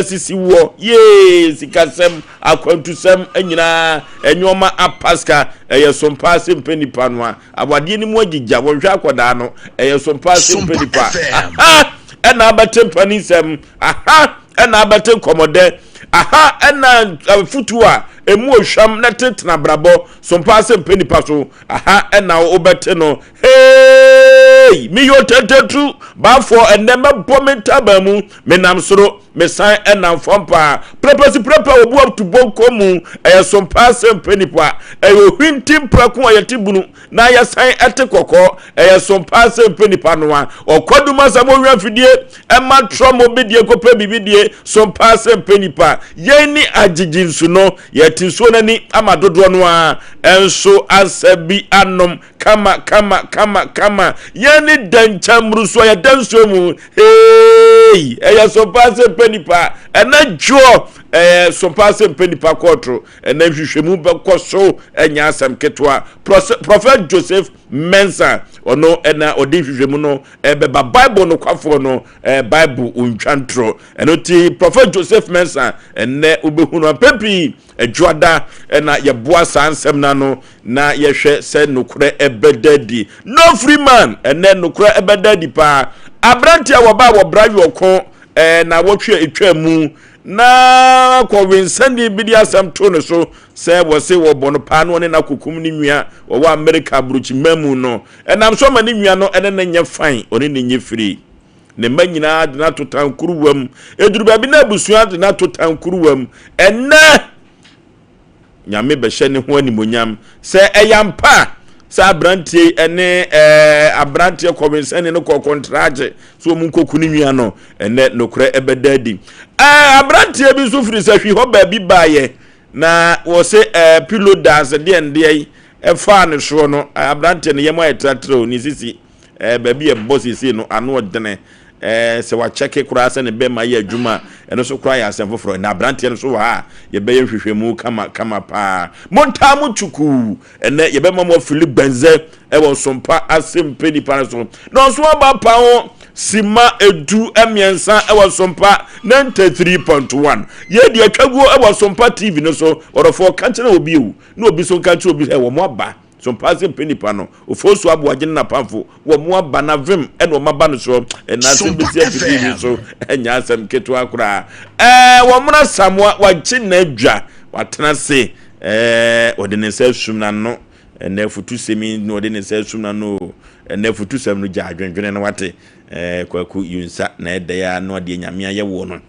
Sisi woɔ yee sikasɛm akwantusɛm nyinaa nnoɔma apaska ɛyɛ sompa ase mpɛ nipa no a awadeɛ no mu agyigya wɔnhwɛ akɔdaa no ɛyɛ sompa ase mpɛ nipa aha ɛna abɛte mpaninsɛm aha ɛna abɛte nkɔmɔdɛ aha ɛna afutuo a ɛmu ohwam na tetena abrabɔ sompa ase mpɛ nipa so aha ɛna wobɛte no Hey! Meyɛ otententu bafoɔ ɛnnɛ mɛbɔ me ntaban mu menam soro mesan ɛnam fam paa prɛpɛsi prɛpɛ obu ato bonko mu ɛyɛ som paa sɛ mpɛ nipa ɛyɛ ohwinti mprako a yɛte bunu na yɛsan ɛte kɔkɔɔ ɛyɛ som paa sɛ mpɛ nipa noa ɔkwadum asɛm owia fidie ɛma trɔ mo bidie kɔpɛ biribi die som paa sɛ mpɛ nipa yɛn ni agyegye nsu no yɛte nsuo no ani ama dodoɔ no ara ɛnso asɛ bi anom Kama kama kama kama. Yɛn ne dɛnkyɛn mmoroso a yɛda nsuo mu. Hey! Ɛyɛ sompa ase mpɛ nipa. Ɛna dwoɔ. Ɛyɛ sompa ase mpɛ nipa kɔɔto. Ɛna nhwehwɛmu bɛkɔ so. Ɛnyɛ asɛm ketewa. Prophet Joseph Mensah. Ɔno ɛna ɔde nhwehwɛmu no ɛbɛba. Bible nokwafoɔ no. Bible ontwa ntorɔ. Ɛno ti Prophet Joseph Mensah. Ɛnɛ wobɛhu no mpɛn pii. Adwoada ɛna yɛboa saa nsɛm no ano. Na yɛhwɛ sɛ nokorɛ ɛbɛda adi. No free man! Ɛnɛ nokorɛ ɛbɛda adi paa. Aberanteɛ a wɔbaa wɔ bra yɔko ɛɛ naawɔtwe a ɛtwaa mu na kɔwensani bi de asɛm too ne so sɛ wɔse wɔbɔ no paa na ɔne no akɔkum ne nua wɔwɔ Amerika aburokyiman mu no. Ɛnam so ama ne nua no ɛne no nyɛ fine, ɔne no nyɛ free. Ne mma nyinaa de no ato tankuruwa mu. Ɛduru baabi na abusua de no ato tankuruwa mu. Ɛnɛ Nyame bɛhyɛ ne ho animuonyam. Sɛ ɛyɛ ampa sɛ aberanteɛ yi ne ɛɛ aberanteɛ kɔwensani no kɔ kɔntragye sɛ wɔn nkɔku ne nua no, ɛnɛ nokorɛ ɛbɛda adi. Ɛɛ aberanteɛ bi nso firi sɛ hwi hɔ baabi baayɛ na wɔse ɛɛ pilo daase deɛ ndeɛ yi ɛfaa ne soɔ no, aberanteɛ no yam ayɛ tratra o, ne sisi. Ɛɛ baabi a ɛbɔ seesei no, ano ɔdene. Ɛɛ sɛ wakyɛke koraa sɛ ne bɛrima yɛ adwuma a, ɛno nso koraa yɛ asɛm foforɔ. Ɛnna aberanteɛ no nso wɔ ha a, yɛbɛyɛ nhwehwɛmu kama kama paa. Montaa mo kyukuu. Ɛnnɛ yɛbɛma mo afili gbɛnzɛ ɛwɔ nsompa asɛmpɛ nipa no so. Na ɔnso aba pa ho sima 13 ɛwɔ nsompa 93.1. Yɛdi atwaguo ɛwɔ nsompa TV no so. Ɔdɔfoɔ ka kyerɛ obi o, na obi nso nka kyerɛ obi sɛ wɔn aba. So mpaa sɛ mpɛ nipa no? Ofosu Aboagye ne n'apamfo wɔ mo aba na vem ɛna wɔn aba no soɔ. Ɛna asɛm bɛsi afidie bi so ɛnyɛ asɛm ketewa koraa. Ɛɛ wɔn mona Samoa wagye n'adwa watena se ɛɛ ɔde ne nsa asum n'ano. Ɛna afutusɛm yi na ɔde ne nsa asum n'ano o. Ɛna afutusɛm no gya adwendwene no wate. Ɛɛ Kwaku Yunsa na ɛdɛ ya na ɔde Nyame ayɛ woɔ no.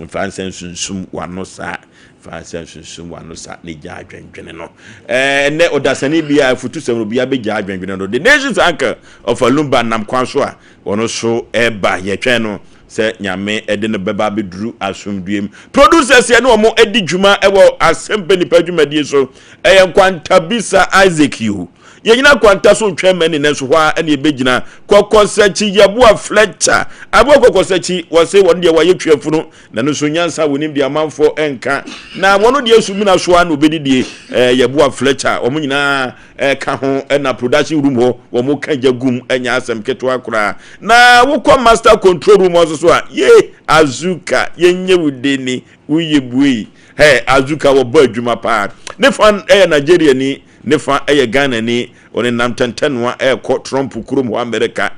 Mfa nsa nsunsum w'ano saa. Mfa nsa nsunsum w'ano saa na gya adwendwene no. Ɛnɛ ɔdasani bi a afutusɛm no obiara bɛgya adwendwene no. The Nation's Uncle of Alumba nam kwan so a ɔno so ɛba yɛtwɛn no sɛ Nyame ɛde no bɛba abɛduru asomdue mu. Producers yɛne wɔn adi dwuma ɛwɔ Asɛmpa Nipa dwumadie so ɛyɛ Nkwantabisa Isaac yo. Yɛnyina kwanta so ntwɛn mani nanso hɔ ara na yɛbɛgyina. Kɔkɔsakyi Yeboah Fletcher Aboa Kɔkɔsakyi wɔse wɔn deɛ wɔayɛ tuafunu na no so nyansa wɔnim deɛ amanfoɔ nka na wɔn deɛ sumina so ara na wɔbɛdidie. Eh, Yeboah Fletcher wɔn nyinaa ɛka ho na production room hɔ wɔn ka gya gum ɛnyɛ asɛm ketewa koraa na wokɔ master control room hɔ nso so a ye Azuka yɛnyɛ wo deni woyɛ buei hɛ Azuka wɔbɔ adwuma paa ne fa ɛyɛ Nigeria ni Ne fa yɛ Ghanani, ɔnenam tɛntɛnoa rekɔ Trump kurom hɔ Amerika.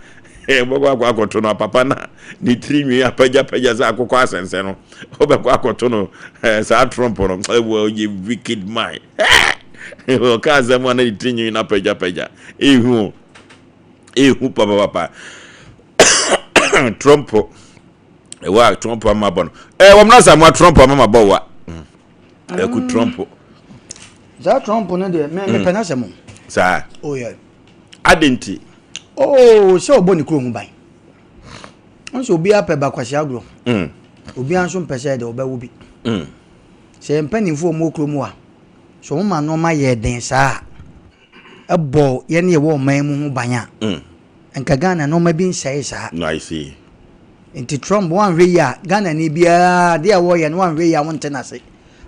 Wobɛkɔ akɔ akɔto no papa na ne tiri nwi apagyapagya sɛ akokɔ asɛnsɛn no. Wobɛkɔ akɔto no saa Trump no, ɛwɔ ɔyɛ wicked man. Ɔka asɛm a na ne tiri nwi no apagyapagya. Ehu o, ehu papapapa. Trump, ɛwɔ a Trump ama bɔ no. Ɛɛ wɔn na Samoa Trump ama ma bɔ wa. Ɛku mm. Trump. Saa Trump no deɛ mɛ mepɛ n'asɛm o. Saa. Oh yeah. Adi nti. Oh sɛ ɔbɔ ne kuro ho ban. Nso obiara pɛ bakwasi agorɔ. Mm. Obiara nso mpɛ sɛ ɛde ɔbɛwo bi. Mm. Sɛ yɛn mpanimfoɔ wɔn wɔ kurom a, sɛ wɔn ma nneɛma yɛ den saa a, ɛbɔ yɛn yɛwɔ ɔman mu ho ban a, mm. nka Ghana nneɛma bi nsɛe saa. No, I see. Nti Trump wanhwɛ yie a Ghanani biara adeɛ a wɔyɛ no wanhwɛ yie a wonte n'ase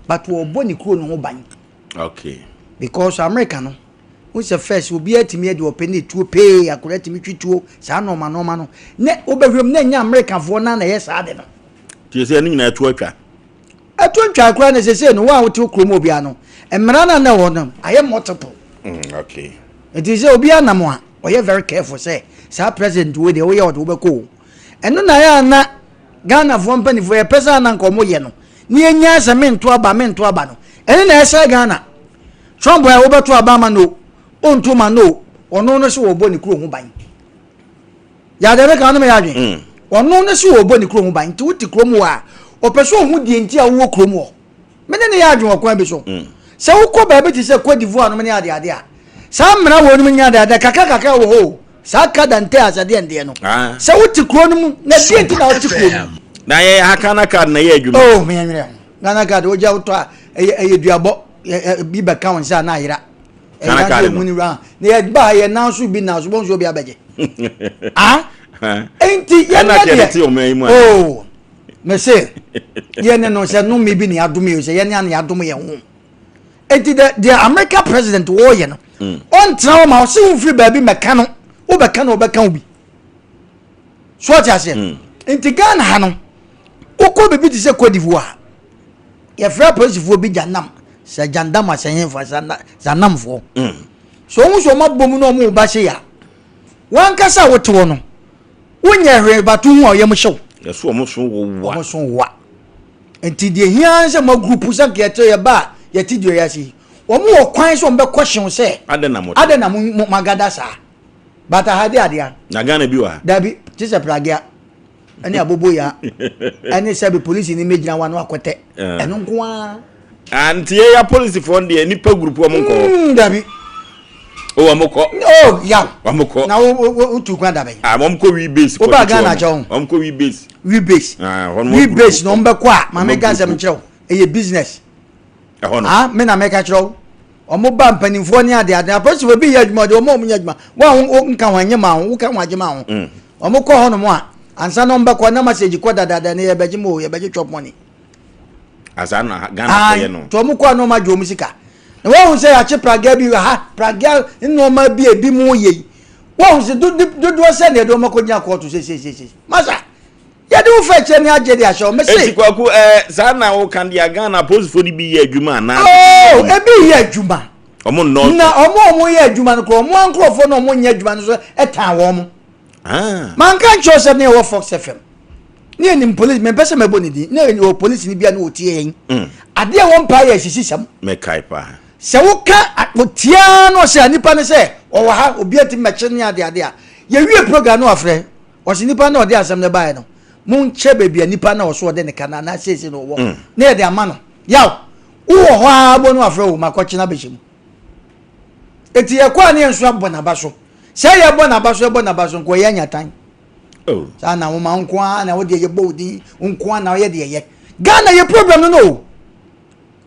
but wɔbɔ ne kuro no ho ban. Okay. Because America no wohu sɛ first obiara tumi adi ɔpɛ ne tuo pee akwadaa tumi twi tuo saa nɔɔma nɔɔma no ne wobɛhwɛ mu na ɛnyɛ Americafoɔ na na ɛyɛ saa de no. Tie sɛ ɛno nyinaa tuo atwa. Ɛto ntwa koraa na sese no, wo a wote kurom obiara no, mmara no a na ɛwɔ no ayɛ multiple. Nti sɛ obiara nam a, ɔyɛ very careful sɛ saa president wei deɛ woyɛ ɔde wobɛkɔ o. Ɛno na ayɛ a na Ghanafoɔ mpanimfoɔ yɛpɛ sɛ ana nka ɔmo yɛ no ne yɛnya sɛ mento aba, mento aba no, ɛno na ɛsɛ Ghana. Trump a wobɛto aba ama no, ɔnto ma no, ɔno no sɛ wɔbɔ ne kuro ho ban. Yàda bɛ kan no mɛ yàdwen. Ɔno no sɛ wɔbɔ ne kuro ho ban, nti wote kurom hɔ a, ɔpɛ sɛ ɔho deɛ nti a wowɔ kurom hɔ. Mene ne yɛ adwen wɔ kwan bi so. Sɛ wokɔ baabi te sɛ Cote d'Ivoire nom ne adeade a, saa mmara wɔ nom nyɛ adeade kakra kakra wɔ hɔ o. Saa kada nte asɛdeɛ ndeɛ no. Sɛ wote kuro no mu, na deɛ nti na wote kuro no mu? Na yɛ ha Ghana card na yɛ adwuma. Oh, me nwene ho. Ghana card wogya wotɔ a, ɛyɛ duabɔ, bi bɛka wo nsa na ayera. Ghana card no. Na yɛ ba yɛ nan so bi nan so bɔnso bi abɛgye. Ah? Enti yɛ ne deɛ. Oh, me se yɛ ne no sɛ no mi bi ne adom yɛ sɛ yɛ ne ane adom yɛ ho. Enti the America president wɔyɛ no. Ɔntena hɔ ma ɔse wo firi baabi mɛka no, wobɛka no ɔbɛka wo bi. So ɔte aseɛ. Nti Ghana ha no, wokɔ baabi te sɛ Cote d'Ivoire, yɛfrɛ apolisifoɔ bi gyanam, sɛ gyandam asɛ hemfa zanamfoɔ. So ohun sɛ ɔmo abɔ mu na ɔmo ba se ya, wankasa a wote hɔ no, wonyɛ hwee bato ho a ɔyɛ mo hyew. Yɛso ɔmo so wa. Ɔmo so wa. Nti deɛ hia sɛ mo agrupu sɛ nka yɛte yɛ ba a yɛte deɛ yɛase yi. Wɔn wɔ kwan sɛ wɔn bɛkɔ hyew sɛ. Adɛn na mo. Adɛn na mo mo agada saa. But aha de adeɛ. Na Ghana bi wɔ ha. Dabi te sɛ pragea ɛne aboboya ɛne sɛbi polisi ni megyina wa no akɔtɛ ɛno nko ara. Ah, nti yɛ ya polisifoɔ deɛ nipa group wɔn nkɔ hɔ. Dabi. O wɔn kɔ. Oh yaw. Wɔn kɔ. Na wo wo wo tu kwan dabɛn. Ah, wɔn kɔ wi base. Wo ba Ghana kyɛ wɔn. Wɔn kɔ wi base. Wi base. Ah, wɔn wi base na wɔn bɛ kɔ a maame ka nsɛm kyerɛw ɛyɛ business. Ɛhɔ no. Ah, me na mɛka kyerɛ wo. Wɔn ba mpanimfoɔ ne ade ade apolisifoɔ bi yɛ adwuma ɔde wɔn a wɔn nyɛ adwuma wɔn a nka wɔn nye ma ho woka wɔn agye ma ho. Wɔn kɔ hɔ nom a ansa na wɔn bɛkɔ na message kɔ dadaada ne yɛbɛgye mo yɛbɛgye chop money. Asa na Ghana kɔ yɛ no. Nti wɔn kɔ a na wɔn agye wɔn sika. Na wɔn sɛ yɛakye pragea bi ha pragea nneɛma bi a ebi mu yɛ yi. Wɔn sɛ dodoɔ sɛ na yɛde wɔn akɔgyina kɔɔto sesesese. Masa yɛde wo fɛ kyerɛ ne agye de ahyɛ wɔn mese. Eti Kwaku ɛɛ saa na woka deɛ Ghana apolisifoɔ no bi yɛ adwuma anaa? Oh ebi yɛ adwuma. Wɔn nnɔɔso. Na wɔn a wɔn yɛ adwuma no koraa wɔn nkurɔfoɔ na wɔn nyɛ adwuma no so ɛtan wɔn. Ah. Manka nkyerɛ sɛ ne ɛwɔ Fox FM. Ne yɛ nim polisi mempɛ sɛ mɛbɔ ne din ne yɛ wɔ polisi ni bi a ne wɔtie yɛn. Adeɛ a wɔn paa yɛ asisi sɛm. Mɛkae paa. Sɛ woka otiaa no ɔsɛ nipa no sɛ ɔwɔ ha obi atumi mɛkye ne adeade a yɛwie program no afrɛ ɔsɛ nipa no ɔde asɛm no baeɛ no monkyɛ baabi a nipa no ɔso ɔde ne ka no anaa seesei no ɔwɔ na yɛde ama no yaw wowɔ hɔ a bɔ no afrɛ wo makɔkye no abɛhyɛ mu eti yɛkɔ a ne yɛn nso abɔ n'aba so sɛ yɛbɔ n'aba so yɛbɔ n'aba so nka ɔyɛ anyatan. Oh. Saa na woma nko ara na wode yɛbɔ wo din nko ara na ɔyɛ deɛ yɛ. Ghana yɛ problem no no o.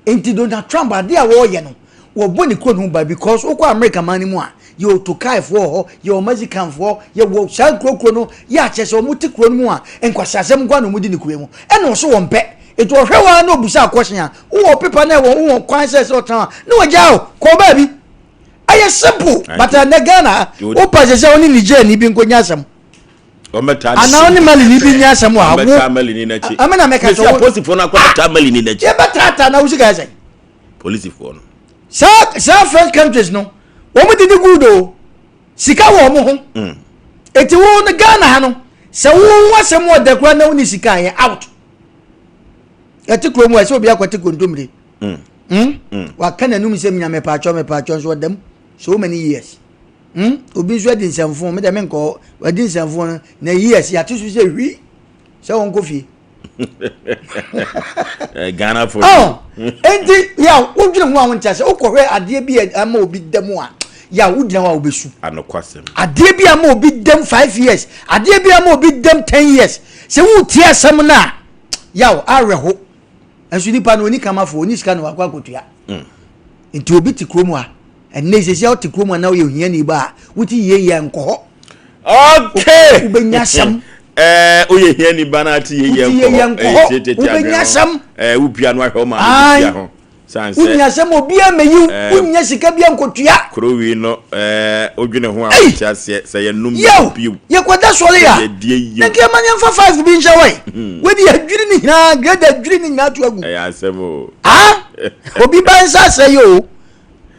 Nti Donald Trump adeɛ a wɔreyɛ no wɔbɔ ne kuro no ho ban because wokɔ America man no mu a yɛwɔ Tokaifoɔ wɔ hɔ, yɛwɔ Mexicanfoɔ, yɛwɔ saa nkurokuro no yɛ akyɛ sɛ wɔn te kuro no mu a nkwaseasɛm nko ara na wɔn di ne kuro mu ɛna ɔso wɔn pɛ. Nti ɔhwɛ wɔn a na ɔbusa akɔhyen a wowɔ pepa na ɛwɔ wowɔ kwan sɛ sɛ ɔtena hɔ a na wɔgyaa o kɔɔ baabi. Ɛyɛ simple but ɛnɛ Ghana wopa sɛ sɛ wo ne Niger ni bi nkɔnya asɛm anaa wo ne Mali ni bi nya asɛm wɔ ha wo ɛmɛ na mɛka sɛ apolisifoɔ no akɔbɛtaa Mali ni n'akyi yɛbɛtaataa na wo sika yɛ sɛn polisifoɔ no saa saa French countries no wɔn didi good o sika wɔ wɔn ho eti wo no Ghana ha no sɛ wo ho asɛm wɔ dɛ koraa na wo ni sika yɛ out yɛte kurom wɔ sɛ obi akɔte kontomire. Mm. Mm? Mm. Waka n'anum sɛ nya mepaakyɛw mepaakyɛw nso ɔdam so many years. Mm? Obi nso adi nsɛmfo me dɛ menkɔ wadi nsɛmfo no na years yɛate so sɛ hwi sɛ wɔnkɔ fie. Eh, Ghana for oh, enti ya wodwene ho a wonte ase wokɔhwɛ adeɛ bi a ama obi da mu a ya wogyina hɔ a wobɛsu. Anokwasɛm. Adeɛ bi ama obi dam 5 years adeɛ bi ama obi dam 10 years sɛ wotie asɛm no a yaw awerɛho nso nipa no oni kamafo oni sika na wakɔ akɔtua nti obi te kurom a ɛnna esisi a ɔte kurom a na ɔyɛ ohiani ba a wote yie yie nkɔ hɔ. Okay. Wobɛnya asɛm. Ɛɛ oyɛ hiani ba na ate yie yie nkɔ hɔ. Wote yie yie nkɔ hɔ. Wobɛnya asɛm. Ɛɛ wopia no ahwɛ ɔma no pia ho. San sɛ. Wonni asɛm obiara mmɛyi wo, wonnya sika biara nkɔtua. Korowii no, wodwene ho a wonte aseɛ, sɛ yɛnom bio. Yɛkɔda sɔre a, na nka yɛma yɛmfa five bi nhyɛ hɔ yi. Wei de yɛadwiri ne nyinaa, grade adwiri ne nyinaa to agu. Ɛyɛ asɛm o. Ah, obi ba nsa asɛ yi o.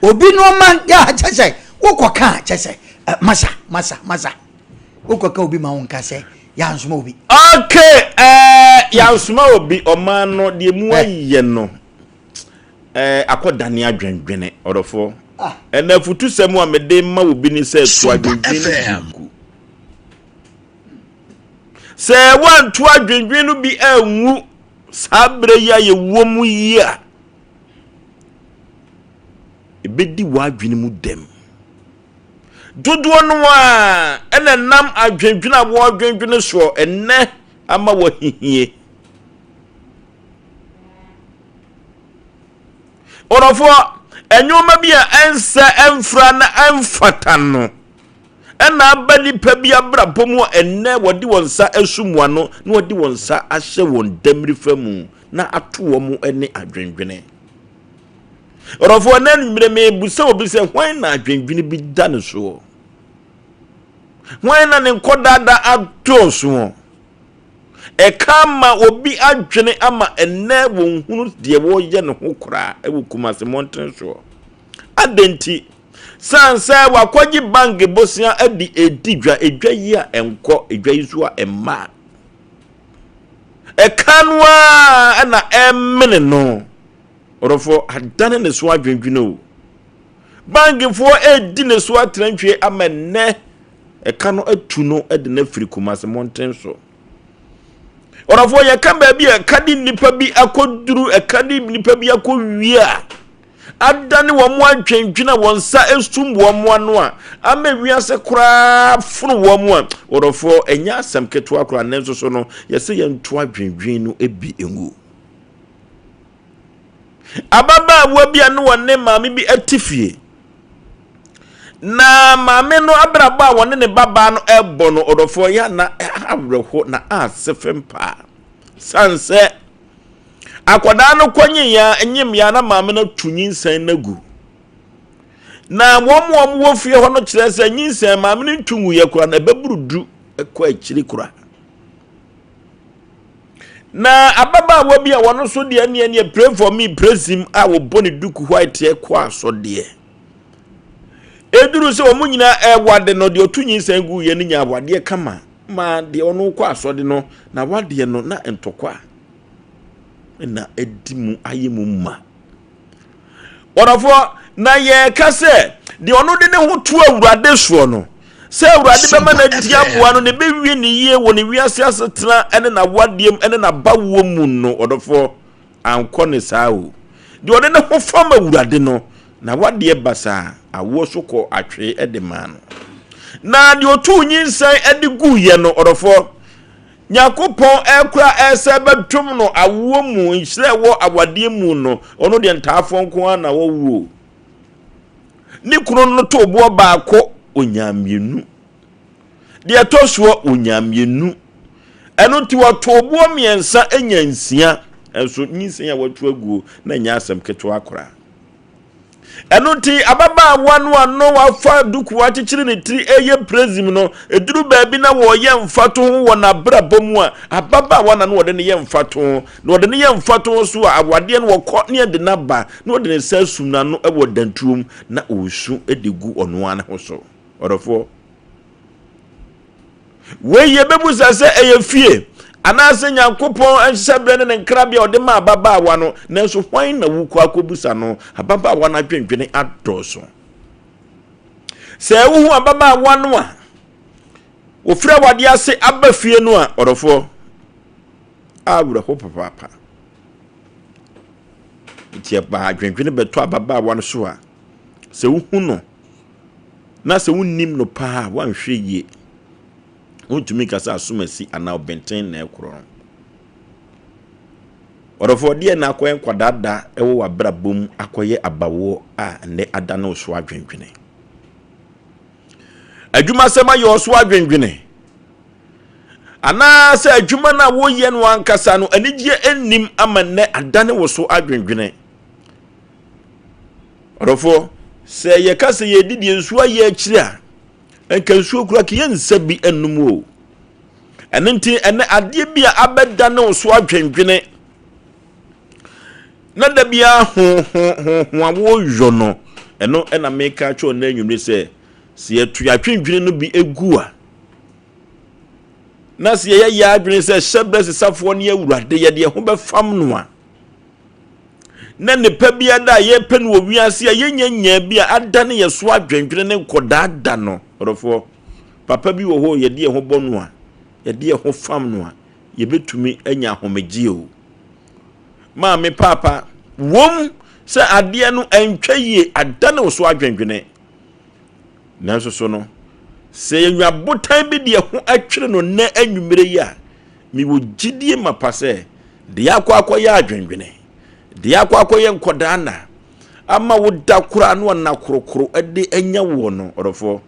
Obi nneɛma yɛ kyɛ sɛ wokɔ ka kyɛ sɛ masa masa masa. Wokɔ ka obi ma wo nka sɛ yɛansoma obi. Okay, ɛɛ yɛansoma obi ɔman no deɛ mu ayɛ no. Ɛɛ akɔdane adwendwene ɔdɔfoɔ. Ah. Ɛna afutusɛm a mede ma obi ne sɛ to adwendwene no bi gu. Sɛ woanto adwendwene no bi angu saa berɛ yi a yɛwɔ mu yi a, ɛbɛdi w'adwene mu dɛm. Dodoɔ no a ɛna nam adwendwene a wɔadwendwene soɔ ɛnnɛ ama wɔahihie. Ɔdɔfoɔ, nneɛma bi a ɛnsɛ, ɛmfra na ɛmfata no ɛna aba nipa bi abrabɔ mu a ɛnnɛ wɔde wɔn nsa asum wɔn ano na wɔde wɔn nsa ahyɛ wɔn damirifa mu na ato wɔn ne adwendwene. Ɔdɔfoɔ, ɛnɛ anwummerɛ mebusa obi sɛ hwan na adwendwene bi da ne soɔ? Hwan na ne nkɔdaada adɔɔso? Ɛka ama obi adwene ama ɛnnɛ wɔnhunu deɛ wɔreyɛ ne ho koraa wɔ Kumasi mmɔntene soɔ. Adɛn nti? Sane sɛ wakɔgye bank bosea de redi dwa, edwa yi a ɛnkɔ, edwa yi nso a ɛmma. Ɛka no ara na ɛmene no. Ɔdɔfoɔ, adane ne so adwendwene o. Bankfoɔ redi ne so atrantwie ama nnɛ ɛka no atu no de no afiri Kumasi mmɔnten so. Ɔdɔfoɔ, yɛka baabi a ɛka de nnipa bi akɔduru, ɛka de nnipa bi akɔwie a, adane wɔn adwendwene a wɔn nsa esum wɔn ano a, ama wiase koraa fono wɔn a, ɔdɔfoɔ, ɛnyɛ asɛm ketewa koraa, nanso so no, yɛsɛ yɛnto adwendwene no bi ngu. Ababaawa bi a ne wɔne maame bi te fie. Na maame no abrabɔ a wɔne ne babaa no ɛrebɔ no ɔdɔfoɔ yɛ na awerɛho na ase fam paa. San sɛ akwadaa no kɔnye ya nyem ya na maame no tu nyinsɛn no agu. Na wɔn a wɔwɔ fie hɔ no kyerɛ sɛ nyinsɛn maame no ntu nguiɛ koraa na ɛbɛburu du kɔ akyiri koraa. Na ababaawa bi a wɔn nso deɛ neɛ neɛ pray for me praise him a wɔbɔ ne duku white kɔ asɔdeɛ. Eduru sɛ wɔn nyinaa ɛwade no deɛ ɔto nyinsɛn gu yɛ no nya awadeɛ kama ma deɛ ɔno kɔ asɔde no na wadeɛ no na ntɔkwa na edi mu ayɛ mu ma. Ɔdɔfoɔ, na yɛreka sɛ deɛ ɔno de ne ho to Awurade soɔ no, sɛ Awurade bɛma no adi aboa no na ɛbɛwie ne yie wɔ ne wiase asetena ne n'awadeɛ mu ne n'abawoɔ mu no, ɔdɔfoɔ, ankɔ ne saa o. Deɛ ɔde ne ho fam Awurade no, n'awadeɛ basaa, awoɔ so kɔ atwee de maa no. Na deɛ ɔtuu nyinsɛn de guiɛ no, ɔdɔfoɔ, Nyankopɔn ɛkora ɛsɛ bɛdom no awoɔ mu nhyira ɛwɔ awadeɛ mu no, ɔno deɛ ntaafoɔ nko ara na wɔwuo. Ne kunu no too boɔ baako, ɔnyaa mmienu. Deɛ ɛtɔ soɔ, ɔnyaa mmienu. Ɛno nti wɔtoo boɔ mmiɛnsa nya nsia. Ɛnso nyinsɛn a wɔatu aguo na ɛnyɛ asɛm ketewa koraa. Ɛno nti, ababaawa no a na wafa duku akyekyere ne tiri reyɛ presim no, ɛduru baabi na wɔreyɛ mfatoho wɔ n'abrabɔ mu a, ababaawa na na wɔde no yɛ mfatoho. Na wɔde no yɛ mfatoho so a, awadeɛ no wɔkɔ ne ɛde no aba, na wɔde ne nsa asum n'ano wɔ dantuo mu, na ɔresu de gu ɔno ara ne ho so. Ɔdɔfoɔ. Wei yɛbɛbusa sɛ ɛyɛ fie anaasɛ Nyankopɔn nhyehyɛberɛ ne ne nkrabea a ɔde ma ababaawa no, nanso hwan na wokɔ akɔbusa no? Ababaawa no adwendwene adɔɔso. Sɛ wohu ababaawa no a wɔfiri awadeɛ ase aba fie no a, ɔdɔfoɔ, awerɛho papaapa. Nti ɛba adwendwene bɛtɔ ababaawa no so a, sɛ wohu no na sɛ wonnim no paa a, woanhwɛ yie, wontumi nka sɛ asomasi anaa ɔbɛnten na ɛkorɔ no. Ɔdɔfoɔ, deɛ na akɔyɛ nkwadaa wɔ w'abrabɔ mu akɔyɛ abawoɔ a nnɛ adane wo so adwendwene. Adwumasɛm ayɛ wo so adwendwene. Anaasɛ adwuma no a woyɛ no ankasa no anigyeɛ nnim ama nnɛ adane wo so adwendwene. Ɔdɔfoɔ, sɛ yɛka sɛ yɛdi deɛ nsuo ayɛ akyiri a, nka nsuo kura ka yɛnsa bi nnom o. Ɛno nti ɛnɛ adeɛ bi a abɛda ne wo so adwendwene na da biara ho ho ho ho a wɔyɔ no, ɛno ɛna meka akyerɛ ɔnɛ anwummere sɛ sɛ yɛto yɛatwendwene no bi egu a, na sɛ yɛyɛ yɛ adwene sɛ hyɛbrɛ sesafoɔ ne Awurade yɛde yɛn ho bɛfam no a, na nnepa biara a yɛpɛ no wɔ wiase a yɛnya nyaa bi a adane yɛ so adwendwene ne nkɔdaada no. Ɔdɔfoɔ, papa bi wɔ hɔ yɛde yɛn ho bɔ no a, yɛde yɛn ho fam no a, yɛbɛtumi anya ahomegye o. Maame, paapa, wom sɛ adeɛ no ɛntwa yie, adane wo so adwendwene. Nanso so no, sɛ yɛnya botan bi de ɛho atwere no nnɛ anwummerɛ yi a, mewɔ gyidie mapa sɛ deɛ akɔ akɔyɛ adwendwene, deɛ akɔ akɔyɛ nkɔdaa nna, ama wo da koraa no ɔna korokoro de anya woɔ no, ɔdɔfoɔ,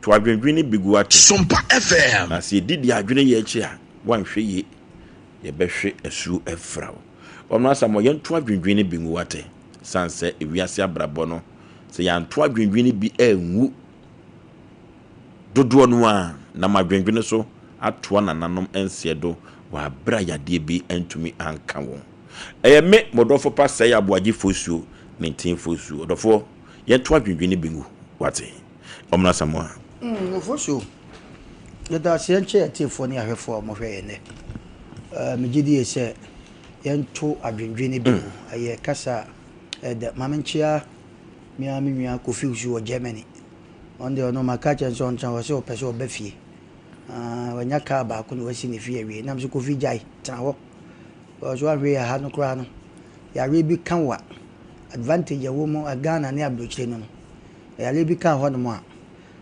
to adwendwene bi gu ate. Sompa FM. Na sɛ yɛdi deɛ adwene yɛ akyi a, woanhwɛ yie, yɛbɛhwe asuo afira wo. Ɔno Asamoah, yɛnto adwendwene bi ngu ate, sane sɛ ewiase abrabɔ no, sɛ yɛanto adwendwene bi angu, dodoɔ no ara nam adwendwene so atoa nananom nseɛ do wɔ aberɛ a yadeɛ bi antumi anka wɔn. Ɛyɛ me, mo dɔfo pa Sɛe Aboagye Fosuo, Nintin Fosuo. Ɔdɔfoɔ, yɛnto adwendwene bi ngu, wate? Ɔmena Asamoah. Mm, Ofosuo, yɛda ase yɛnkyɛ atiefoɔ ne ahwɛfoɔ a wɔhwɛ yɛn nnɛ. Uh, megye die sɛ yɛnto adwendwene bi ngu. Ɛyɛ kasa a ɛdɛ. Ma menkyea me ara me nua Kofi Wusu wɔ Germany. Ɔno deɛ ɔno maka akyerɛ no sɛ ɔntena hɔ sɛ ɔpɛ sɛ ɔba fie. Ah, wanya kaa baako na wasi ne fie awie. Nam sɛ Kofi gyae, tena hɔ. Because woanhwɛ yɛ ha no koraa no, yareɛ bi ka wo a, advantage ɛwɔ mu Ghana ne aburokyire no no, yareɛ bi ka hɔnom a,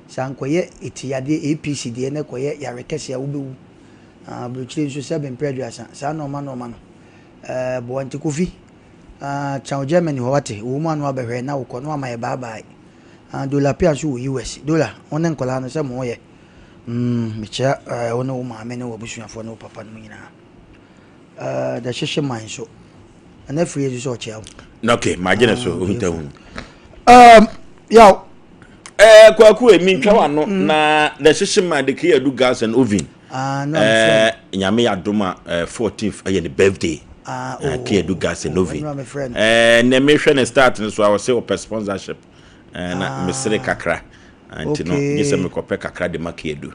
sɛ ankɔyɛ eti yadeɛ APC deɛ na ɛkɔyɛ yare kɛseɛ a wobɛwu. Ah, aburokyire nso sɛbe mprɛ 30, saa nɔɔma nɔɔma no, ɛɛ boa nti Kofi, ah, tena wo Germany hɔ wate, wɔ mu ano abɛhwɛ na wokɔ na wama yɛ bye bye. Ah, Dola Pia nso wɔ US. Dola, wo ne nkwadaa no sɛ mo ho yɛ. Mm, mekyia eh, wo ne wo maame ne w'abusuafoɔ ne wo papa no mu nyinaa. Eh, da hyehye man nso. Ɛna firi nso sɛ ɔkyia wo. Na okay, magye ne so, ah, ohunta hu. Um, yaw. Eh, kwaku e, mintwa w'ano mm. na da hyehye man de kiyadu gas and oven. Ah, no, eh, nyame yɛ adom a eh, 14th ɛyɛ ne birthday. Ah, oh, Kiyadu gas and oven. Eh, na mehwɛ ne start no so a ɔsɛ ɔpɛ sponsorship. Eh, na ah. mesere kakra. Ah, nti no, gye sɛ mekɔpɛ kakra de ma Kiyadu.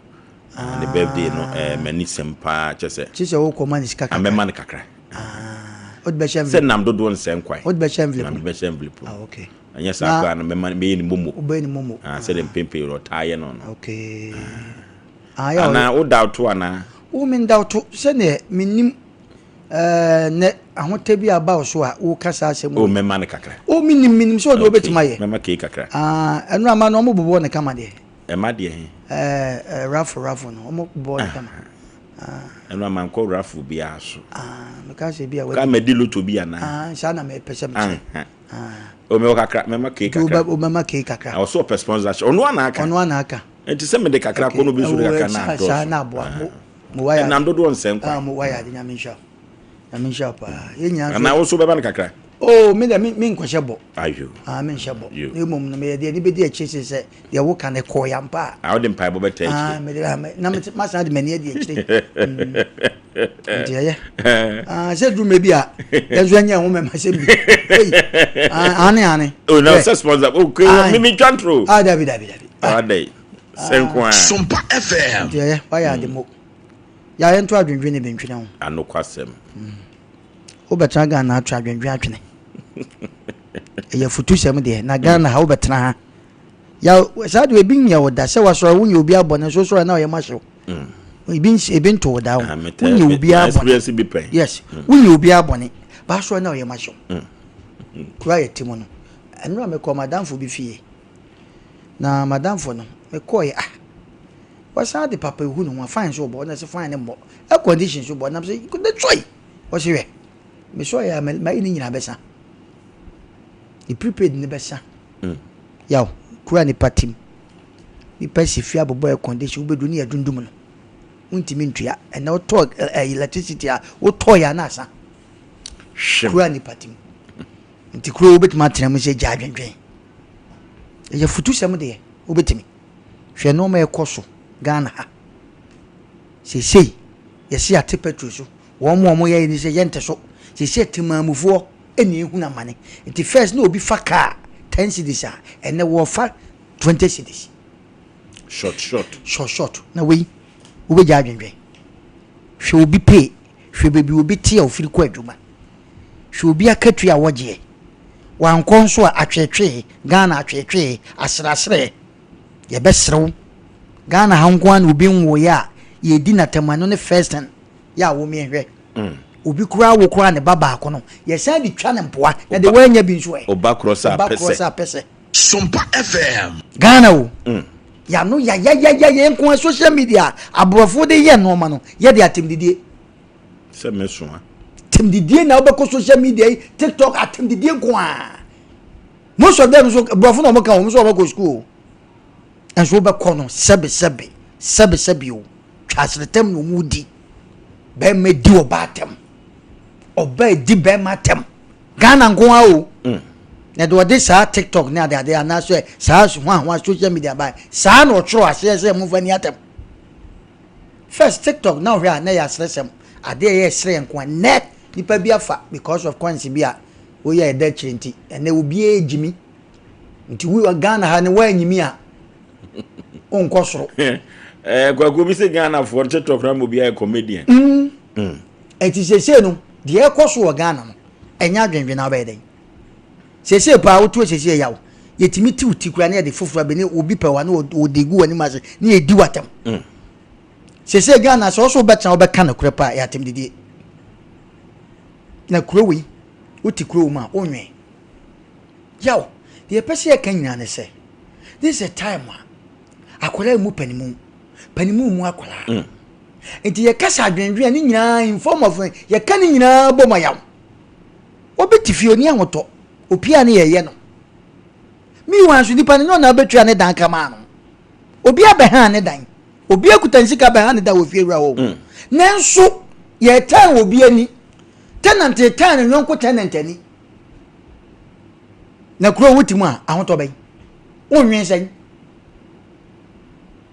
Ah, ne birthday no, eh, m'ani sɛm paa kyɛ sɛ. Kyɛ sɛ wokɔ ma ne sika kakra. Amɛma no kakra. Ah, wode bɛhyɛ envelope. Sɛ nam dodoɔ nsɛ nkwan. Wode bɛhyɛ envelope. Na mede bɛhyɛ envelope. Ah, okay. Ɛnyɛ saa koraa no mɛma mɛyɛ ne momo. Wobɛyɛ ne momo. Ah, sɛdeɛ mpempem ɔtaa yɛ no no. Okay. Ah, yɛ Anaa wo doubt anaa? Wo me doubt sɛdeɛ menim ɛɛ nɛ ahotɛ bi aba wo so a woka saa asɛm. O mɛma no kakra. O menim menim sɛ ɔde wobɛtumi ayɛ. Mɛma kei kakra. Ah, ɛno ama no ɔmo bobɔ ne kama deɛ. Ɛma deɛ he? Ɛɛ ɛɛ raffle raffle no ɔmo bobɔ ne kama. Ɛno ama nkɔ raffle biara so. Ah, meka sɛ bi a wadi. Ka madi lotto bi anaa? Ah, saa na mepɛ sɛ mekyerɛ. Ah. O mewɔ kakra, mɛma kei kakra. Wobɛma kei kakra. Na ɔsɛ ɔpɛ sponsorship. Ɔno ana aka. Ɔno ana aka. Nti sɛ mede kakra kɔ no bi nso de kakra na adɔɔso. Saa na aboa. Mo mo wayɛ. Ɛnam dodoɔ nsɛ nkwa. Ah, mo wayɛ ade nyame nhyira. Nyame nhyira paa. Yɛn nyinaa nso. Anaa wo nso bɛba no kakra. Oh, me deɛ me me nkɔhyɛ bɔ. Ayo. Ah, me nhyɛ bɔ. Na mmom no meyɛ deɛ ne bɛdi akyire sɛ sɛ deɛ woka no kɔɔ yɛ ampa a. Ah, wode mpaebɔ bɛtaa akyire. Ah, mede ah, na masan de m'ani adi akyire. Mm. Nti ɛyɛ. Ah, sɛ duru mɛ bi a, yɛn nso ɛnyɛ ho mɛma sɛm bi. Ei, ah, ane ane. Oh, na sɛ sponsor. Oh, okay, me me twa ntoro. Ah, dabi dabi dabi. Ah, dai. Sɛ nko a. Sompa FM. Nti ɛyɛ, wayɛ ade mo. Yɛ yɛnto adwendwene bi ntwene ho. Anokwasɛm. Mm. Wobɛtena Ghana ato adwendwen atwene. Ɛyɛ futusɛm deɛ, na Ghana ha wobɛtena ha. Ya saa deɛ ebi nyɛ wo da sɛ wasɔre wonyɛ obi abɔne nso sɔre na ɔyɛ mahyew. Mm. Ebi ebi nto wo da o. Ah, wonyɛ obi abɔne. Yes, mm. wonyɛ obi abɔne. Baasɔre na ɔyɛ mahyew. Mm. Kura yɛ ti mu no. Ɛno a mekɔ madamfo bi fie. Na madamfo no mekɔɔ yɛ ah. Wasan de papa ehu ne ho a fine so bɔ na sɛ fine ne mmɔ. Air condition so bɔ nam sɛ ne sɔe. Wɔsi hwɛ. Mesɔe a mayi ne nyinaa bɛsa. Ne prepaid ne bɛsa. Mm. Yaw, kura nipa tim. Nipa si fie abobɔ air condition wobɛdu ne yɛdundum no. Wontumi ntua. Ɛnɛ wotɔ eh, electricity a wotɔ yɛ ana asa. Hwem. Kura nipa tim. Nti kuro wobɛtumi atena mu sɛ gya adwendwen. Ɛyɛ futusɛm deɛ wobɛtumi. Hwɛ nnoɔma ɛkɔ so Ghana ha. Seesei yɛse yɛate petrol so. Wɔn a wɔyɛ ne sɛ yɛnte so. Seesei temaamufoɔ na ɛhunu amane. Nti first na obi fa car 10 cedis a, ɛnɛ wɔfa 20 cedis. Short short. Short short. Na wei wobɛgya adwendwen. Hwɛ obi pay. Hwɛ baabi obi te a ofiri kɔ adwuma. Hwɛ obi akatua a wɔgyeɛ. Wankɔ nso a atweetwee, Ghana atweetwee, aserɛaserɛ. Yɛbɛserew. Ghana ha nko ara na obi nwoeɛ a yɛdi n'atam ɛno ne first thing yɛ a wɔn hwɛ. Obi koraa wo koraa ne ba baako no yɛsan de twa ne mpoa na de wɔanya bi nso ɛ. Ɔba korɔ sɛ Ɔba korɔ apɛsɛ. sɛ apɛsɛ. Sompa FM. Ghana o. Yano yayayaya yɛn nko ara social media aborɔfo de yɛ nneɛma no yɛde atɛmdidie. Sɛ mesoa. Atɛmdidie na wobɛkɔ social media yi, TikTok, atɛmdidie nko ara. Most of them nso borɔfo na wɔn ka wɔn nso wɔn kɔ school o. Nso wobɛkɔ no sɛbe sɛbe sɛbe sɛbe o. Twa aseretam na wɔn di. Bɛrima di ɔbaa atɛm. Ɔbaa di bɛrima atɛm. Ghana nko ara o. Na de ɔde saa TikTok ne adeade anaasɛ saa hwanhwa social media ba saa na ɔtwerɛ aseɛ sɛ momfa ni atɛm. First TikTok na ɔhwɛ a na yɛ aseresɛm adeɛ yɛ ɛsere nko a nnɛ nipa bi afa because of coins bi a woyɛ ɛda akyire nti ɛnɛ obiara gyimi nti wo Ghana ha ne woanyimi a wonkɔ soro. Kwaku bi sɛ Ghanafoɔ TikTok na mo bi ayɛ comedian. Ɛnti seesei no deɛ ɛkɔ so wɔ Ghana no ɛnyɛ adwendwen na wobɛyɛ dɛn. Seesei paa wotu seesei yaw yɛtumi ti wo ti kura ne yɛde foforɔ abɛ ne obi pɛ wa ne wɔde gu w'anim ase ne yɛdi w'atɛm. Seesei Ghana sɛ ɔso wobɛtena wobɛka no korɛ paa ɛyɛ atɛm didie. Na kuro wei wote kuro mu a wonwɛn. Yaw deɛ yɛpɛ sɛ yɛka nyinaa ne sɛ this is a time a akwadaa mu panimu panimu mu akwadaa. Nti yɛka sɛ adwendwen ne nyinaa in form of yɛka ne nyinaa bɔ ma yaw. Obi te fie oni ahotɔ opia ne yɛyɛ no. Meanwhile nso nipa no nyɛ ɔna abɛtua ne dan kama no. Obi abɛha ne dan. Obi akuta nsika abɛha ne dan wɔ fie wura hɔ. Nanso yɛtan obi ani. Tenant tan ne yɔnko tenant ani. Na kuro wote mu a ahotɔ bɛn. Wonwen sɛn.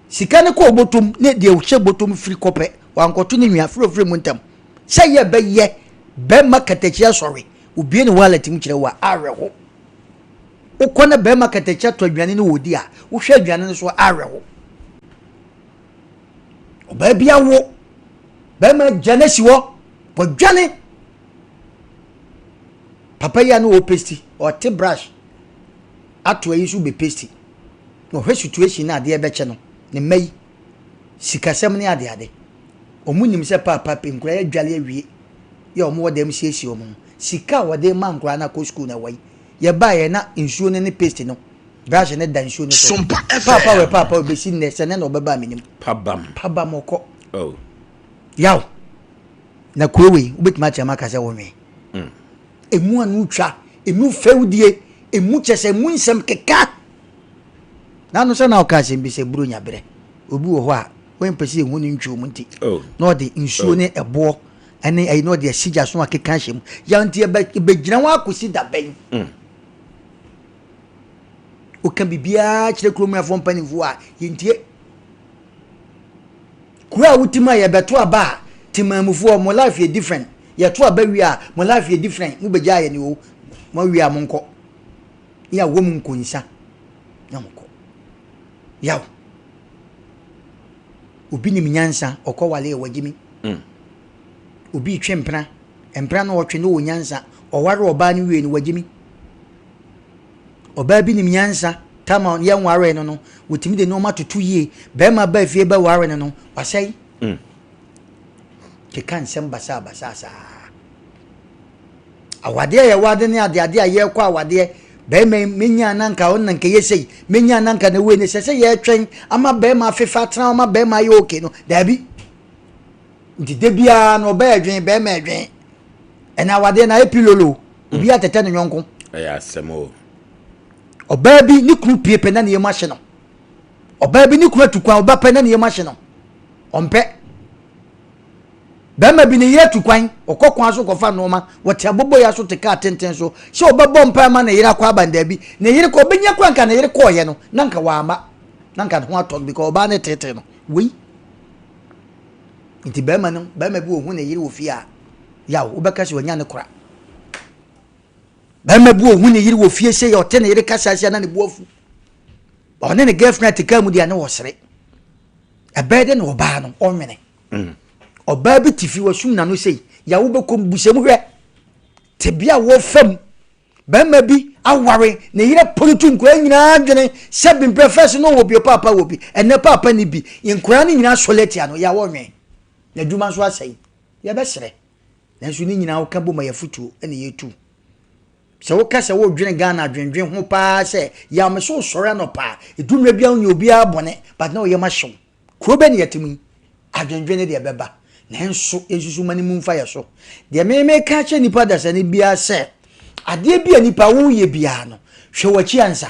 Sika ne kɔɔ bɔtɔm ne deɛ ɔhyɛ bɔtɔm firi kɔpɛ wankɔto ne nua firi ofiri mu ntam. Sɛ yɛ bɛyɛ bɛrima katakyi asɔre obie ne wallet mu kyerɛ wo a awerɛho. Wokɔ na bɛrima katakyi atɔ aduane no wɔdi a wohwɛ aduane no so awerɛho. Ɔbaa bi awo bɛrima gya no asi hɔ wɔdwane. Papa yi a na ɔpesti ɔte brush ato ayi so bɛpesti na ɔhwɛ situation na adeɛ bɛkyɛ no ne mma yi sikasɛm ne adeade. Ɔmo nim sɛ paapa pe nkura yɛ dwale awie yɛ ɔmo wɔ dɛm siesie ɔmo ho. Sika a wɔde ma nkura na kɔ school na wɔyi. Yɛbaa yɛ na nsuo no ne paste no brush ne da nsuo no so. Sompa FM. Paapa wɛ paapa wɛ bɛsi nnɛ sɛ ne na ɔbɛba menim. Pabam. Pabam ɔkɔ. Oh. Yaw. Na kuro wei wobɛtumi akyerɛ mu aka sɛ wɔnwɛn. Emu ano twa, emu fɛwdie, emu kyɛ sɛ emu nsɛm keka. N'ano sɛ na ɔka asɛm bi sɛ buro nya berɛ. Obi wɔ hɔ a wɔmpɛ sɛ yɛhu ne ntwom nti. Oh. Na ɔde nsuo ne ɛboɔ ɛne ɛyi na ɔde asi gya so akeka ahyɛ mu. Yaw nti yɛbɛgyina hɔ akɔsi da bɛn. Woka biribiara kyerɛ kurom afoɔ mpanimfoɔ a yɛntie. Kuro a wotim a yɛbɛto aba a temaamufoɔ mo life yɛ different. Yɛto aba wie a mo life yɛ different. Mo bɛgya ayɛ ne o. Mo awie a mo nkɔ. Ne awɔ mu nkonsa na mo kɔ. Yaw. Obi nim nyansa ɔkɔ wale yɛ wagyimi. Obi twe mpena. Mpena na ɔtwe no wɔ nyansa. Ɔware ɔbaa no wie no wagyimi. Ɔbaa bi nim nyansa tama yɛn ware no no wotumi de nneɛma toto yie. Bɛrima ba fie bɛ ware no no wasɛe. Keka nsɛm basaa basaa saa. Awadeɛ yɛ wade ne adeade a yɛrekɔ awadeɛ. Bɛrima yi menya ananka ɔno na nka yɛ sei. Menya ananka na wei ne sɛ sɛ yɛretwɛn ama bɛrima afefa atena ama bɛrima ayɛ okay no. Daabi. Nti da biara no ɔbaa adwen bɛrima adwen. Ɛna awadeɛ na ayɛ pilolo. Obi atɛtɛ ne yɔnko. Ɛyɛ asɛm o. Ɔbaa bi ne kunu pie pɛ na ne yam ahye no. Ɔbaa bi ne kunu atu kwan ɔba pɛ na ne yam ahye no. Ɔmpɛ. Barima bi ne yere atu kwan, ɔkɔ kwan so kɔfa nnoɔma, wɔte aboboyaa so te kaa tenten so sɛ ɔbɛbɔ mpae ma ne yere akɔ aba no daabi, ne yere kɔ, ɔbɛnya koraa nka ne yere kɔɔeɛ no na nka wamma, na nka ne ho atɔ no because ɔbaa no teetee no. Wei nti barima no, barima bi ɔhu ne yere wɔ fie a, yaw, wobɛka sɛ wanya ne kora. Barima bi ɔhu ne yere wɔ fie sɛ yɛ ɔte ne yere kasa ahyia na ne bo afu. Ɔne ne girlfriend te kaa mu deɛ ne wɔsere. Ɛbɛyɛ dɛ na ɔbaa no ɔnwene. Mm. Ɔbaa bi te fi wasum n'ano sei, yawo bɛkɔ mu busam hwɛ. Tebea a wɔfa mu. Barima bi aware ne yere porotu nkwadaa nyinaa adwene sɛ bimprɛ fɛs no wɔ bi paapa wɔ bi ɛnɛ paapa ne bi nkwadaa no nyinaa sɔle atia no yawo ɔnwene. N'adwuma nso asɛe. Yɛbɛsrɛ. Nanso ne nyinaa woka bom a yɛafotuo na yɛtu. Sɛ woka sɛ wodwene Ghana adwendwen ho paa sɛ yaw me so wosɔre anɔpa a ɛdu mmerɛ biara wonyɛ obiara bɔne but na woyam ahye wo. Kuro bɛ ne yɛte mu yi? Adwendwen ne deɛ ɛbɛba nanso yɛnsusu ma ne mu mfa yɛ so. Deɛ me meka akyerɛ nipa dasani biara sɛ adeɛ bi a nipa woyɛ biara no hwɛ w'akyi ansa.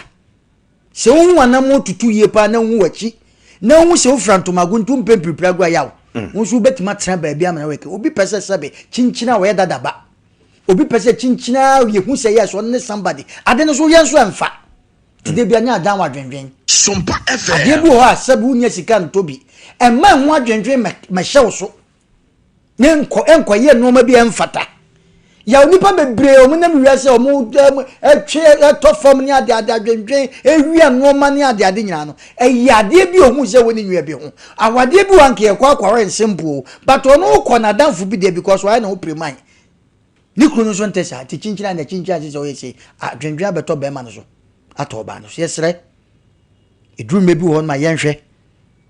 Sɛ wohu w'anammɔn tutu yie paa na wohu w'akyi na wohu sɛ wofira ntomago nti wompɛ mpiripiri agorɔ a yaw mm. Wo nso wobɛtumi atena baabi amena wɛkɛ. Obi pɛ sɛ sɛbe kyinkyin a wɔyɛ dada ba. Obi pɛ sɛ kyinkyin a yɛhu sɛ yes ɔno ne somebody. Ade no so woyɛ nso ɛmfa. Nti da bi anyɛ adan w'adwendwen. Sompa FM. Adeɛ bi wɔ hɔ a sɛbe wonya sika ntɔ bi. Ɛmma ɛho adwendwen mɛhyɛ wo so. Ne nkɔ nkɔyɛ nneɛma bi a ɛmfata. Yaw nnipa bebree a wɔnam wiase a wɔtwe ɛtɔ fam ne adeade adwendwen ewia nneɛma ne adeade nyinaa no ɛyɛ adeɛ bi a ohun sɛ wɔ ne nua bi ho. Awadeɛ bi wɔ anka yɛkɔ akɔware nsempo o but ɔno kɔ n'adamfo bi deɛ because wayɛ ne ho piriman. Ne kunu no nso nte saa nti kyinkyin a na kyinkyin a sɛ ɔyɛ sei adwendwen abɛtɔ bɛrima no so atɔ ɔbaa no so. Yɛsrɛ eduru mmerɛ bi wɔ hɔ no ma yɛnhwɛ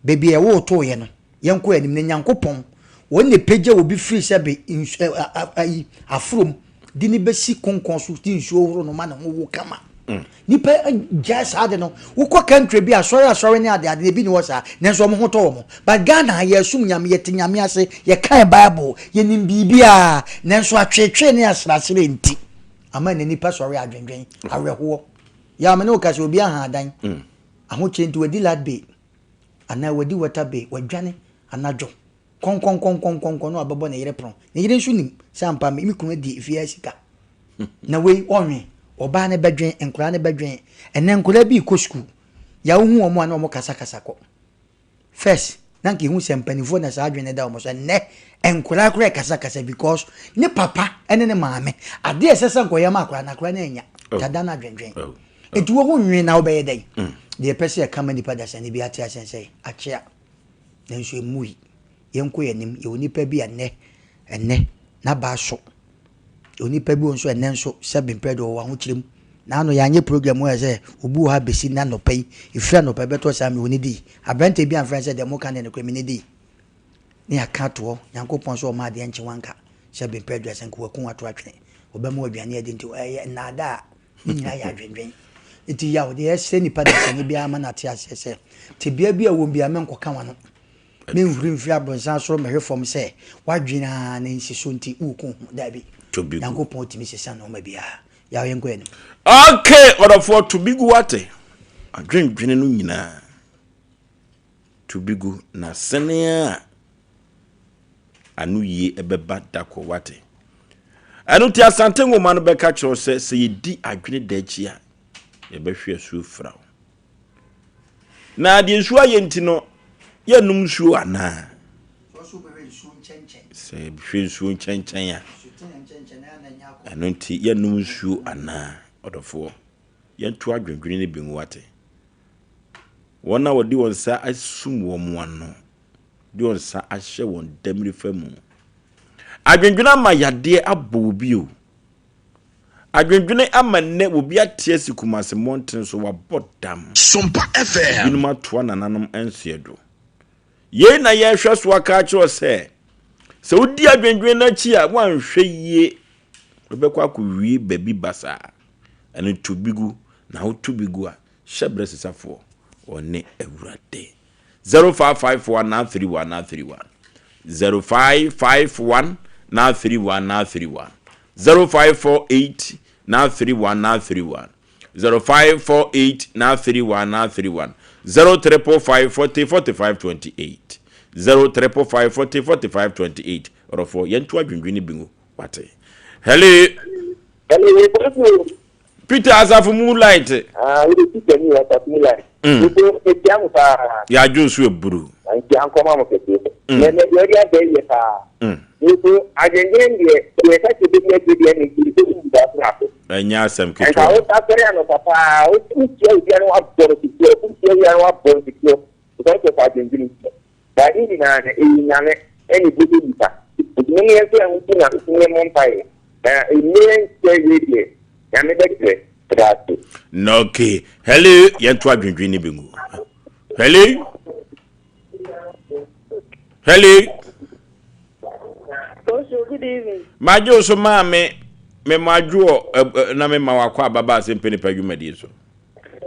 baabi a ɛwɔ tooyɛ no. Yɛnkɔ anim na Nyankopɔn, wɔn na ɛpagya obi firi sɛbe nsu ɛ ɛ ayi aforom de ne bɛsi konkɔn so de nsuo horo no ma ne ho wo kama. Mm. Nipa gyae saa de no, wokɔ country bi asɔre asɔre ne ade ade ebi ne hɔ saa, nanso wɔn ho tɔ wɔn. But Ghana ha yɛsom Nyame, yɛte Nyame ase, yɛkan Bible, yɛnim biribiara, nanso atweetwee ne asrasrɛ nti, ama na nipa sɔre adwendwen, awerɛhoɔ. Yɛ me ne wo ka sɛ obi aha adan, mm. ahokyere nti wadi lad bay. anaa wadi water bay, wadwane anadwo kɔnkɔnkɔnkɔnkɔnkɔn na wabɛbɔ ne yere pono. Ne yere nso nim sɛ ampa me kunu adi efie ha sika. Na wei ɔnwe, ɔbaa no bɛdwen, nkwadaa no bɛdwen. Ɛnɛ nkwadaa bi rekɔ sukuu, yɛ wohu wɔn a na wɔn kasakasa kɔ. First, na nka ehu sɛ mpanimfoɔ na saa adwene no da wɔn so. Ɛnɛ nkwadaa koraa kasakasa because ne papa ne ne maame adeɛ ɛsɛ sɛ nkɔyɛ ma akwadaa no akwadaa no anya. Oh. Dada no adwendwen. Oh. Enti wo ho nwen na wobɛyɛ dɛn? Deɛ yɛpɛ sɛ yɛka ma nnipa dasani bi ate aseɛ ne sɛ, akyea, nanso ɛmmui. Yɛnkɔ yɛn anim. Yɛwɔ nnipa bi a nnɛ, ɛnnɛ, n'aba aso. Yɛwɔ nnipa bi wɔ nso ɛnnɛ nso, sɛbe mprɛ deɛ wɔwɔ ahokyerɛ mu. Naano yɛanyɛ program mu ayɛ sɛ obi wɔ ha bɛsi nnɛ anɔpa yi, ɛfiri anɔpa yi bɛtɔ saa mewɔ ne dii. Aberanteɛ bi amfrɛ no sɛ deɛ moka no yɛ nokorɛ, me ne dii. Ne yɛaka ato hɔ, Nyankopɔn sɛ ɔma adeɛ nkye wanka, sɛbe mprɛ 30 nka waku wo ato atwene, ɔbɛma wo aduane adi nti ɛyɛ nnaadaa. Ne nyinaa yɛ adwendwen. Nti yaw deɛ ɛsrɛ nipa dasani biara ma no ate aseɛ sɛ tebea bi a ɛwɔ mu biara menkɔka w'ano. Menhuri mfiri abronsan soro mmɛhwe fam sɛ w'adwene ara ne nsiso nti woreko ho. Daabi. Nyankopɔn tumi sesa nnoɔma biara. Yaw yɛnkɔ yɛn anim. Okay ɔdɔfoɔ to bi gu wate. Adwendwene no nyinaa to bi gu na sɛnea anoyie bɛba da koro wate. Ɛno nti Asante nwoma no bɛka kyerɛ wo sɛ sɛ yɛdi adwene da akyi a yɛbɛhwe asuo fira wo. Na deɛ nsuo ayɛ nti no yɛnnom nsuo anaa? Sɛ yɛhwɛ nsuo nkyɛnkyɛn a ɛno nti yɛnnom nsuo anaa? Ɔdɔfoɔ yɛnto adwendwene no bi ngu wate. Wɔn a wɔde wɔn nsa asum wɔn ano de wɔn nsa ahyɛ wɔn damirifa mu. Adwendwene ama yadeɛ abɔ obi o. Adwendwene ama nnɛ obi ate asi Kumasi mmɔntene so wabɔ dam. Sompa FM. Ebinom atoa nananom nseɛ do. Yei na yɛrehwɛ so aka akyerɛ wo sɛ, sɛ wodi adwendwene no akyi a, woanhwɛ yie wobɛkɔ akɔwie baabi basaa. Ɛno to bi gu, na woto bi gu a, hyɛ berɛ sesafoɔ, ɔne Awurade. 0551 931 931 0551 931 931 0548 931 931 0548 931 931 0555 40 45 28 0555 40 45 28. Ɔdɔfoɔ, yɛnto adwendwene bi ngu. Wate? Hello. Hello, Peter Asafo mu light. Ah, wo de Peter ni Asafo mu light. Nso etia mo paa. Yɛadwo nso eburu. Nti ankɔma mo kɛseɛ. Na na deɛ ɔde aba yɛ paa. Nso adwendwen deɛ deɛ ɛka kyɛ bɛdi akyire deɛ ne nti sɛ wobu da so ase. Ɛnyɛ asɛm ketewa. Nka wo asɔre anɔpa paa, wotia obiara no wabɔ no ketewa, wotia obiara no wabɔ no ketewa. Because of adwendwen nti. Ba ne nyinaa no, ɛyɛ Nyame ɛna ɛbɛdɔ nipa. Nti mo yɛn nso ɛho nti na nso yɛ mmɔ mpaeɛ. Na mmerɛ nkyɛ wei deɛ, Nyame bɛkyerɛ. Meda ase. Na okay. Hello, yɛnto adwendwen no bi ngu. Hello. Hello. Osho, good evening. Magye wo so maame, me madwoɔ na me ma wakɔ ababa ase mpɛ nipa dwumadie so.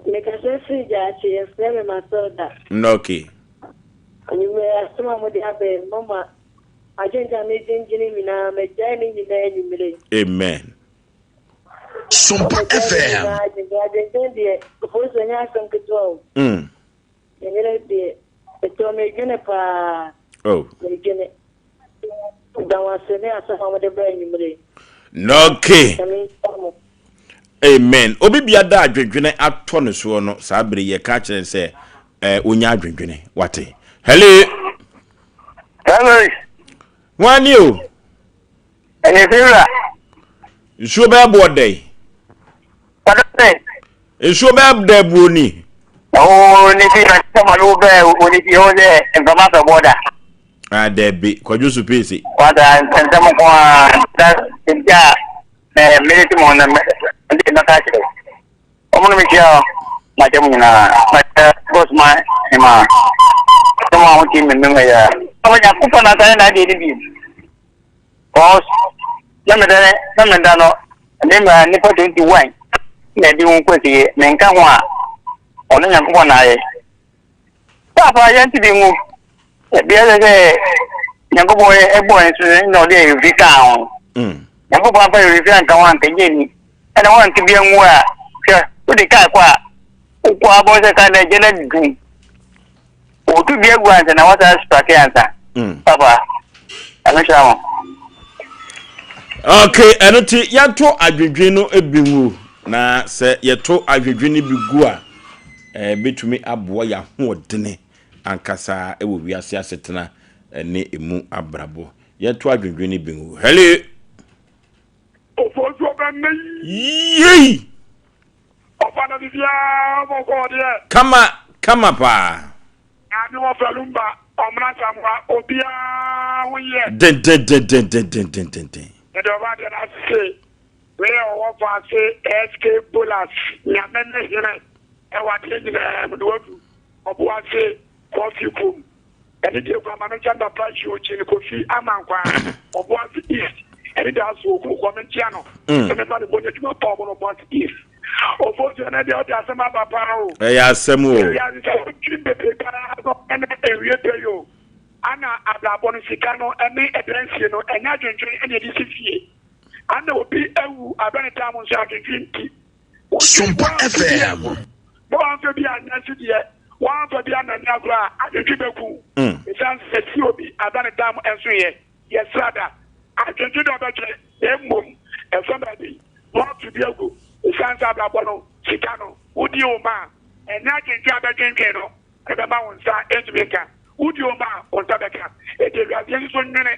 Mekasa firi Gyaakye, yɛfrɛ me Matilda. Na okay. Anwummerɛ asɛm a mode aba yi, mama adwendwen a medwendwene nyinaa, magyae ne nyinaa anwummerɛ yi. Amen. Sompa FM. Adwendwen deɛ, ofosu ɛnyɛ asɛm ketewa o. Ɛnyɛ deɛ, ɛtɔ medwene paa. Oh. Medwene. Da wo ase ne asɛm a mode baa anwummerɛ yi. Okay. Nyame nhyira mo. Amen. Obi bia da adwendwene atɔ ne soɔ no, saa bere yɛ ka kyerɛ sɛ eh, onya adwendwene. Wate. Hello. Hello. Hwan ni o? Ɛne fi wura. Nsuo bɛɛ boɔ dɛn? Kwadɔsɛ. Nsuo bɛɛ dɛ buo ni. Oo ne fi na sɛ ma no bɛɛ o ne fi o sɛ mfama fɛ bɔda. Ah dɛbi kwadwo so peese. Wata nsɛm nko a na nti a mɛ mede ti mo na mɛ de mɛka kyerɛ. Ɔmo no mehyia hɔ makyɛ mo nyinaa makyɛ bɔs ma hema sɛ mo a ho ti mmemmem ɛyɛ. Ɔmo Nyankopɔn na asane na adeɛ no bi. Cause na meda ne na meda no ne ma nipa 21 na ɛde ho kwasi menka ho a ɔno Nyankopɔn na ayɛ. Paapa yɛn ti bi ngu ebia sɛ sɛ Nyankopɔn ɛbɔ yɛn so na ɔde ɛfi kaa ho. Nyankopɔn afa ɛfi anka ho anka gye ni ɛna wɔn nti bi ngu a hwɛ wode kaa kɔ a wokɔ abɔ sɛ kaa na ɛgye na dum otu bi agu ansa na wasa sprake ansa. Papa ɛno hyira mo. Okay, ɛno ti yɛto adwendwen no bi ngu na sɛ yɛto adwendwen no bi gu a ɛbɛtumi aboa yɛn ahoɔdene ankasa wɔ wiase asetena ne emu abrabɔ. Yɛto adwendwen no bi ngu. Hello. Ofosu ɔbɛnna yi. Yei. Ɔfa na biribiara bɔkɔɔ deɛ. Kama kama paa. Ame wɔ Falumba ɔmena Samoa obiara ho yɛ. Dendendendendendendenden. Mede ɔba deɛ no ase. Wei yɛ ɔwɔ faase SK Bolas Nyame ne hene ɛwɔ adeɛ nyinaa mu na wadu ɔboase kɔfi kum ɛne deɛ kura ma menkyɛ papa Eugene Kofi Amankwa ɔboase East ɛne deɛ aso oku kɔ menkyia no sɛ mefa ne bɔ ne adwuma pa ɔmo no ɔboase East Ofosu ɛnɛ deɛ ɔde asɛm aba paa o. Ɛyɛ asɛm o. Ewiase sɛ wodwiri bebree paa no ɛna ewie pɛ yi o. Ana abrabɔ no sika no ɛne ɛdansie no ɛnyɛ adwendwen ɛna ɛde si fie. Ana obi awu abɛ ne tam nso adwendwen nti. Sompa FM. Na wamfa bi anyɛ nso deɛ wamfa bi anani agorɔ a adwendwen bɛku. Ɛsiane sɛ si obi abɛ ne tam nso yɛ yɛsra da. Adwendwen deɛ ɔbɛdwene na mmom ɛfa baabi na wato bi agu. Ɛsiane sɛ abrabɔ no sika no wodi wo ma a ɛnyɛ adwendwen a bɛdwendwen no ɛbɛma wo nsa ɛntumi nka. Wodi wo ma a wo nsa bɛka. Ɛti awiase nso so nwene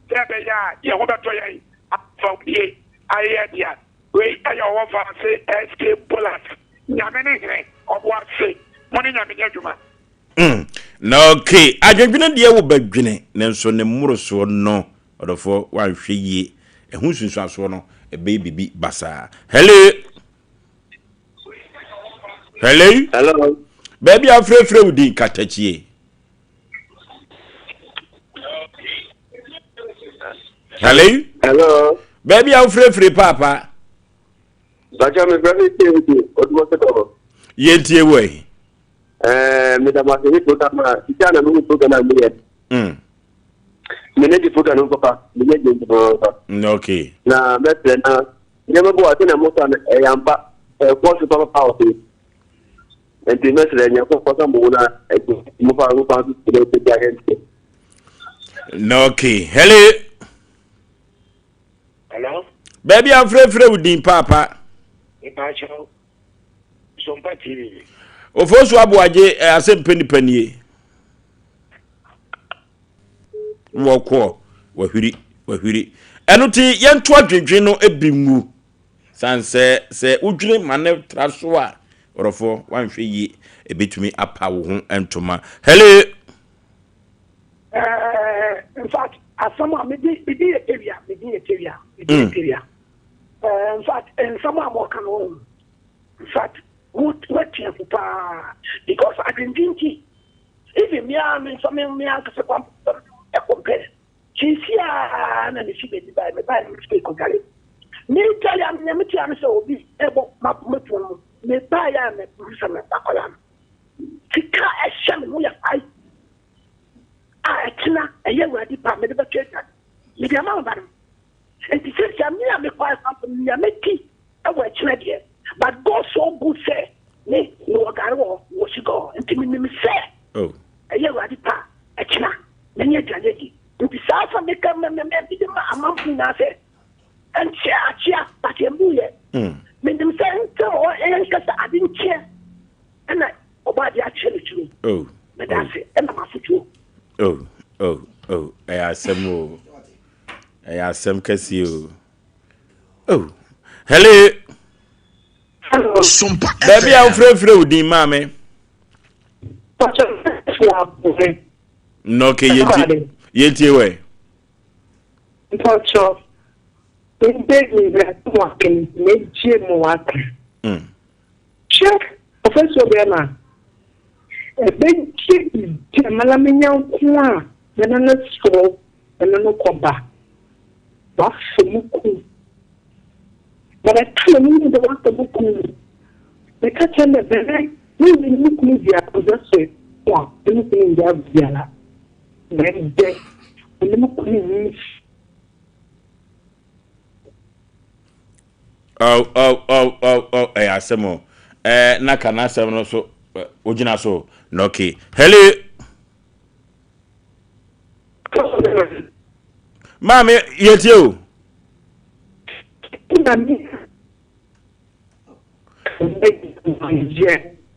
sɛ ɛbɛyɛ a yɛn ho bɛtɔ yɛn afawdie ayɛ dea. Wei ɛyɛ ɔwɔ faase SK Bolat. Nyame ne hene ɔboase mo ne Nyame nyɛ adwuma. Na okay, adwendwene deɛ wo bɛdwene nanso ne mmorosoɔ no ɔdɔfoɔ wanhwɛ yie ɛho nsunsuansoɔ no ɛbɛyɛ biribi basaa. Hello. Hello. Hello. Baabi a frɛfrɛ wo din katakyie. Hello. Hello. Baabi a wofrɛfrɛ paapa. Bacha me brother tie wo di odumo se dɔbɔ. Yɛntie wo yi. Meda mo ase ne program a sisi a na mehu program a meyɛ. Me ne di program no papa, me ne di papa. Okay. Na mɛsrɛ na nneɛma bi wɔ ase na mo sa no ɛyɛ ampa ɛkɔ so papa wɔ so. Nti mɛsrɛ Nyankopɔn sɛ mo na mo fa mo fa so sɛ ɛbɛgya yɛn nti. Okay. Hello. Hello? Baabi a mfrɛfrɛ wo din paapa. Mpakyɛw, Sompa TV. Ofosu Aboagye eh, asɛm pɛ nipa nie. Wɔkɔ wahwiri wahwiri. Ɛno ti yɛnto adwendwen no bi ngu. San sɛ sɛ wodwene ma ne tra so a ɔrɔfoɔ wanhwɛ yie ebetumi apa wo ho ntoma. Hello. Eh, in fact, asɛm a medi medi yɛ tewia, medi yɛ tewia, medi yɛ mm. tewia. Eh, in fact, nsɛm a mɔka no wɔn. In fact, woatua fo paa because adwendwen nti, even me a me nsa me me ankasa kwa ɛkɔmpɛ. Sisi a na me fi baabi bae, me bae na me fi kɔdware. Me dware a me tia me sɛ obi ɛbɔ ma mɛtuo no. Me bae a me sɛ me akɔla no. Sika ɛhyɛ me ho yɛ fae. a ɛkyena ɛyɛ Awurade pɛ a mede bɛtɔ aduane mede ama me ba no. Nti seesei me a mekɔ asamfo no nea mɛdi wɔ ɛkyena deɛ, but God so good sɛ me mewɔ gare wɔ hɔ, mewɔ sugar wɔ hɔ, nti menim sɛ oh. ɛyɛ Awurade pɛ a ɛkyena mɛnya aduane adi. Nti saa asɛm meka mede ma amanfo nyinaa sɛ ɛnkyɛ akyea but ɛmbuiɛ. Menim sɛ ntɛm ɛnkasa ade nkyeɛ ɛna ɔbɔ adeɛ akyerɛ me tumi. Oh. Meda ase ɛna m'afotuo. Oh, oh, oh, ɛyɛ asɛm o. Ɛyɛ asɛm kɛseɛ o. Oh, hello. Hello. Sompa FM. Baabi a wofrɛfrɛ wo din maame. No, okay, yɛntie yɛntie wɛ. Mpɔtɔ, ndé mi wura tó wà kẹ́ni méjì mu wà kàn. Hwɛ, ɔfasuo bɛrima, ɛbɛgye biribi a mara me nyɛnko a me ne no serew, me ne no kɔba, wafa mu kum. By the time me hu sɛ wafa mu kum no, meka kyerɛ no dɛ, Bɛrɛ, me ne me kunu di agorɔ sɛ a, me ne kunu ndi agorɔ biara. Na ɛndɛ, me ne me kunu nni. Oh, oh, oh, oh, oh, ɛyɛ asɛm o. Ɛɛ, na ka n'asɛm no so, ogyina so. Na okay. Hello. Maame, yɛtie o.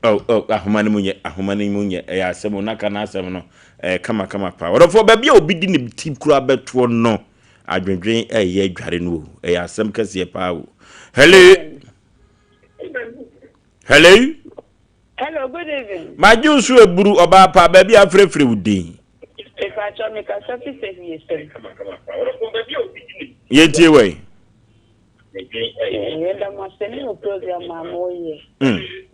Oh, oh, ahoma no mu nyɛ, ahoma no mu nyɛ, ɛyɛ asɛm o, na ka n'asɛm no, ɛyɛ kama kama paa. Ɔdɔfoɔ, baabi a obi di ne ti kura bɛtoɔ no, adwendwen ɛyɛ adware no o, ɛyɛ asɛm kɛseɛ paa o. Hello. Hello. Hello, good evening. Magye wo so eburu ɔbaa pa, baabi a afrɛfrɛ wo din. Mepakyɛ mekasa fi sɛ hwie sɛm. Yɛntie wɔ yi. Yɛda mo ase ne mo program a moyɛ.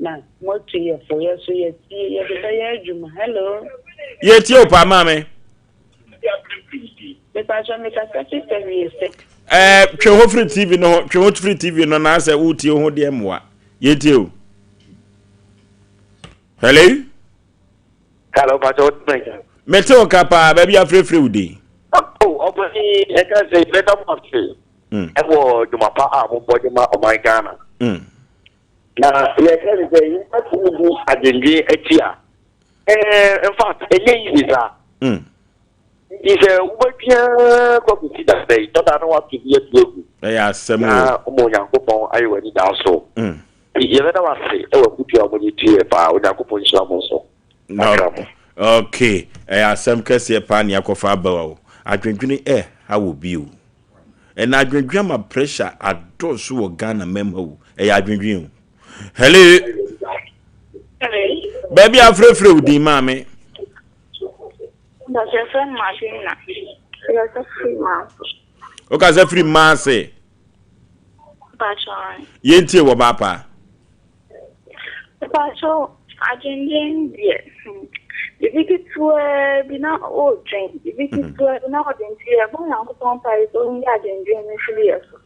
Na moatu yɛ fo, yɛ so yɛtie, yɛde bɛyɛ adwuma. Hello. Yɛtie wo paa maame. Mepakyɛ mekasa fi sɛ wie sɛ. Ɛɛ twe ho firi TV no ho, twe ho firi TV no na sɛ wotie ho deɛ mmoa. Yɛtie o. Hello. Hello, Pastor. Mete wo ka paa, baabi afrɛfrɛ wo din. Oh, ɔpani ɛka sɛ yɛbɛda mo ase. Ɛwɔ dwuma pa a mobɔ de ma ɔman Ghana. Na yɛka ne sɛ yɛbɛtumi di adwendwen akyi a, ɛɛ in fact ɛnyɛ easy saa. Nti sɛ wobɛdua kɔkɔsi da sɛ tɔda na wato bi atu agu. Ɛyɛ asɛm o. Na ɔma Onyankopɔn ayɛ w'ani da so. Yɛbɛda wo ase ɛwɔ afotu a wɔde tu yɛ paa. Onyankopɔn nhyira mo nso. Akra mo. Okay, ɛyɛ asɛm kɛseɛ paa ne akɔfa aba o. Adwendwene ɛha wɔ bi o. Ɛna adwendwen ama pressure adɔɔso wɔ Ghana mɛma o. Ɛyɛ adwendwen o. Hello. Baabi afrɛfrɛ wo din maame. Wokasa firi mmaa ase. Yɛntie wɔ baa paa. Mpakyɛw, adwendwen deɛ, biribi ketewaa bi na wodwen, biribi ketewaa bi na wodwen nti yɛbɔ Nyankopɔn mpae sɛ ɔnyi adwendwen no mfiri yɛ so.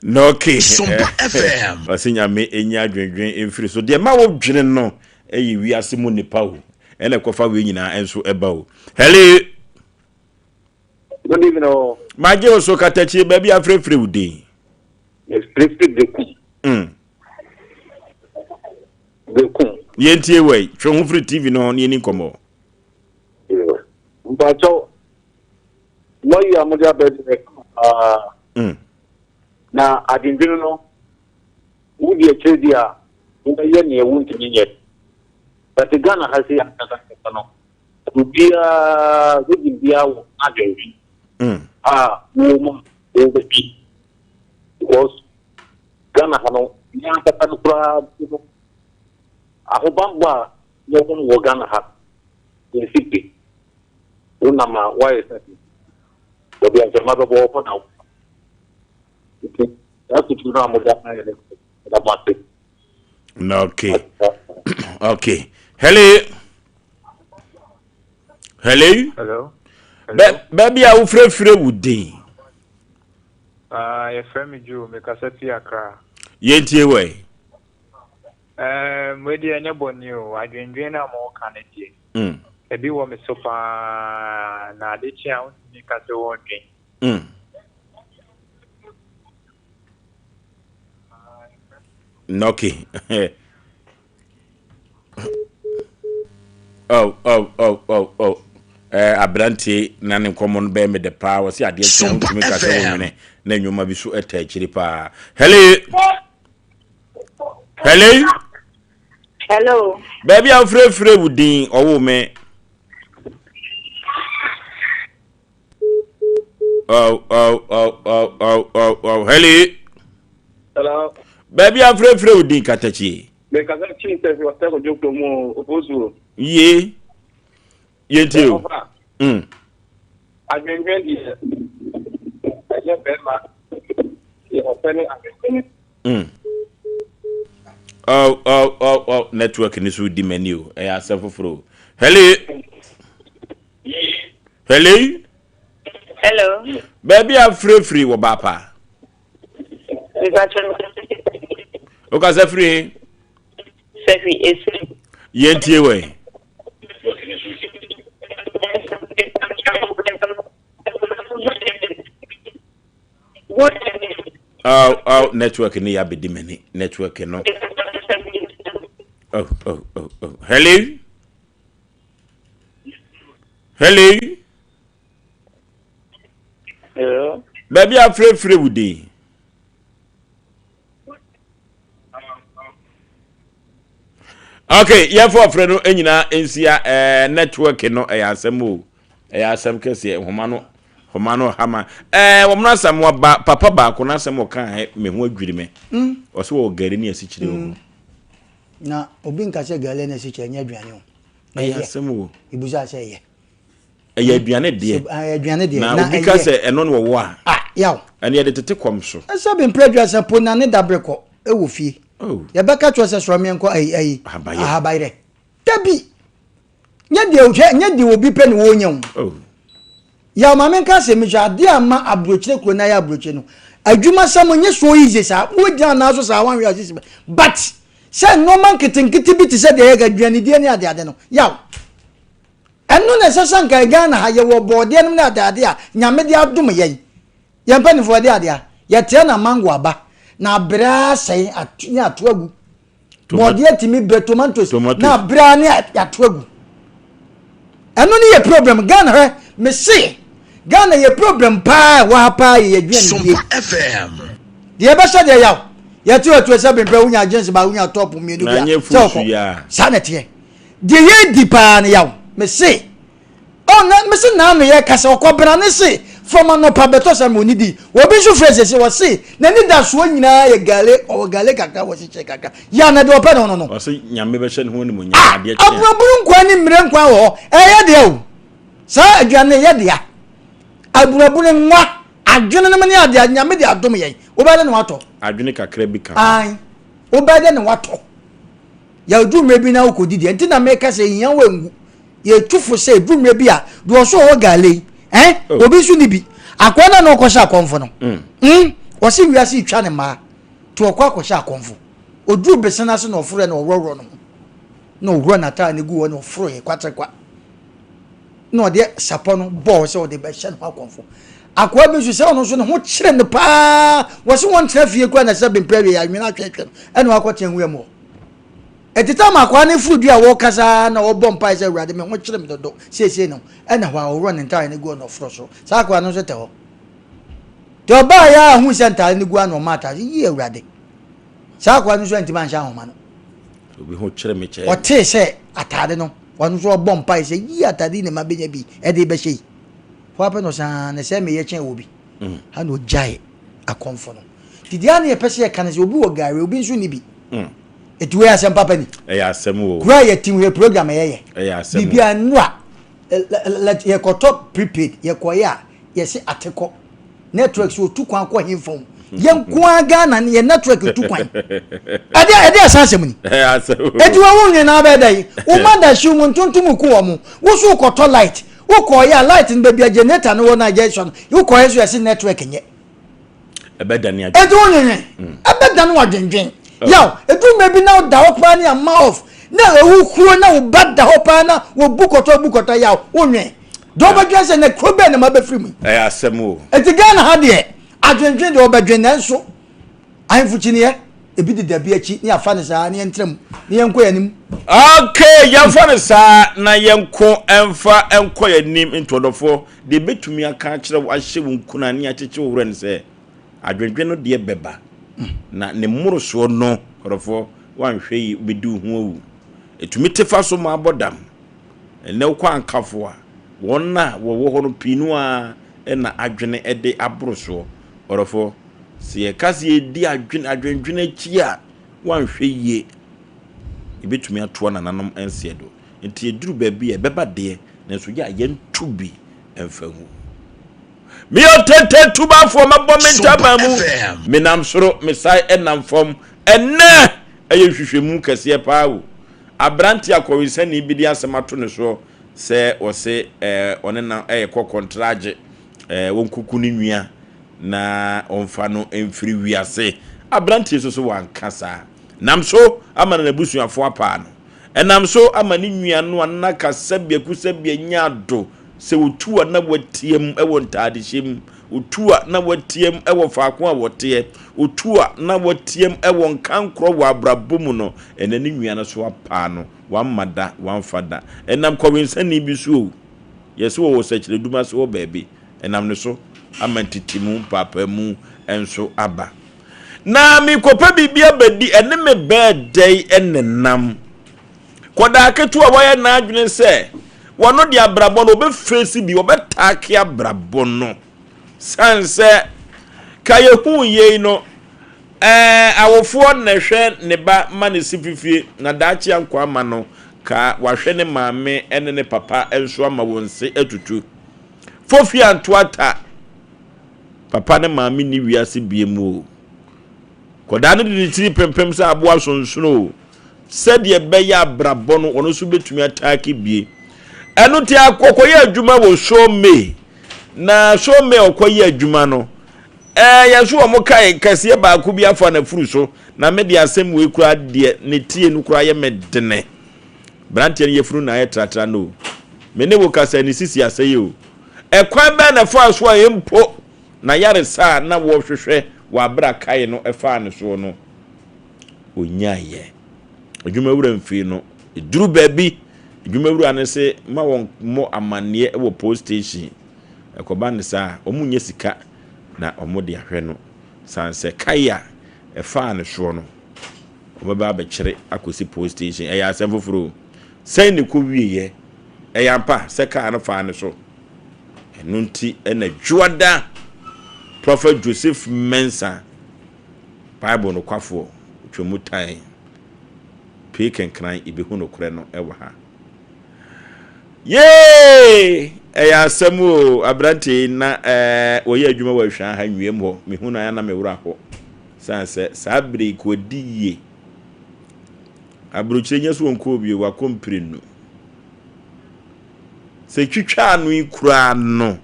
Na okay. Sompa FM. Ɔsɛ Nyame enyi adwendwen mfiri so. Deɛ ma wodwene no ɛyɛ wiase mu nipa o. Ɛna ɛkɔfa wei nyinaa nso ɛba o. Hello. Good evening. o. Magye wo so katakyie baabi afrɛfrɛ wo din. Mefirifiri Bekum. Bekum. Yɛntie wɔ yi. Twe ho firi TV no ho na yɛni nkɔmmɔ. Mpakyɛw. Mo yi a mode aba deɛ ɛkama paa. Na adwendwene no, wodi akyire di a, wobɛyɛ neɛ wontumi nyɛ. But Ghana ha sei ankasa ankasa no, obiara, region biara wɔ adwendwen a wɔwɔ mu a wɔbɛdi. Because Ghana ha no, yɛn ankasa no koraa no, ahobammɔ a yɛwɔ no wɔ Ghana ha, yɛnsi pi. Wonam a woayɛ sɛ baabi a mframa bɛbɔ wɔ hɔ na wofa. Nti saa afotu no a mode ama yɛn no, yɛda mo ase. Okay. Okay. Hello. Hello. Hello. Baabi a wofirafira wo din. Ah, yɛfrɛ me Joe, mekasa fi Accra. Yɛntie wɔ yi. Ɛɛ, wei deɛ ɛnyɛ bɔne o, adwendwen no a moka no deɛ. Ebi wɔ me so paa, na ade kye a wontumi nka sɛ wondwen. Okay. Oh, oh, oh, oh, oh. Eh, aberanteɛ na ne nkɔmmɔ no bɛyɛ me dɛ paa. Wɔsi adeɛ kyɛ wontumi ka sɛ wonwene na nnwuma bi so ɛta akyiri paa. Hello. Hello. Hello. Baabi a wofirefire wo din ɔwo me. Oh, oh, oh, oh, oh, oh, oh. Hello. Hello. Baabi a wofirefire wo din katakyie. Mekasa kyi sɛ fi ɔsɛ kɔdwo kurom o, ofosuo. Yie. Yɛntie o. Adwendwen deɛ ɛnyɛ bɛrima deɛ ɔpɛ ne adwendwen. Oh, oh, oh, oh, network ni so di m'ani o. Ɛyɛ asɛm foforɔ o. Hello. Hello. Hello. Baabi a firefiri wɔ baapa. Wokasa firi he? Sɛhwi esu. Yɛntie wɔ yi. Oh, oh, network ni ya bedi mani. Network no. Oh, oh, oh, oh. Hello? Hello? Hello? Baabi a frɛfrɛ wo din. Okay, yɛfɔ ɔfrɛ no nyinaa nsia ɛɛ eh, network no ɛyɛ asɛm o. Ɛyɛ asɛm kɛseɛ nhoma no nhoma no hama. Ɛɛ wɔn asɛm waba papa baako n'asɛm ɔka ɛ me ho adwiri me. Ɔsɛ wɔ gari ne asikyire wɔ hɔ. Na obi nka sɛ gari ne asikyire nyɛ aduane o. Ɛyɛ asɛm o. Ibusa sɛ ɛyɛ. Ɛyɛ aduane deɛ. Ɛyɛ aduane deɛ. Na obi ka sɛ ɛno na wɔwɔ a. Ah yaw. Ɛne yɛde tete kɔm so. Ɛsɛ bi mpere aduasa po na ne dabere kɔ ɛwɔ fie. Oh. Yɛbɛka kyerɛ sɛ sɔrɔ miɛnkɔ ayi ayi. Ahabayerɛ. Ahabayerɛ. Dabi. Nyɛ deɛ hwɛ nyɛ deɛ obi pɛ na wɔnya o. Oh. Yaw maame nka asɛm mi hwɛ adeɛ a ma aburokyire kuro na ayɛ aburokyire no adwuma sɛm nyɛ so easy saa wo gyina anaa so saa wanhwɛ asisi but sɛ nneɛma nketenkete bi te sɛ deɛ yɛka aduanedie ne adeade no yaw ɛno na ɛsɛ sɛ nka Ghana ha yɛwɔ bɔɔdeɛ nom ne adeade a nyame de adom yɛn yɛn mpanimfoɔ de adeɛ a yɛteɛ na mango aba na abrɛ asɛe ne ato agu Bɔɔdeɛ tumi brɛ tomatoes na abrɛ a ne yɛato agu. Ɛno ne yɛ problem Ghana hwɛ mese Ghana yɛ problem paa ɛwɔ ha paa yɛ yɛaduane die. Deɛ ɛbɛhyɛ deɛ yaw yɛte ɔtuo sɛ bempɛ wonya jeans ba wonya top mmienu bi a sɛ ɔkɔ saa na ɛteɛ deɛ yɛdi paa no yaw mese Oh na mese naano yɛ kasa ɔkɔbena ne se from anɔpa bɛtɔ sɛ ma ɔnidi obi nso frɛ sese ɔse n'ani da soɔ nyinaa yɛ gale ɔwɔ gale kakra wɔ kyekyere kakra yɛ na deɛ ɔpɛ no no no. Ɔse nyame bɛhyɛ ne ho animuonyam ah, adeɛ kye a. Aburaburu nkwan ne mmire nkwan wɔ hɔ ɛyɛ deɛ o saa aduane yɛ dea aburaburu nwa adwene nom ne adeɛ nyame de adom yɛn wobɛyɛ dɛ na watɔ. Adwene kakra bi ka ho. Ae wobɛyɛ dɛ na watɔ yɛduru mmerɛ bi na wokɔdi deɛ nti na meka sɛ hia wo angu Yɛtu fo sɛ ɛduru mmerɛ bi a, deɛ ɔso ɔwɔ gaale yi, eh, oh. obi nso ni bi. Akoa no a na ɔkɔhyɛ akɔmfo no, mm. mm, ɔse wiase retwa ne mmaa, nti ɔkɔ akɔhyɛ akɔmfo. Ɔduru bese no ase na ɔforoɛ na ɔworɔworɔ no ho. Na ɔwura n'ataade no gu hɔ na ɔforoɛ kwaterekwa. Na ɔde sapɔ no bɔɔ sɛ ɔde bɛhyɛ ne ho akɔmfo. Akoa bi nso sɛ ɔno nso ne ho kyerɛ no paa, wɔse wɔntena fie koraa na sɛ bempɛ awie anwene atwɛtwɛ no, ɛna wakɔtena nwura mu hɔ. Ɛtete ama akwaa no foro dua a wɔrekasa na ɔrebɔ mpae sɛ, Awurade, me ho kyere me dodo seesei no, ɛnna hɔ a ɔworɔ ne ntade no gu hɔ na ɔforo soro. Saa akwaa no nso te hɔ. Nti ɔbaeɛ a ɔhui sɛ ntade no gu hɔ na ɔmaa atade, Yie Awurade! Saa akwaa no nso antumi anhyɛ ahoma no. Obi ho kyere me kyɛɛ. Ɔtee sɛ atade no, ɔno nso ɔbɔ mpae sɛ, Yie atade yi na mabɛnya bi de rebɛhyɛ yi. Hɔ ara pɛ na ɔsan ne sɛ meyɛ kyɛn wɔ bi. Mm. Ha na ɔgyae akɔmfo no. Nti deɛ a na yɛpɛ sɛ yɛka no sɛ obi wɔ gari, obi nso nni bi. Mm. Eti wei asɛm papa ni. Ɛyɛ asɛm o. Kura yɛ tim hwɛ program yɛ yɛ. Ɛyɛ asɛm o. Biribi a nnura yɛkɔtɔ prepaid yɛkɔyɛ a yɛse atekɔ network so otu kwan kɔ he fam yɛn nko ara Ghana ne yɛ network tu kwan. Ɛde ɛde ɛsan asɛm ni. Ɛyɛ asɛm o. Eti wɔn wo nyinaa bɛyɛ dɛ yi. Wo ma da hyew mu ntontom ku wɔn. Wo so kɔtɔ light. Wo kɔyɛ a light no baabi a generator no wɔ na yɛ sɔ no. Wo kɔyɛ so yɛse network nyɛ. Ɛbɛdane adwendwen. Enti wonwenwen. Mm. Ɛbɛdane w'adwendwen. Oh. Yaw, ɛduru mmerɛ bi na woda hɔ paa ne ama off. Na ɛwu kuro na wo ba da hɔ paa na wɔbu kɔtɔ bu kɔtɔ yaw, wonwen. Deɛ wobɛdwen sɛ na kuro bɛn na mabɛfiri mu yi. Ɛyɛ asɛm o. Enti Ghana ha deɛ, adwendwen deɛ wɔbɛdwen nanso ahemfo kyiniiɛ ebi deda bi akyi ne yɛafa no saa ne yɛntra mu ne yɛnkɔ yɛn anim. Okay, yɛmfa no saa na yɛnko mfa nkɔ yɛn anim ntoɔdɔfoɔ. Deɛ ɛbɛtumi aka akyerɛ wo, ahyɛ wo nkuran ne akyekye wo werɛ ne sɛ, adwendwen no deɛ bɛba, na ne mmorosoɔ no, ɔdɔfoɔ, woanhwɛ yie wobɛdi wo ho awu. Ɛtumi te fa so ma abɔ dam. Ɛnnɛ wokɔ Ankafo a, wɔn a wɔwɔ hɔ no pii no ara na adwene de aboro soɔ. Ɔdɔfoɔ, sɛ yɛka sɛ yɛdi adwene adwendwene akyi a, woanhwɛ yie, yɛbɛtumi atoa nananom nseɛ do. Nti ɛduru baabi a ɛbɛba deɛ, nanso yɛ a yɛnto bi mfa ngu. Meyɛ ɔtɛntɛn tubafoɔ, mɛbɔ me ntaban mu. Menam soro, mesan nam fam. Ɛnnɛ ɛyɛ nhwehwɛmu kɛseɛ paa o. Aberanteɛ akɔwensani bi de asɛm ato ne soɔ sɛ ɔse ɔne no rekɔ kɔntragye, wɔnkɔku ne nua na ɔmfa no mfiri wiase. Aberanteɛ nso so wanka saa. Nam so ama na n'abusuafoɔ apaa no. Ɛnam so ama ne nua no a na kasabiakusabia nya ado sɛ otu a na wateam wɔ ntadehyɛ mu, otu a na wateam wɔ faako a wɔteɛ, otu a na wateam wɔ nkankorɔ wɔ abrabɔ mu no, ɛnnɛ ne nua no so apaa no, wamma da, wamfa da. Ɛnam kɔwensani bi so o, yɛse wɔwɔ sɛkyerɛdum ase hɔ baabi, ɛnam ne so ama ntetemu, mpaapaemu nso aba. Na merekɔpɛ biribi abɛdi, ɛne me bɛɛdɛe nenam. Kɔdaa ketewa a wayɛ n'adwene sɛ wɔno de abrabɔ no wɔbɛfeesi bi, wɔbɛtaake abrabɔ no. San sɛ ka yɛhuu yei no, ɛɛ awofoɔ na ɛhwɛ ne ba ma ne si fifie, na daakye ankɔ ama no, ka wahwɛ ne maame ne ne papa nso ama wɔn se atutu. Fofi antoata. Papa ne maame nni wiase biem o. Kɔdaa no de ne tiri pempem sɛ aboa sonsono o. Sɛdeɛ ɛbɛyɛ abrabɔ no ɔno nso bɛtumi ataake bie. Ɛno nti ɔkɔyɛ adwuma wɔ Somme. Na Somme ɔkɔyɛ adwuma no, ɛɛ yɛn so wɔn kae kɛseɛ baako bi afa n'afuru so. Na me deɛ asɛm wei koraa deɛ ne tie no koraa yɛ me dene. Branteɛ no yafunu na ayɛ tratra no o. Me ne wo kasa ne sisi asɛe o. Ɛkwan bɛn na ɛfaa so a mpo n'ayaresa a na wɔrehwehwɛ wɔ abere a kae no faa ne soɔ no, ɔnyaeɛ? Adwumawura mfiri no, ɛduru baabi, adwumawura no se ma wɔmmɔ amanneɛ wɔ post station. Ɛkɔba no saa a, wɔnnya sika na wɔde ahwɛ no. Sane sɛ kae a ɛfaa ne soɔ no, wɔbɛba abɛkyere akɔsi post station. Ɛyɛ asɛm foforɔ o. Sɛn na ɛkɔwieeɛ? Ɛyɛ ampa sɛ kaa no faa ne so. Ɛno nti na Dwoada Prɔfɛt Joseph Mensah, Bible nokwafoɔ, Twam tan pee kenkran yɛbɛhu nokorɛ no wɔ ha. Yee! Ɛyɛ asɛm o, aberanteɛ yi na ɛɛ wɔyɛ adwuma wɔ Ahwaa ha nwiam hɔ, mehu no a na me werɛ aho. Sane sɛ saa bere yi kɔ adi yie. Aburokyire nyɛ so wɔnkɔɔ bio, wakɔ mprenu. Sɛ twitwa ano yi koraa no,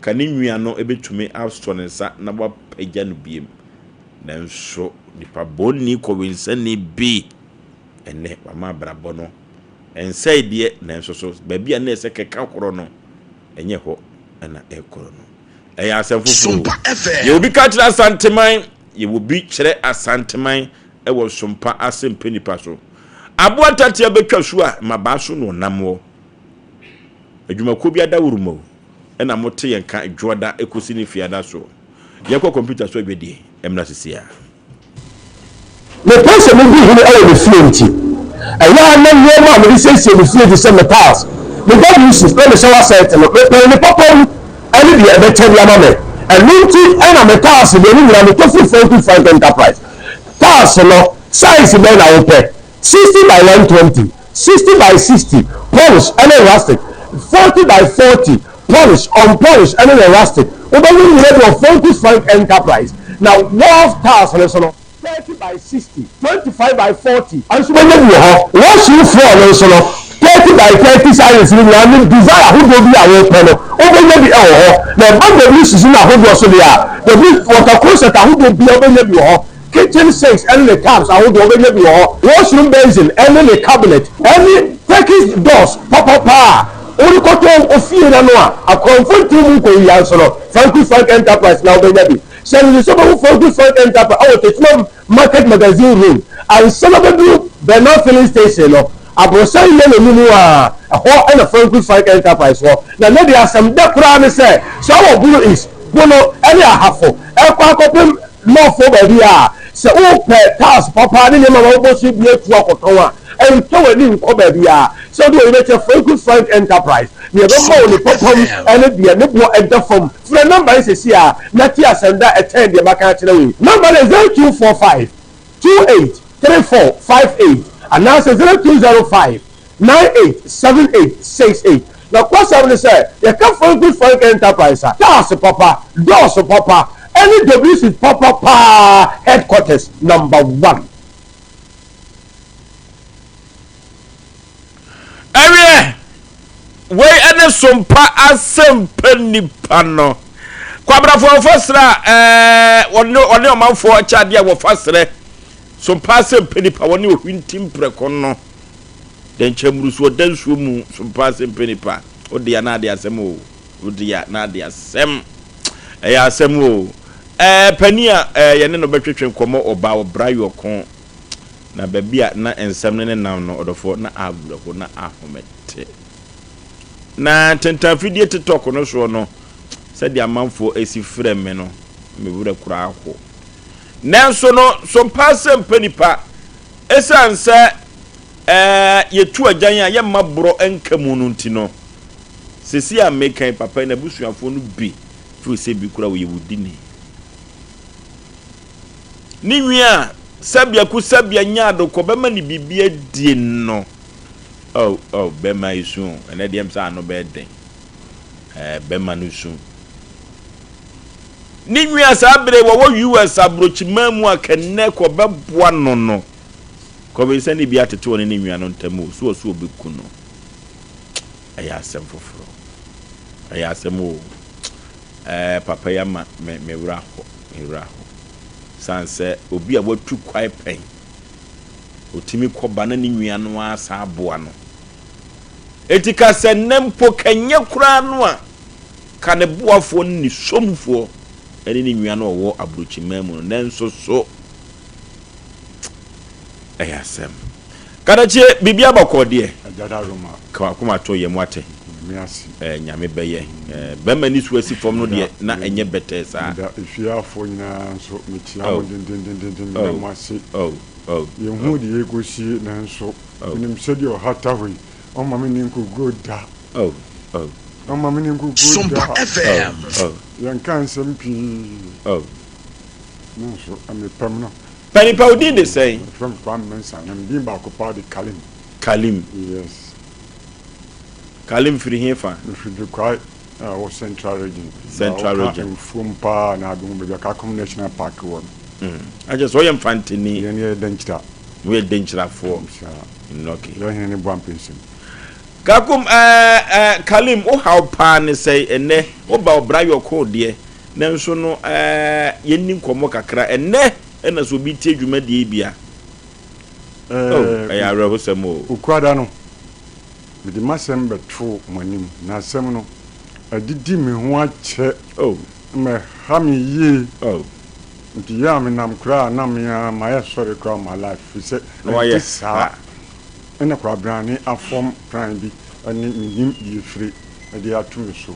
ka ne nua no bɛtumi asɔ ne nsa na wapagya no biem. Nanso nipa bɔnni kɔwensani bi ɛnɛ wama abrabɔ no ɛnsɛe deɛ, nanso so baabi a na ɛsɛ kɛka korɔ no, ɛnyɛ hɔ na ɛkorɔ no. Ɛyɛ asɛm foforɔ o. Yɛwɔ bi ka kyerɛ Asanteman, yɛwɔ bi kyerɛ Asanteman wɔ Sompa ase mpɛ nipa so. Aboa ntatea bɛtwa su a, mmabaa so na ɔnam wɔ. Adwumakuo bi adaworoma o, ɛna mote yɛn ka Dwoada kɔsi ne Fiada soɔ. Yɛnkɔ kɔmputa so adwadie mmra seesei ara. Mepɛ sɛ medi hene wɔ me fie nti, ɛyɛ a na nneɛma a mede siesie me fie te sɛ me tiles, me WC, ne me shower set no, mepɛn ne papa mu ne deɛ ɛbɛkyɛ de ama me. Ɛno nti na me tiles deɛ ne nyinaa metɔ firi Frankie Frank Enterprise. Tiles no, size bɛn na wopɛ? 60 by 120, 60 by 60, polish ne rustic, 40 by 40, polish, unpolish ne ne rustic. Wobɛhu ne nyinaa bi wɔ Frankie Frank Enterprise. Na wall tiles no nso no, 30 by 60, 25 by 40 nso wobɛnya bi wɔ hɔ. Washroom floor no nso no, 30 by 30 sizes no nyinaa ne design ahodoɔ bi a wopɛ no, wobɛnya bi wɔ hɔ. Na ɛba WC no ahodoɔ so deɛ a, W water closet ahodoɔ biara wobɛnya bi wɔ hɔ. Kitchen sinks ne ne taps ahodoɔ wobɛnya bi wɔ hɔ. Washroom basin ne ne cabinet ne Turkish doors papapa a wode kɔtɔ wo fie no ano a akorɔmfo ntew mu nkɔwia nso no, Frankie Frank Enterprise na wobɛnya bi. Hyɛ no nso sɛ wobɛhu Frankie Frank Enterprise wɔ Techiman Market Magazine Road ansa na wobɛduru Bernard Filling Station no, aborosan yellow no mu a, ɛhɔ na Frankie Frank Enterprise wɔ. Na nnɛ deɛ asɛm dɛ koraa ne sɛ, sɛ wowɔ Bono East, Bono ne Ahafo ɛrekɔ akɔpem Nɔɔfoɔ baabi a, sɛ wopɛ tiles papa ne nneɛma ma wobɔ so bi atu akɔtɔn a, ntwa w'ani nkɔ baabiara. Sɛ wode w'ani bɛkyerɛ Franco Frank Enterprise, nea ɛbɛma wo ne papa mu ne deɛ ne boɔ da fam. Frɛ nɔmba yi seesei ara na tie asɛmda a ɛkyɛn deɛ maka akyerɛ wo yi. Nɔmba no yɛ 0245 28 34 58 anaasɛ 0205 987868. Nokwasɛm ne sɛ, yɛka Franklin Frank Enterprise a, cars papa, doors papa, ɛne WC papa paa headquarters number one. Ɛweɛ, wei ɛne sompa asɛmpa nipa no. Kwabrafoɔ wɔfa serɛ a ɛɛ wɔne wɔne ɔmanfoɔ kyɛ adeɛ a wɔfa serɛ. Sompa asɛmpa nipa wɔne ohwinti mprɛko no. Dɛnkyɛmmurusuo da nsuo mu so mpa asɛm pɛ nipa. Wo dea na ade asɛm o. Wo dea na ade asɛm. Ɛyɛ asɛm o. Ɛɛ panin a ɛɛ yɛne no bɛtwetwe nkɔmmɔ ɔbaa ɔbra yɔko. Na baabi a na nsɛm no nenam no ɔdɔfoɔ na awerɛho na ahomete. Na ntentanfidie tetɔk no soɔ no sɛdeɛ amanfoɔ asi frɛ me no me werɛ koraa ho. Nanso no so mpa asɛm pɛ nipa. Esiane sɛ yɛtu agyan a yɛmma borɔ nka mu no nti no, seesei a meka yi, papa yi n'abusuafoɔ no bi feel sɛ bi koraa ɔyɛ wudini. Ne nwi a sɛbea ku sɛbea nya adokɔ bɛma ne biribi adie no. Oh, oh, bɛma yi su o, ɛnɛ deɛ sɛ ano bɛyɛ den. Ɛɛ, bɛma no su. Ne nwi a saa bere wɔwɔ US aburokyiman mu a kɛnɛ kɔ bɛboa no no. Kɔbensɛn ne bi atete ɔne ne nua no ntam o, so ɔso ɔbɛku no? Ɛyɛ asɛm foforɔ. Ɛyɛ asɛm o. Ɛɛ papa yi ama me me werɛ aho, me werɛ aho. San sɛ obi a watu kwae pɛn, ɔtumi kɔba na ne nua no ara san aboa no. Eti ka sɛ nnɛ mpo kɛnyɛ koraa no a, ka ne boafoɔ ne ne somfoɔ ne ne nua no a ɔwɔ aburokyiman mu no, nanso so Ɛyɛ asɛm. Kadakyie, biribi abɔkɔ deɛ. Ka wakoma to yam wate. Eh, Nyame bɛyɛ. Eh, bɛma ni so asi fam no deɛ na ɛnyɛ bɛtɛɛ saa. Meda efiafoɔ nyinaa nso mekyia mo Oh. dendendenden meda Oh. mo ase. Oh. Oh. Yɛnhuu Oh. deɛ yɛrekɔsie nanso Oh. menim sɛdeɛ ɔhata hɔ yi ɔmma me nni nkoguo da. Oh. Oh. Ɔmma me nni nkoguo Sompa da. FM. Oh. Oh. Yɛnka nsɛm pii. Oh. Nanso mepɛm no. Panipa wo din de sɛn? Wɔfrɛ me Kwame Mensah na me din baako paa de Kalim. Kalim. Yes. Kalim firi he fa? Mefiri Dukwai a ɛwɔ Central Region. Central Na Region. woka mfuom paa na abɛhu baabi a Kakum National Park wɔ no. Mm. Akyɛ sɛ ɔyɛ Mfanteni. Yɛn yɛ Dankyira. Moyɛ Dankyirafoɔ. Saa. Mm, okay. Yɛn hene ne Boampensem. Kakum ɛɛ ɛɛ Kalim wo haw paa ne sɛn ɛnɛ? Woba ɔbra yɔkoo deɛ. Nanso no, yɛnni nkɔmmɔ kakra. Ɛnnɛ na sɛ obi tie dwumadie yi bi a, oh, ɛyɛ awerɛhosɛm o. Okuada no, mede m'asɛm bɛtoo mo anim, na asɛm no, adidi me ho akyɛ Oh. ma ɛha me yie. Oh. Nti yɛ a menam koraa a, na me ara mayɛ sɔre koraa wɔ my life, firi sɛ Na wayɛ ɛnte saa. ha. Ɛna kwabrane afɔm kran bi ne mennim deɛ ɛfire de ato me so.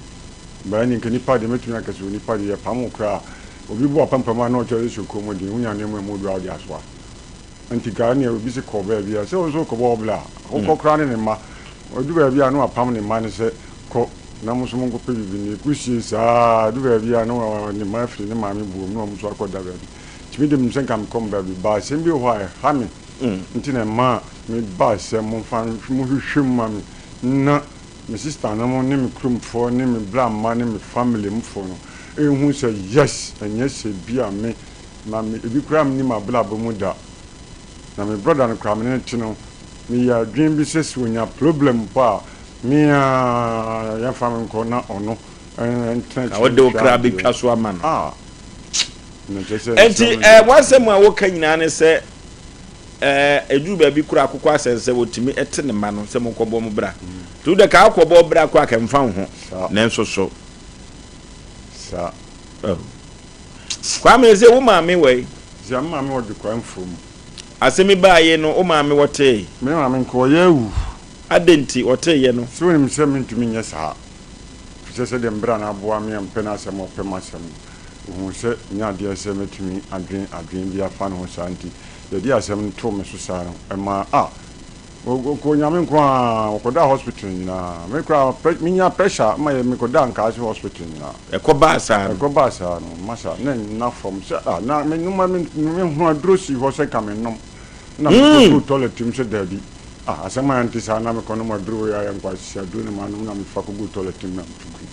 But ɛnde nka nipa deɛ mɛtumi aka sɛ onipa deɛ yɛpam wo koraa a, obi bɔ apampam a na ɔkyerɛ sɛ hyɛ kɔn mu den, wonya nneɛma ɛmu duru a wode asoa. Nti nka ɛneɛ obi se kɔ baabi a, sɛ wo nso wokɔbɔ wo bra a, wokɔ koraa ne ne mma. Ɔdu baabi a na wapam ne mma no sɛ kɔ na mo nso monkɔpɛ biribi nni. Ɛkɔsie saa ara, ɛdu baabi a na ne mma afiri ne maame buom na wɔn nso akɔda baabi. Nti me deɛ menim sɛ nka mekɔ me baabi, but asɛm bi wɔ hɔ a ɛha me nti na ɛmaa mebaa sɛ momfa monhwehwɛ mu ma me na me sister nom ne me kuromfoɔ ne me bra mma ne me family mufoɔ no nhu sɛ yes ɛnyɛ sɛ bi a me ma me ebi koraa menni m'abrabɔ mu da na me brother no koraa me ne no te no meyɛ adwene bi sɛ sɛ onya problem mpo a me ara yɛmfa me nkɔ na ɔno ntena Na akyire wode wo nhwɛ kra adeɛ bɛtwa so ama no. ah na kyerɛ sɛ Enti nsɛm no eh, deɛ. w'asɛm a woka nyinaa ne sɛ eh, ɛduru baabi koraa akokɔ asɛn sɛ wɔtumi te ne mma no sɛ monkɔbɔ mo bra. Nti wode ka akɔbɔ bra koraa ka mfa wo ho. Saa. Nanso so. Saa. Oh. Kwame sɛ wo maame wɔ yi? Sɛ me maame wɔ Dwekwa mfuom. Asɛm yi baeɛ no wo maame wɔtee? Me maame nka ɔyɛ awu. Adɛn nti ɔteeɛ no? Sɛ wonim sɛ mentumi nyɛ saa. Efisɛ sɛdeɛ me bra no aboa me a mepɛ n'asɛm a ɔpɛ m'asɛm no, ɔhuu sɛ ɛnyɛ adeɛ sɛ mɛtumi adwene adwene bi afa ne ho saa nti, yɛde asɛm no too me so saa no, ɛmaa ah, ɔkɔɔ Nyame nko ara, ɔkɔdaa hospital nyinaa. Me koraa, menyaa pressure ma yɛ mekɔdaa Nkaase hospital nyinaa. Ɛkɔbaa saa no? Ɛkɔbaa saa no, masa, na ɛnna fam sɛ ah, na menom a mehono aduro sii hɔ sɛ nka mennom, ɛna mekɔguu toilet mu sɛ daabi. Ah asɛm a ɛnte saa na mekɔ nom aduro wei ayɛ nkwasia aduro na manom na mefa kɔgu toilet mu na metu gui.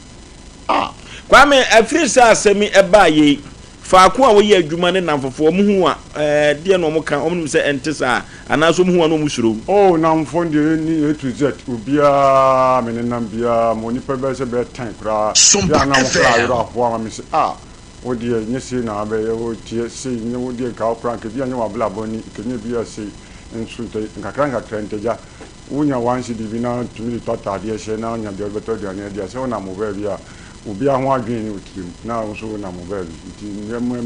Ah! Kwame, ɛfiri sɛ asɛm yi ɛbaa yei, faako a woyɛ adwuma ne nnamfofoɔ, wɔn hu wo a, ɛɛ, deɛ na wɔn ka, wɔn nim sɛ ɛnte saa, anaasɛ wɔn hu wo a na wɔn suro wo? Oh, nnamfoɔ no deɛ ɛnni A to Z, obiara me nenam biara, ma onipa bɛyɛ sɛ bɛyɛ tan koraa, yɛ a na wɔn kra awerɛ ahoa ma me sɛ ah, wo deɛ nyɛ sei na wabɛyɛ, wo deɛ sei, nyɛ wo deɛ nka wo koraa nka ebi a nyɛ w'abrabɔ ni, nka nyɛ ebi a sei. Nso ntɛ nkakrankakra ntɛgya, wonya one cedi bi na tumi de tɔ ataadeɛ hyɛ na wonya deɛ wode bɛtɔ aduane adi a, sɛ wonam wo baabi a, obiara ho adwene nni wo tirim na wo nso wonam wo baabi. Nti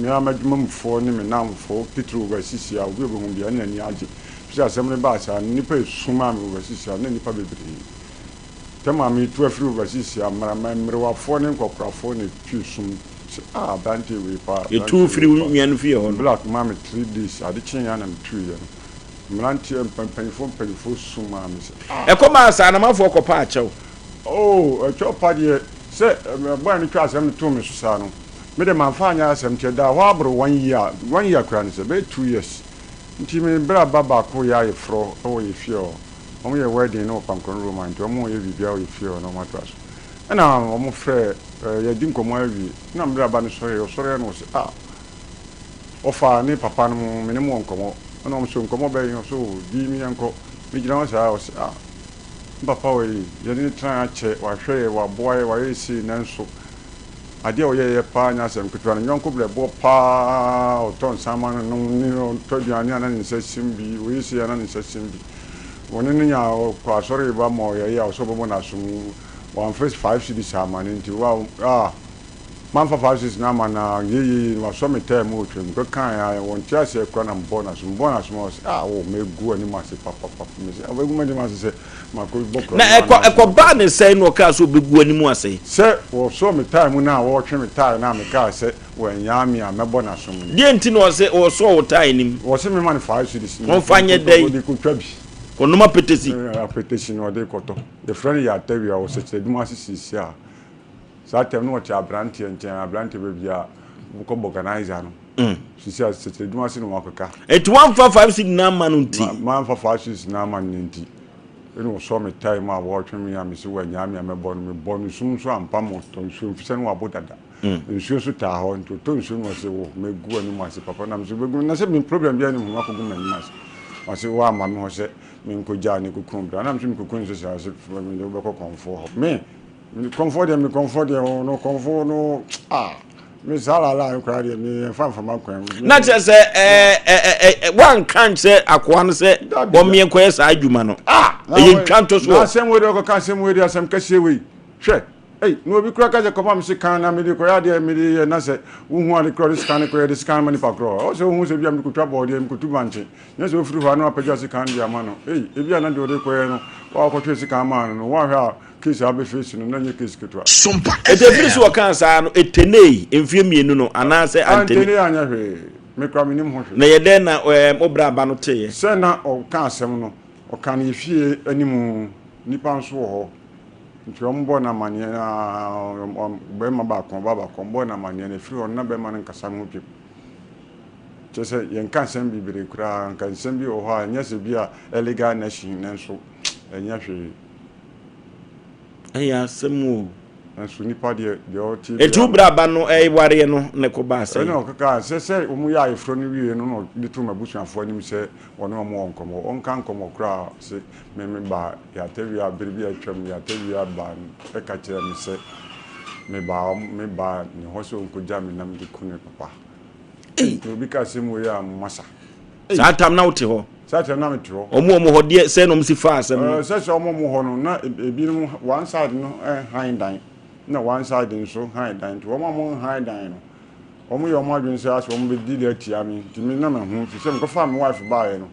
me ara m'adwumamufoɔ ne me nnamfoɔ titiriw Overseas a, obi a ɔbɛhu biara ne n'ani agye. Ɛfiri sɛ asɛm no baa saa no, nnipa resu maa me Overseas a, na nnipa bebree. Tɛm a meretu afiri Overseas a, mmerewafoɔ ne nkɔkorafoɔ na ɛtue sum sɛ, ah, aberanteɛ wei paa, Yɛtu wo aberanteɛ firi wei wo paa. nua no fie hɔ no. Black maa me 3 days, ade kyeeɛ ara na metuiɛ no. Mmeranteɛ, mpanyinfoɔ mpanyinfoɔ su maa me sɛ, ah! Ɛkɔbaa saa no, amanfoɔ kɔpaa kyɛw. Oh, ɛkyɛw pa deɛ, sɛ boy no twaa asɛm no too me so saa no, me deɛ mamfa anyɛ asɛm nti ɛdaa hɔ aboro one year, one year koraa ne sɛ, ɛbɛyɛ 2 years. Nti me bra ba baako reyɛ ayeforɔ wɔ yɛ fie hɔ, wɔyɛ wedding no wɔ Pankrono Roman nti wɔreyɛ biribiara wɔ yɛ fie hɔ na wɔatoa so. Ɛna wɔfrɛɛ, yɛadi nkɔmmɔ awie, ɛna me bra ba no sɔreeɛ, ɔsɔreeɛ na ɔse, ah! Ɔfa ne papa no mo me ne mo wɔ nkɔmmɔ. Ɛna ɔmo se nkɔmmɔ bɛn? Ɔse oh di me yɛnkɔ. Me gyina hɔ saa ɔse ah me papa wɔ yi yɛne no tenae akyɛ wahwɛ yɛ waboa yɛ wayɛ sei nanso adeɛ a ɔyɛɛyɛ paa nyɛ asɛm ketewa ne yɔnko brɛboɔ paa ɔtɔ nsa ma no nom ne ɔtɔ aduane a na ne nsa sim bi ɔyɛ sei a na ne nsa sim bi wɔne no nya ɔkɔ asɔre ba ma ɔyɛyɛ a ɔsɛ ɔbɛbɔ n'asom wamfa 5 cedis ama no nti wa ah Mamfa 5 cedis no amma no a, yeyeye no wasɔ me tae mu retwe me. Mekɔkae a, wɔnte aseɛ koraa na mebɔɔ no aso. Mebɔɔ no aso ma ɔse, ah wo, mɛgu w'anim ase papapapa. Mese, ah wobɛgu m'anim ase sɛ makɔbɔ korɔno Na ɛkɔ anaasɛ ɛkɔbaa ne sɛn na ɔkaa sɛ ɔbɛgu w'anim ase? Sɛ wɔsɔɔ me tae mu no a wɔretwe me tae no a mekaa sɛ wɔannyaa me a mɛbɔ no aso mu no. Deɛn nti na ɔse wɔsɔɔ wo tae no mu? Wɔse memma no 5 cedis na Ɔmfa nyɛ dɛn? ɔde kɔtwa bi. Kɔnom apetesi. Apetesi na ɔde rekɔtɔ. Yɛfrɛ no Yatawia, ɔwɔ Sɛkyerɛdum ase seesei a. Saa tɛm no wɔte abranteɛ nkyɛn, abranteɛ baabi a wokɔ bɔganaiza no. Sisi a sɛkyerɛ adwuma ase na wakeka. Eti wamfa 5 cedi na ama no nti? Mamfa 5 cedis na ama no nti. Ɛna ɔsɔ me tae mu a wɔretwe me a mese wanyaa me a mɛbɔ no. Mebɔ no sum nso ampa ma ɔtɔ nsuo mfisɛ no wabo dada. Nsuo nso taa hɔ nti ɔtɔ nsuo no ɔse wo mɛgu w'anim ase papa na mese wobɛgu na sɛ me problem biara nni ho makɔgu m'anim ase. Ɔse woamma me hɔ sɛ menkɔgyaa ne kɔkum bra na mese mekɔku no sɛ saa ɔse mede wobɛkɔ kɔmfoɔ hɔ. Me Me kɔnfoɔ deɛ me kɔnfoɔ deɛ o no kɔnfoɔ no ah me saa lala no koraa deɛ me yɛn fa nfama kwan mu. Na kyerɛ sɛ ɛɛ ɛɛ ɛɛ wanka nkyerɛ akoa no sɛ wɔn nkɔyɛ saa adwuma no. Ah ɛyɛ ntwa nto soɔ. Na asɛm wei deɛ ɔkɔka asɛm wei deɛ asɛm kɛseɛ wei hwɛ. Ei, na obi koraa ka sɛ kɔma me sekan na mede kɔyɛ adeɛ mede yɛ na sɛ wohu ade korɔ de sekan no kɔyɛ de sekan no ma nipa korɔ. Ɔwɔ sɛ wohu sɛ ebia mede kɔtwa bɔɔdeɛ, mekɔtu bankye. Nyɛ sɛ wofiri hɔ a na wapagya sekan de ama no. Ei, ebia na deɛ ɔde kɔyɛ no, wo a wokɔtwee sekan maa no no, woanhwɛ a case a wobɛface no na ɛnyɛ case ketewa. Sompa Enti ɛfiri FM. sɛ wɔkaa saa no, ɛtenee mfeɛ mmienu no anaasɛ antene? Antene anyɛ hwee. Me koraa mennim ho hwee. Na ɛyɛ dɛn na ɛɛm wo bra ba no teeɛ? Sɛ na ɔka asɛm no, ɔka no yɛ fie anim, nnipa nso wɔ hɔ. Nti wɔbɔɔ no amaneɛ na barima baako, ɔbaa baako, wɔbɔɔ no amaneɛ na ɛfiri hɔ no na barima no nkasa me ho bio. Kyerɛ sɛ yɛnka nsɛm bebree koraa, nka nsɛm bi wɔ hɔ a ɛnyɛ sɛ bi a illegal nation nanso ɛnyɛ hwee. Ɛyɛ asɛm o. Nanso nipa deɛ deɛ ɔte Enti wo biara no. bra ba no ɛwareɛ no na ɛkɔbaa sɛn? Ɛna ɔkeka sɛ sɛ wɔyɛ ayeforɔ no wie no na ɔde too m'abusuafoɔ anim sɛ wɔne wɔn wɔ nkɔmmɔ. Ɔnka nkɔmmɔ koraa se me me ba Yatawia bere bi a atwam Yatawia baa no ka kyerɛɛ me sɛ me ba me ba ne hɔ sɛ ɔnkɔgya me na mede ku ne papa. Ei! Na obi ka asɛm wei a masa. Saa tam na wote hɔ? Saa tam na mete hɔ. Ɔmo ɔmo hɔ deɛ sɛ na ɔmo si fa asɛm no? Sɛ sɛ ɔmo ɔmo hɔ no na ebinom one side no han dan na one side nso han dan nti wɔn a wɔn han dan no wɔn yɛ wɔn adwene sɛ asɛ wɔn bɛdi de atia me nti me na mahu fi sɛ mekɔfaa me wife baeɛ no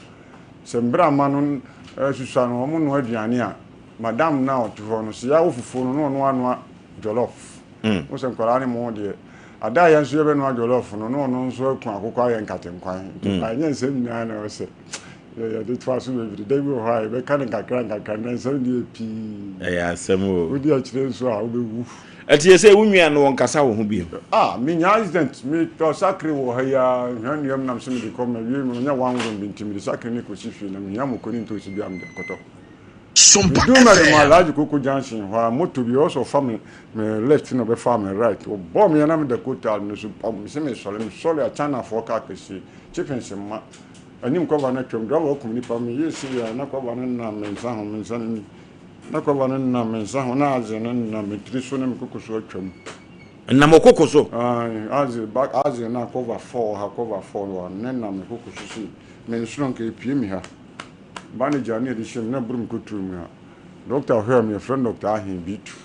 Sɛ mbrama no susua no wɔn noa aduane a, madam no a ɔte hɔ no, sɛ yɛawɔ fufuo no, na ɔno anoa jollof. Wo sɛ nkwadaa ne mo deɛ, ada a yɛn nso yɛbɛnoa jollof no, na ɔno nso aku akokɔ ayɛ nkatenkwan. Nti ɛnyɛ nsɛm nyinaa na ɛwɔ sɛ yɛde toa so bebree. Da bi wɔ hɔ a yɛbɛka no nkakra nkakra, na nsɛm deɛ pii. Ɛyɛ asɛm o. Wodi akyire nso a wobɛwu. Ɛte yɛ sɛ wo nua no ɔnkasa wo ho bio. Ah me nya accident me tɔ sakre wɔ ha yi ara nhwa nnua mu nam sɛ mede kɔ ma wie me nya one room bi nti mede sakre no kɔsi fie na mehia moko ne ntoosi bi a mede akɔtɔ. Sompa Me duu Mɛrema FM. Alhaji Koko junction hɔ a moto bi ɔwɔ sɛ ɔfa me me left na ɔbɛfaa me right ɔbɔɔ me a na meda coatal no so pam me se mesɔre mesɔre a Chinafoɔ car kɛseɛ chippings mma anim kɔba no atwam driver wakum nipa meyɛɛ sei a na kɔba no nam me nsa ho me nsa no ni. Na kɔba no nenam me nsa ho, na adze no nenam me tsir so na me koko so atwa mu. Nam wo koko so? Aane, adze ba adze no a kɔba fɔɔ ha, kɔba fɔɔ hɔ a, nenam me koko so sei. Me nsono nka epue me ha. Bandage a na yɛde hyɛ mu na boro me kotow mu a, dɔkta hwɛɛ me, yɛfrɛ no Dɔkta Ahen Bitu.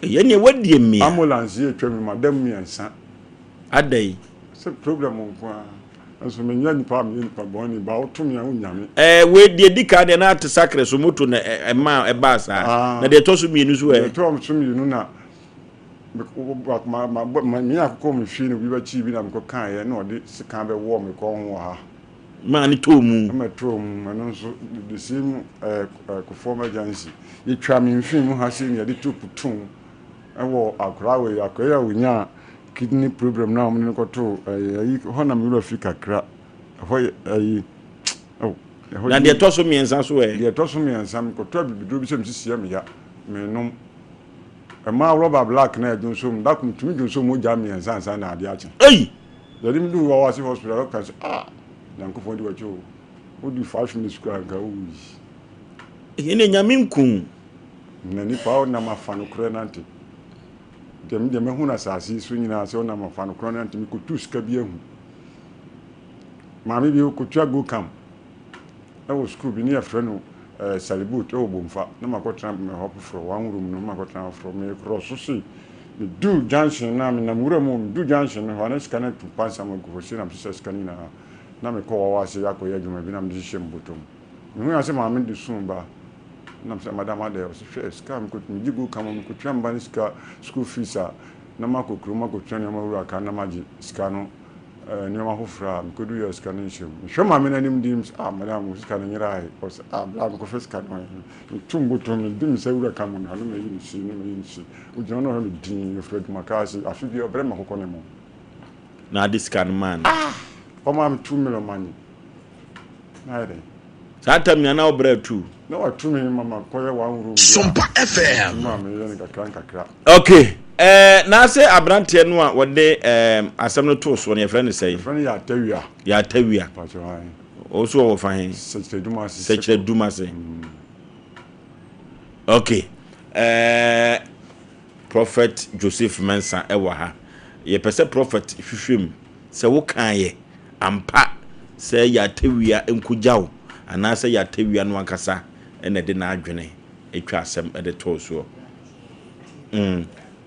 Ɛyɛ nea wadi amia. Ambulance yi atwa me mu ada mu mmiɛnsa. Adɛn? Sɛ problem nko ara. Nso menyɛ nipa a meyɛ nipa bɔne ba woto me a wonnya me. Ɛɛ wei deɛ di kan deɛ na ate sakre so moto na ɛma ɛbaa saa. Ah. Na deɛ ɛtɔ so mmienu so ɛ. Deɛ ɛtɔ so mmienu na me akokɔ me fie na obi bɛkyi bi na mekɔ kaeɛ na ɔde sekan bɛwɔɔ me kɔn ho wɔ ha. Maa ne tɔɔ mu. Ɛma ɛtɔɔ mu ɛno nso the same ɛɛ Kufuor emergency yɛtwa me mfin mu ha sei na yɛde topu tom ɛwɔ akwadaa wei akwadaa yi a ɔnyaa Kidney problem na wɔde no kɔtoo ɛyi ɛyi hɔ na me werɛ fi kakra ɛhɔ yɛ ɛyi oh ɛhɔ Na deɛ ɛtɔ so mmiɛnsa so ɛ? Deɛ ɛtɔ so mmiɛnsa mekɔtɔ abibiduro bi sɛ mesisi yɛ me ya menom ɛmaa rɔba black na ɛdwonso mu da ko metumi dwonso mogya mmiɛnsa ansa na adeɛ akye. Ei! Yɛde me duu Wawase hospital doctor sɛ ah Nyankopɔn di w'akyi o wodi 5 minutes koraa nka wowui. Ɛnneɛ Nyame nku wo. Na nipa a ɔnam afa nokorɛ nante. Deɛ me deɛ mahu no asase yi so nyinaa sɛ ɔnam ɔfa no korɔ no nti mekɔtu sika bi ahu. Maame bi ɔkɔtua GoCam ɛwɔ sukuu bi ne yɛfrɛ no eh, Salibut ɛwɔ Bomfa na makɔtena me hɔ foforɔ one room no makɔtena hɔ foforɔ mekorɔ so sei meduu junction no a menam wura mu meduu junction no hɔ a na sika no atu pansam agu hɔ sei na mesesa sika no nyinaa na mekɔ wawa ase akɔyɛ adwuma bi na mede hyehyɛ me bɔtɔ mu. Mehui ara sɛ maame de sum ba. Ɛna mesɛ madam adɛn? Ɔse hwɛ sika a mekɔ megye go ka ma mekɔtua me ba no sika school fees a na makɔ kurom akɔtua nneɛma wura ka na magye sika no eh, nneɛma foforɔ a mekɔdu yɛ sika no nhyɛ mu. Mehwɛ maame no anim din sɛ ah madam wo sika no nyerae. Ɔse ah bla mekɔfɛ sika no ɛ. Metu mbotom mede me nsa wura ka mu no ha na mayi no sei na mayi no sei. Ogyina hɔ na ɔhwɛ me dinn ɔfiri adwuma kaa ase afe biara ɔbrɛ me akokɔ ne mo. Na ade sika no maa no. Ah! Ɔmaa me 2 million money. Na ayɛ dɛn? Saa tam nyinaa na wo brɛ atu. Na watu me ma makɔyɛ one room bi a. Sompa FM. Adwuma a meyɛ no nkakra nkakra. Ok, eh, na ase aberanteɛ no a wɔde eh, asɛm no too soɔ no yɛfrɛ no sɛn? Yɛfrɛ no Yɛatawia. Yɛatawia. Mpakyɛw ae. Ɔwɔ so ɔwɔ fa he? Sɛkyerɛ Dumase. Sɛkyerɛ Dumase. Ok, eh, Prophet Joseph Mensah ɛwɔ ha. Yɛpɛ sɛ Prophet hwehwɛ mu sɛ wokaeɛ ampa sɛ Yɛatawia nkogya wo anaasɛ Yɛatawia no ankasa na ɛde n'adwene twa asɛm de too soɔ.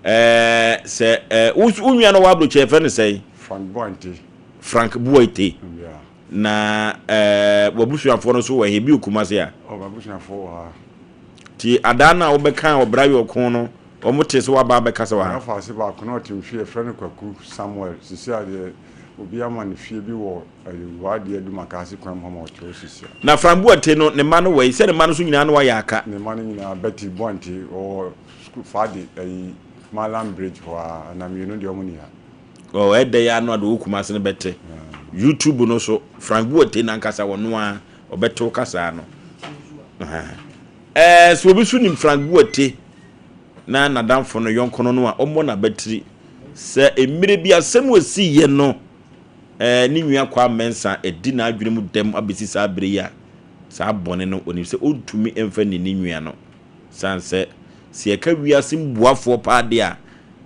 Ɛɛ sɛ ɛɛ wo wo nua no wɔ aburokyɛ yɛfrɛ no sɛn? Frank Boante. Frank Boante. Yeah. Na ɛɛ w'abusuafoɔ no nso wɔ he? Ebi wɔ Kumasi a? Oh, m'abusuafoɔ wɔ ha. Ti adaa no a wobɛka ɔbra yɛ ɔko no, wɔn te sɛ waba abɛkasa wɔ ha? M'afa ase baako na ɔte me fie, yɛfrɛ no Kwaku Samuel. Sisi a deɛ obi ama no fie bi wɔ ɛyi Wadi Adumakase kwan mu hɔ ma ɔte hɔ sisi a. Na Frank Boante no, ne mma no wɔ he? Sɛ ne mma no nso nyinaa na wɔayɛ aka? Ne mma no nyinaa, Betty Boante, ɔwɔ Sukuu Fadi ɛyi Malam Bridge hɔ ara, na mmienu deɛ wɔn ni ha. Oh, ɛdɛ yi ano ade wɔ Kumasi no bɛte. YouTube no so, Frank Buote nankasa ɔno ara ɔbɛte wo kasaa no. Ɛɛ, sɛ obi so nim Frank Buote na n'adamfo no yɔnko no no a, ɔmmɔ n'abatiri sɛ mmerɛ bi asɛm a ɛsiiɛ no, ɛɛ, ne nua Kwaa Mensah ɛdi n'adwene mu dɛm abɛsi saa berɛ yi a, saa bɔne no, ɔnim sɛ ɔntumi mfa nni ne nua no. Esiane sɛ, sɛ yɛka wiase mu boafoɔ paa deɛ a,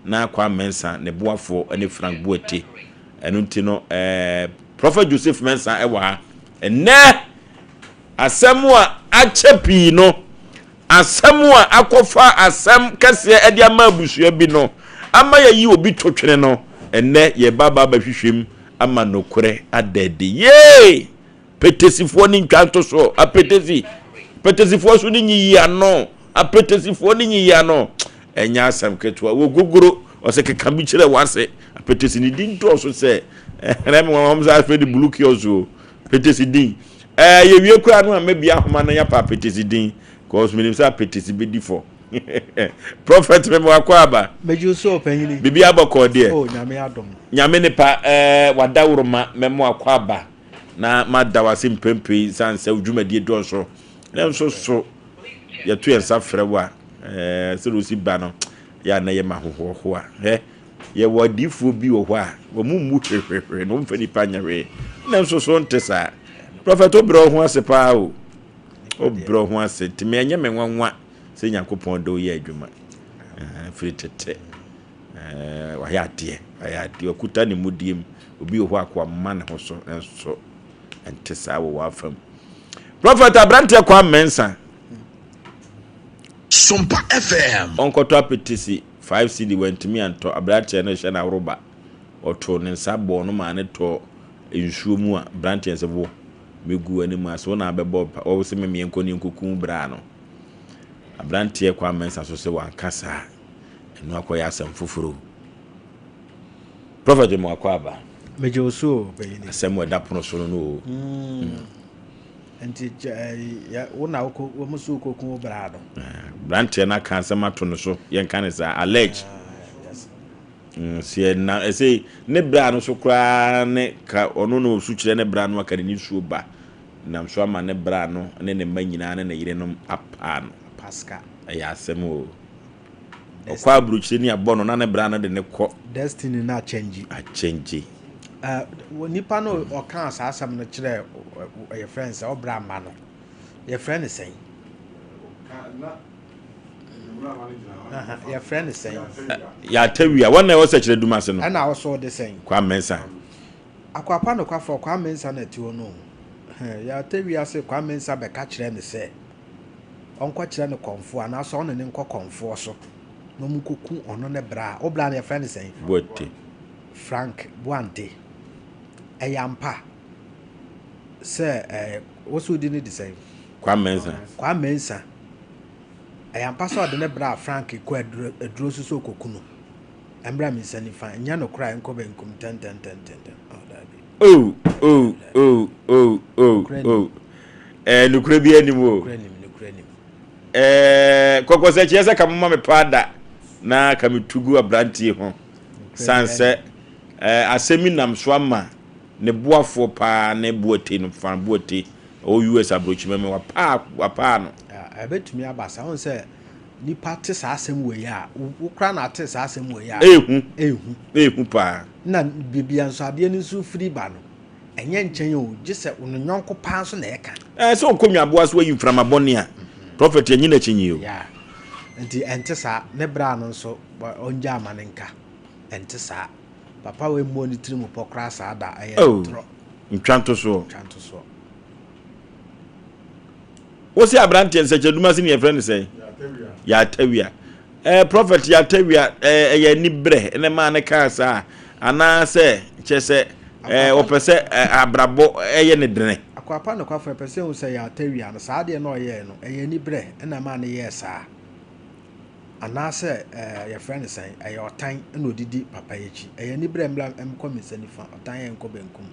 na Kwame Mensah ne boafoɔ ne Frank Boatey. Ɛno nti no, eh, Prophet Joseph Mensah wɔ ha. Ɛnnɛ, asɛm a akyɛ pii no, asɛm a akɔfa asɛm kɛseɛ de ama abusua bi no, ama yɛayi obi to twene no, ɛnnɛ yɛba aba abɛhwehwɛ mu ama nokorɛ ada adi. Yee! Petesifoɔ ne ntwa ntosoɔ, apetesi, petesifoɔ so ne nyiyi ano, apetesifoɔ ne nyiyi ano. Ɛnyɛ asɛm ketewa, wɔ gogoro, ɔsɛ keka bi kyerɛ wase. Apetesi ne din dɔɔso sɛ, ɛhɛn mi wɔn sɛ afei de blue kiosk o, petesi din. Ɛɛ yɛwie koraa no a mɛbia ahoma no yɛapa apetesi din, cause menim sɛ apetesi bɛdi fɔ. Prophet me wakɔ aba. Megye wo so ɔpanyini. Biribi abɔkɔɔ deɛ. Oh, nyame adom. Nyame nipa ɛɛ wadaworoma mɛmo akɔ aba. Na mada wo ase mprempren yi esiane sɛ wo dwumadie dɔɔso, nanso so yɛto yɛn nsa frɛ wo a, ɛɛ, sɛdeɛ wosi ba no, yɛ a na ɛyɛ ma ahohoahoa. Hwɛ, yɛwɔ adiyifoɔ bi wɔ hɔ a, wɔn mmu hwehwehwe na wɔmfa nnipa nyɛ hwee, nanso so nte saa. Prɔfɛt, wobrɛ wo ho ase paa o. Wobrɛ wo ho ase, nti me ɛnyɛ me nwanwa sɛ Nyankopɔn de wo yɛ adwuma. Firi tete. Ɛɛ, wayɛ adeɛ, wayɛ adeɛ, wakuta ne mudie mu. Obi wɔ hɔ a akoa mma ne ho so, nanso ɛnte saa wɔ w'afa mu. Prɔfɛt aberanteɛ Kwame Mensah. Sompa FM. Ɔnkɔtɔ apetesi 5 cedi wantumi antɔ, aberanteɛ no rehyɛ no aworoba. Ɔtoo ne nsa bɔɔ no maa no tɔɔ nsuo mu a, aberanteɛ no sɛ, Wo, mɛgu w'anim ase, wo na abɛbɔ mpa, wo se me meɛnkɔ ne yɛnkɔku wo braa no. Aberanteɛ Kwame Mensah nso sɛ wanka saa. Ɛno akɔyɛ asɛm foforɔ o. Prophet mo akɔ aba. Megye wo so o bɛyini. Asɛm wɔ ɛda pono so no no o. Mm. Nti wo na wokɔ wɔn so wokɔku wo braa no. Branteɛ no aka asɛm ato no so yɛnka ne saa allege. Ah, sɛ na ɛsɛ ne bra no so koraa ne ka ɔno na ɔsu kyerɛ ne bra no aka ne nisuo ba nam so ama ne bra no ne ne mma nyinaa ne ne yerenom apaa no. Pasca. Ɛyɛ asɛm o. Ɔkɔ aburokyire ni abɔ no na ne bra no de ne kɔ. Destiny no akyɛngye. Akyɛngye. Uh, nipa no ɔkaa saa asɛm no kyerɛ yɛfrɛ no sɛ ɔbra mma no yɛfrɛ no sɛn? Yɛfrɛ no sɛn? Yɛatawia wɔn na ɛwɔ sɛ kyerɛ dum ase no. Ɛna ɔsɔ de sɛn? Kwame Mensah. Akwapa nokwafoɔ Kwame Mensah na ɛte hɔ no. Yɛatawia se Kwame Mensah bɛka kyerɛ no sɛ ɔnkɔkyerɛ no kɔmfoɔ anaasɛ ɔne no nkɔ kɔmfoɔ so na ɔmo nkɔku ɔno ne bra a, wo bra no yɛfrɛ no sɛn? Boate. Frank Boante. Ɛyɛ ampa sɛ ɛɛ wo so wodi ne di sɛn? Kwame Mensah. Kwame Mensah. Ɛyɛ ampa sɛ ɔde ne bra Frank kɔ aduro aduro so sɛ ɔkɔku no. Ɛmmra me nsa nifa, nyɛ no koraa ɛnkɔ benkum tɛntɛntɛntɛntɛn. Oh, daabi. Oh, oh, oh, oh, oh, oh. Eh, nokorɛ bi anim o. Eh, kɔkɔsɛ kyerɛ sɛ ka moma me paa da na ka metu gu aberanteɛ ho san sɛ eh, asɛm yi nam so ama ne boafoɔ paa ne boate no fa boate ɔwɔ US aburokyima mu wapaa wapaa no. Ɛbɛtumi aba saa wɔn sɛ nipa te saa asɛm wei a wo koraa na ate saa asɛm wei a. Ehu ehu ehu paa. Na biribi nso adeɛ no nso firi ba no. Ɛnyɛ nkyɛn o, gye sɛ wo yɔnko paa nso na ɛka. Ɛɛ sɛ ɔkɔ nwaboa so ayi mframa bɔne a, prɔfɛt yɛnye no akyinnye o. Yeah. Nti ɛnte saa. Ne bra no nso, ɔngyaa ma no nka. Ɛnte saa. Papa wei mmɔɔ ne tirim pɔ koraa saa da. Ɛyɛ Oh, torɔ. ntwa ntosoɔ. Ntwa ntosoɔ. Wo se aberanteɛ nsɛkyerɛdum ase ne yɛfrɛ no sɛn? Yɛatawia. Eh, Prophet Yatawia, eh, ɛyɛ anibrɛ na ɛmaa no kaa saa, anaasɛ kyerɛ sɛ eh, ɔpɛ sɛ eh, abrabɔ ɛyɛ ne dene. Akwapa nokwafo ɛpɛ sɛ ehu sɛ Yatawia no, saa adeɛ na ɔyɛɛ no, ɛyɛ anibrɛ na ɛmaa no yɛɛ saa. Anaasɛ eh, yɛfrɛ no sɛn, ɛyɛ ɔtan na ɔdidi papa yi akyi. Ɛyɛ anibrɛ mmra nkɔ me nsa nifa, ɔtan yɛ nkɔ benkum.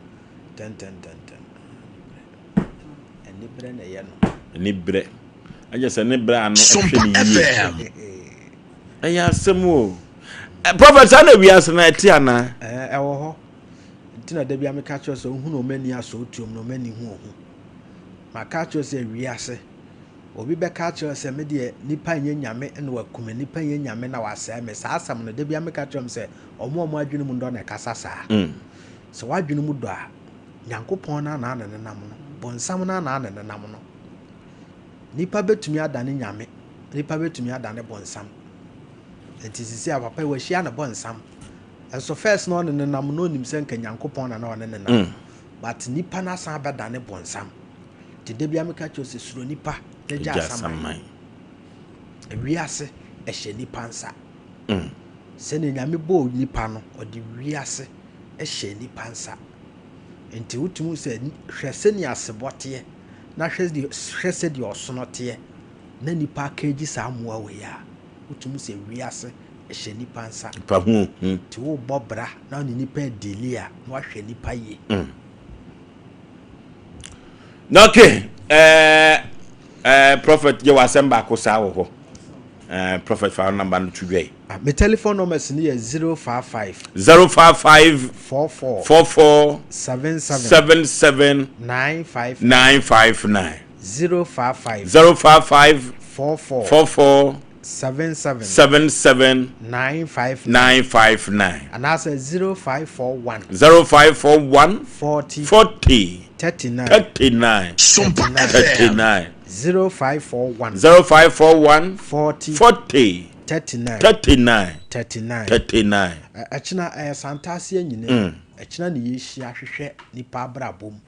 Tɛntɛntɛntɛm. Anibrɛ. Anibrɛ na ɛyɛ no. Anibrɛ. Ɛnyɛ sɛ ne brɛ ano ɛhwɛ ne yie. Ɛyɛ asɛm o. Prophet saa na wiase na ɛte anaa? Ɛwɔ hɔ. Nti na da bi ameka kyerɛ sɛ ohunu ɔma ani asɔ otuom na ɔma ani hu ohu. Maka kyerɛ sɛ wiase obi bɛka kyerɛ sɛ me deɛ nipa nyɛ nyame na wakume nipa nyɛ nyame na wasɛe me. Saa asɛm no da bi ameka kyerɛ m sɛ ɔmo a ɔmo adwene mu ndɔ na ɛkasa saa. Sɛ w'adwene mu dɔ a, Nyankopɔn no anaa ne nenam no, bonsam no anaa ne nenam no. Nipa bɛtumi adane Nyame, nipa bɛtumi adane bonsam. Nti sisi a papa yi wahyia ne bonsam. Nso first na ɔne nenam no onim sɛ nka Nyankopɔn na na ɔne nenam. But nipa no asan abɛdane bonsam. Nti da bia meka kyerɛ sɛ suro nipa na gya asaman. Wiase ɛhyɛ nipa nsa. Sɛnea Nyame bɔɔ nipa no, ɔde wiase hyɛ nipa nsa. Nti wotumi sɛ hwɛ sɛnea asebɔ teɛ na hwɛ deɛ hwɛ sɛdeɛ ɔsono teɛ na nipa akagyi saa mmoa wei a, wotumi sɛ wiase hyɛ nipa nsa. Nipa ho hu. Nti wobɔ bra na wone nipa adili a, na wahwɛ nipa yie. Na okay, ɛɛ ɛɛ prophet yɛ wɔ asɛm baako saa wɔ hɔ. Ɛɛ prophet fa number no to dwa yi. Ah, me telephone numbers no yɛ 055. 055. 44. 44. 77. 77. 959. 959. 055. 055. 44. 44. 77. 77. 959. 959. Anaasɛ 0541. 0541. 40. 40. 39. 39. 39. 39. 0541. 0541. 40. 40. 39. 39. 39. 39. Ɛkyena ɛyɛ Santase anyina. Ɛkyena ne yɛhyia hwehwɛ nipa abrabɔ mu.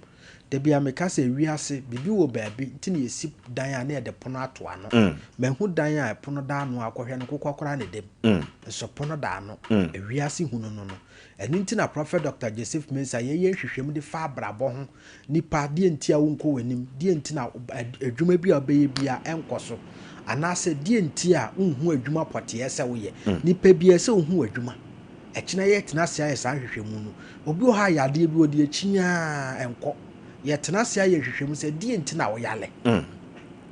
Da bi a meka sɛ wiase biribi wɔ baabi nti na yɛsi dan a na yɛde pono ato ano. Mahu dan a ɛpono da ano a kɔhwɛ no kokɔ koraa na ɛda mu. Nso pono da ano. Wiase hunu no no. Ɛno nti na Prophet Doctor Joseph Mensah yɛyɛ nhwehwɛmu de fa abrabɔ ho Nipa, deɛ nti a wonkɔ w'anim? Deɛ nti na adwuma bi a wobɛyɛ bi a ɛnkɔ so? Anaasɛ deɛ nti a wonhu adwuma pɔteɛ sɛ woyɛ? Mm. Nipa bi sɛ wohu w'adwuma. Ɛkyena yɛtena ase ayɛ saa nhwehwɛmu no. Obi wɔ hɔ a yadeɛ bi ɔde akyi a ɛnkɔ. Yɛtena ase ayɛ nhwehwɛmu sɛ deɛ nti na woyale. Mm.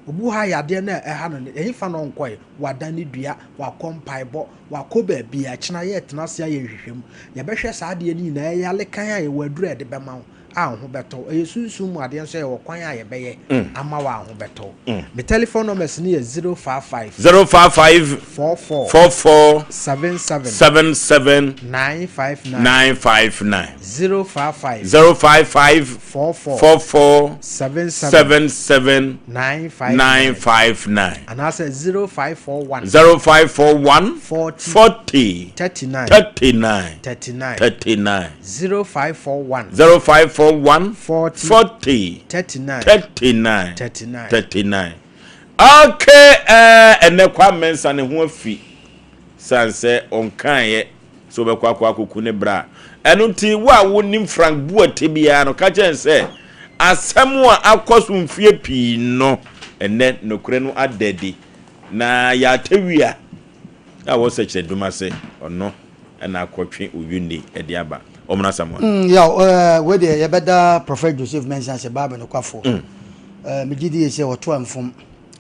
Obi wɔ hɔ a yadeɛ no a ɛha no no, ɛhefa na ɔnkɔe? Wada ne dua, wakɔ mpaebɔ, wakɔ baabi a ɛkyena yɛtena ase ayɛ nhwehwɛmu. Yɛbɛhwɛ saa adeɛ no nyinaa, ɛyɛ yale kan a yɛwɔ aduru a yɛde bɛma wo. a wo ho bɛtɔ wo. Ɛyɛ sunsum mu adeɛ nso yɛwɔ kwan a yɛbɛyɛ ama wo a wo ho bɛtɔ wo. Me telephone numbers no yɛ 055. 055. 44. 44. 77. 77. 959. 959. 055. 055. 44. 44. 77. 77. 959. 959. Anaasɛ 0541. 0541. 40. 40. 39. 39. 39. 39. 0541. 0541. 40. 40. 39. 39. 39. 39. Okay, eh, ɛnɛ kwa mɛnsa ne ho afi san sɛ ɔnkaeɛ sɛ ɔbɛkɔ akɔ akɔku ne bra. Ɛno nti wo a wonim Frank Buate biara no ka kyɛn sɛ asɛm a akɔ so mfie pii no ɛnɛ nokorɛ no ada adi na yɛatawia a wɔ sɛkyerɛdum ase ɔno na akɔtwe Oyunde de aba. Ɔmono Asamoah. Mm, yaw, eh, wei deɛ yɛbɛda Prophet Joseph Mensah ase, Bible nokwafoɔ. Mm. Eh, megye die sɛ ɔto amfom.